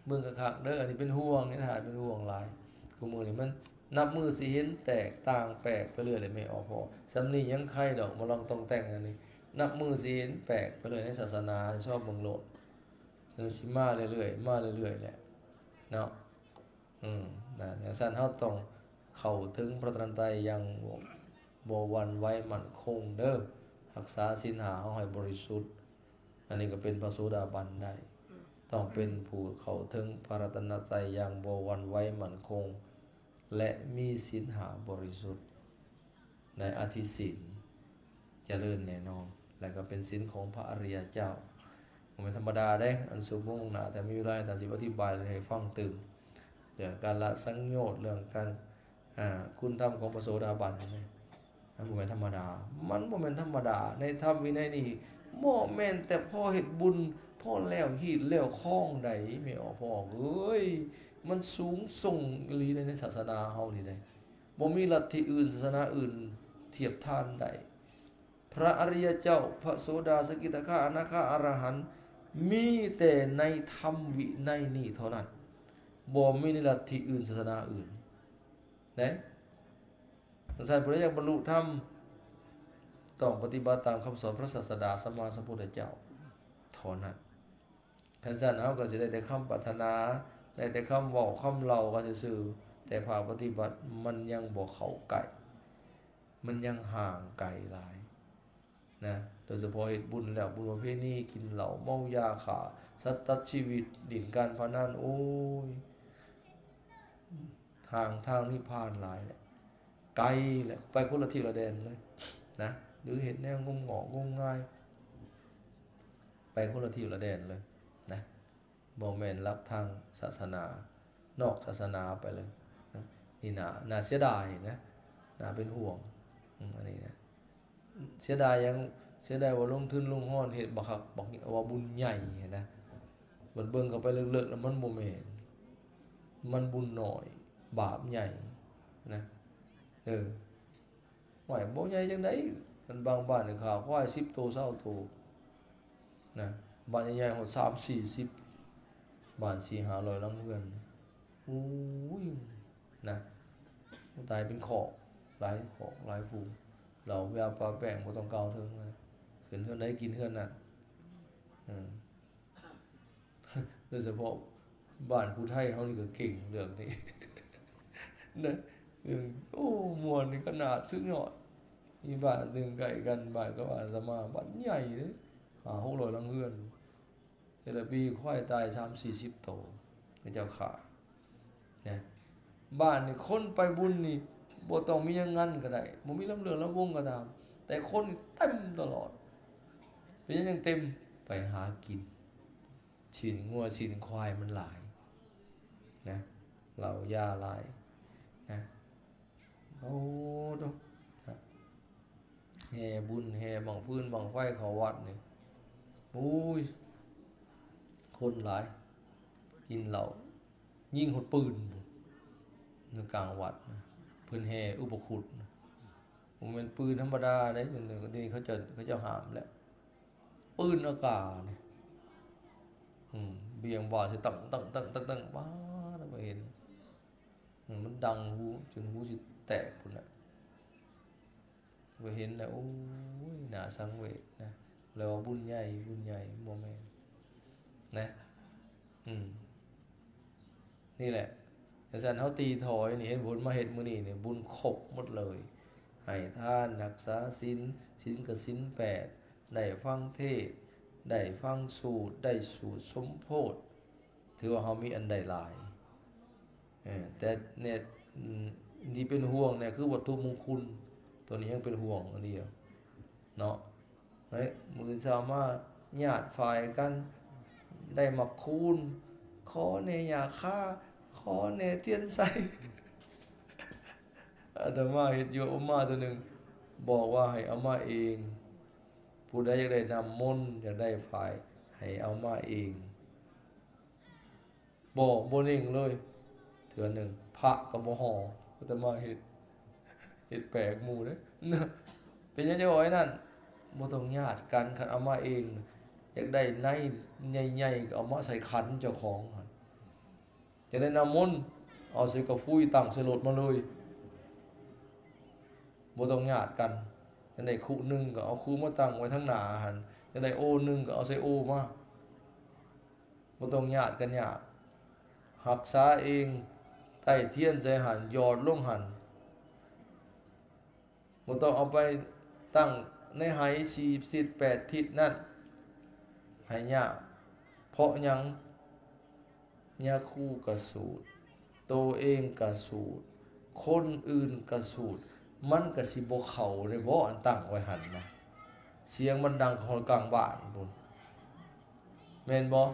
ເບິ່ງຄັກໆເດີ ອັນນີ້ເປັນຫ່ວງ ໃຫ້ທ່ານເປັນຫ່ວງຫຼາຍ ຄູ່ມື້ນີ້ມັນນັບມື້ຊິເຫັນແຕກຕ່າງແປກໄປເລື້ອຍເລີຍ ແມ່ອອກພໍ່ ສ່ຳນີ້ຍັງໄຄດອກ ບໍ່ລອງຕ້ອງແຕ່ງອັນນີ້ ນັບມື້ຊິເຫັນແປກໄປເລື້ອຍໃນສາສະໜາ ຊອບເບິ່ງໂລດ ມັນຊິມາເລື້ອຍໆ ມາເລື້ອຍໆແຫຼະເນາະ. ອືມ ນະ ຈັ່ງຊັ້ນເຮົາຕ້ອງເຂົ້າເຖິງພະລັດຕະນະໄຕຢ່າງບໍ່ ບໍ່ຫວັ່ນໄຫວໝັ້ນຄົງເດີ ຮັກສາສິນຫ້າເຮົາໃຫ້ບໍລິສຸດ ອັນນີ້ກໍເປັນພະໂສດາບັນໄດ້ ຕ້ອງເປັນຜູ້ເຂົ້າເຖິງພະລັດຕະນະໄຕຢ່າງບໍ່ຫວັ່ນໄຫວໝັ້ນຄົງ ແລະ ມີສິນຫ້າບໍລິສຸດ. ໃນອະທິສິນຈະເລີນແນ່ນອນ ແລະ ກໍເປັນສິນຂອງພະອະລິຍະເຈົ້າ ບໍ່ແມ່ນທຳມະດາເດ້. ອັນຊົ່ວໂມງໜ້າ ຖ້າມີເວລາ ອາຈານຊິອະທິບາຍໃຫ້ຟັງຕື່ມ ເລື່ອງການລະສັງໂຍດ ເລື່ອງການ ອາ ຄຸນທຳຂອງພະໂສດາບັນນີ້ ມັນບໍ່ແມ່ນທຳມະດາ ມັນບໍ່ແມ່ນທຳມະດາ. ໃນທຳວິໄນນີ້ ບໍ່ແມ່ນແຕ່ພໍເຮັດບຸນ ພໍແລ້ວຮີດແລ້ວຄອງໃດ ແມ່ອອກພໍ່ເອີຍ ມັນສູງສົ່ງອີ່ຫຼີໃນ ໃນສາສະໜາເຮົານີ້ໃດ. ບໍ່ມີລັດທິອື່ນ ສາສະໜາອື່ນທຽບທານໄດ້. ພະອະລິຍະເຈົ້າ ພະໂສດາ ສະກິດາຄາ ອະນາຄາ ອະລະຫັນ ມີແຕ່ໃນທຳວິໄນນີ້ເທົ່ານັ້ນ ບໍ່ມີໃນລັດທິອື່ນ ສາສະໜາອື່ນເດ້. ດັ່ງຊັ້ນ ຜູ້ໃດຢາກບັນລຸທຳ ຕ້ອງປະຕິບັດຕາມຄຳສອນພະສາສະດາ ສຳມາສຳພຸດທະເຈົ້າເທົ່ານັ້ນ. ຄັນຊັ້ນເຮົາກໍຊິໄດ້ແຕ່ຄຳປາດຖະໜາ ໄດ້ແຕ່ຄຳເວົ້າຄຳເລົ່າກັນຊື່ໆ ແຕ່ພາກປະຕິບັດມັນຍັງບໍ່ເຂົ້າໃກ້ ມັນຍັງຫ່າງໄກຫຼາຍນະ. ໂດຍສະເພາະເຮັດບຸນແລ້ວ ບຸນປະເພນີ ກິນເຫຼົ້າ ເມົາຢາ ຂ້າສັດຕັດຊີວິດ ຫຼິ້ນການພະນັນ ໂອ້ຍ ຫ່າງທາງນິບພານຫຼາຍແຫຼະ ໄກແຫຼະ ໄປຄົນລະທິດລະແດນເລີຍນະ ຫຼືເຮັດແນວງົມງອກງົມງາຍ ໄປຄົນລະທິດລະແດນເລີຍນະ ບໍ່ແມ່ນຫຼັກທາງສາສະໜາ ນອກສາສະໜາໄປເລີຍນະ. ນີ້ໜ້າ ໜ້າເສຍດາຍນະ ໜ້າເປັນຫ່ວງ ອືມ ອັນນີ້ນະ. ເສຍດາຍຫຍັງ? ເສຍດາຍວ່າລົງທຶນລົງຮອນເຮັດບັກຄັກບັກ ວ່າບຸນໃຫຍ່ຫັ້ນນະ ບັດເບິ່ງເຂົ້າໄປເລິກໆແລ້ວມັນບໍ່ແມ່ນ ມັນບຸນນ້ອຍ ບາບໃຫຍ່ນະ. ເອີ ໂອ້ຍ ບໍ່ໃຫຍ່ຈັ່ງໃດ ອັນບາງບ້ານນີ້ຂ້າຄວາຍສິບໂຕ ຊາວໂຕນະ ບ້ານໃຫຍ່ໆຮອດສາມສີ່ສິບ ບ້ານສີ່ຫ້າຮ້ອຍຫຼັງເຮືອນ ໂອ້ຍ ນະ ຕາຍເປັນຄອກ ຫຼາຍຄອກຫຼາຍຝູງ ເຫຼົ້າເບຍປາແປ້ງບໍ່ຕ້ອງກ່າວເຖິງ ຂຶ້ນເຮືອນໃດກິນເຮືອນນັ້ນ ເອີ ໂດຍສະເພາະບ້ານຜູ້ໄທເຮົານີ້ກໍເກັ່ງເລື່ອງນີ້ນະ ເອີ ໂອ້ ມ່ວນນີ້ຂະໜາດສຸດຍອດ ມີບ້ານໜຶ່ງໃກ້ກັນ ບ້ານກັບອາດຕະມາ ບ້ານໃຫຍ່ເດ້ ຫ້າຫົກຮ້ອຍຫຼັງເຮືອນ ແຕ່ລະປີຄວາຍຕາຍສາມສີ່ສິບໂຕ ເຂົາເຈົ້າຂ້ານະ. ບ້ານນີ້ຄົນໄປບຸນນີ້ບໍ່ຕ້ອງມີຫຍັງງານກໍໄດ້ ບໍ່ມີລຳເລື່ອງລຳວົງກໍຕາມ ແຕ່ຄົນນີ້ເຕັມຕະຫຼອດ. ເປັນຫຍັງຈັ່ງເຕັມ? ໄປຫາກິນ ຊີ້ນງົວຊີ້ນຄວາຍມັນຫຼາຍນະ ເຫຼົ້າຢາຫຼາຍນະ. ໂອ້ ໂທ້ ແຫ່ບຸນແຫ່ບັ້ງຟືນບັ້ງໄຟເຂົ້າວັດນີ້ ໂອ້ຍ ຄົນຫຼາຍ ກິນເຫຼົ້າ ຍິງຮອດປືນພຸ້ນ ໃນກາງວັດນະ ເພິ່ນແຫ່ອຸປະຄຸດນະ ບໍ່ແມ່ນປືນທຳມະດາເດ້. ດຽວນີ້ເຂົາເຈົ້າ ເຂົາເຈົ້າຫ້າມແລ້ວ ປືນອາການນີ້ ອືມ ບຽງບ່າໃສ່ ຕັງ ຕັງ ຕັງ ຕັງ ປາດ ໄປເຫັນ ມັນດັງຫູ ຈົນຫູຊິແຕກພຸ້ນແຫຼະ ໄປເຫັນແລ້ວ ໂອ້ຍ ໜ້າສັງເວດນະ ແລ້ວວ່າບຸນໃຫຍ່ ບຸນໃຫຍ່ ບໍ່ແມ່ນນະ ອືມ ນີ້ແຫຼະ. ຈັ່ງຊັ້ນເຮົາຕີຖອຍນີ້ ເຫັນຜົນມາເຮັດມື້ນີ້ນີ້ ບຸນຄົບໝົດເລີຍ ໃຫ້ທານ ຮັກສາສິນ ສິນກໍສິນແປດ ໄດ້ຟັງເທດ ໄດ້ຟັງສູດ ໄດ້ສູດສົມໂພດ ຖືວ່າເຮົາມີອັນໃດຫຼາຍ. ເອີ ແຕ່ເນ ອືມ ທີ່ເປັນຫ່ວງແດ່ຄືວັດຖຸມຸງຄຸນ ໂຕນີ້ຍັງເປັນຫ່ວງອັນດຽວເນາະ. ເອີ ມື້ເຊົ້າມາຍາດຝ້າຍກັນ ໄດ້ໝາກຄູນ ຂໍແດ່ຢາຄາ ຂໍແດ່ທຽນໄຊ. ອາດຕະມາເຮັດຢູ່ອາມ່າເທື່ອໜຶ່ງ ບອກວ່າໃຫ້ເອົາມາເອງ ຜູ້ໃດຢາກໄດ້ນ້ຳມົນ ຢາກໄດ້ຝ້າຍ ໃຫ້ເອົາມາເອງ. ບໍ່ ບໍ່ເໜັງເລີຍ ເທື່ອໜຶ່ງ ພະກໍບໍ່ຫໍ່ ອາດຕະມາເຮັດ ເຮັດແປກໝູ່ເດ້. ເປັນຫຍັງຈັ່ງເວົ້າໄອ້ນັ້ນ? ບໍ່ຕ້ອງຍາດກັນ ຄັນເອົາມາເອງ ຢາກໄດ້ໃນໃຫຍ່ໆ ກໍເອົາມາໃສ່ຂັນເຈົ້າຂອງຫັ້ນ. ຢາກໄດ້ນ້ຳມົນ ເອົາໃສ່ກະຟຸຍ ຕັ້ງໃສ່ລົດມາເລີຍ ບໍ່ຕ້ອງຍາດກັນ. ຢາກໄດ້ຄຸໜຶ່ງ ກໍເອົາຄຸມາຕັ້ງໄວ້ທາງໜ້າຫັ້ນ, ຢາກໄດ້ໂອໜຶ່ງ ກໍເອົາໃສ່ໂອມາ. ບໍ່ຕ້ອງຍາດກັນຍາກ. ຮັກສາເອງ, ໄຕ້ທຽນໃສ່ຫັ້ນ, ຫຍອດລົງຫັ້ນ. ບໍ່ຕ້ອງເອົາໄປຕັ້ງໃນໄຫສີ່ທິດແປດທິດນັ້ນໃຫ້ຍາກ. ເພາະຫຍັງ? ຍາຄູກະສູດ, ໂຕເອງກະສູດ, ຄົນອື່ນກະສູດ, ມັນກະຊິບໍ່ເຂົ້າເດ້ບໍ ອັນຕັ້ງໄວ້ຫັ້ນນະ. ສຽງມັນດັງຮອດກາງບ້ານພຸ້ນ ແມ່ນບໍ່?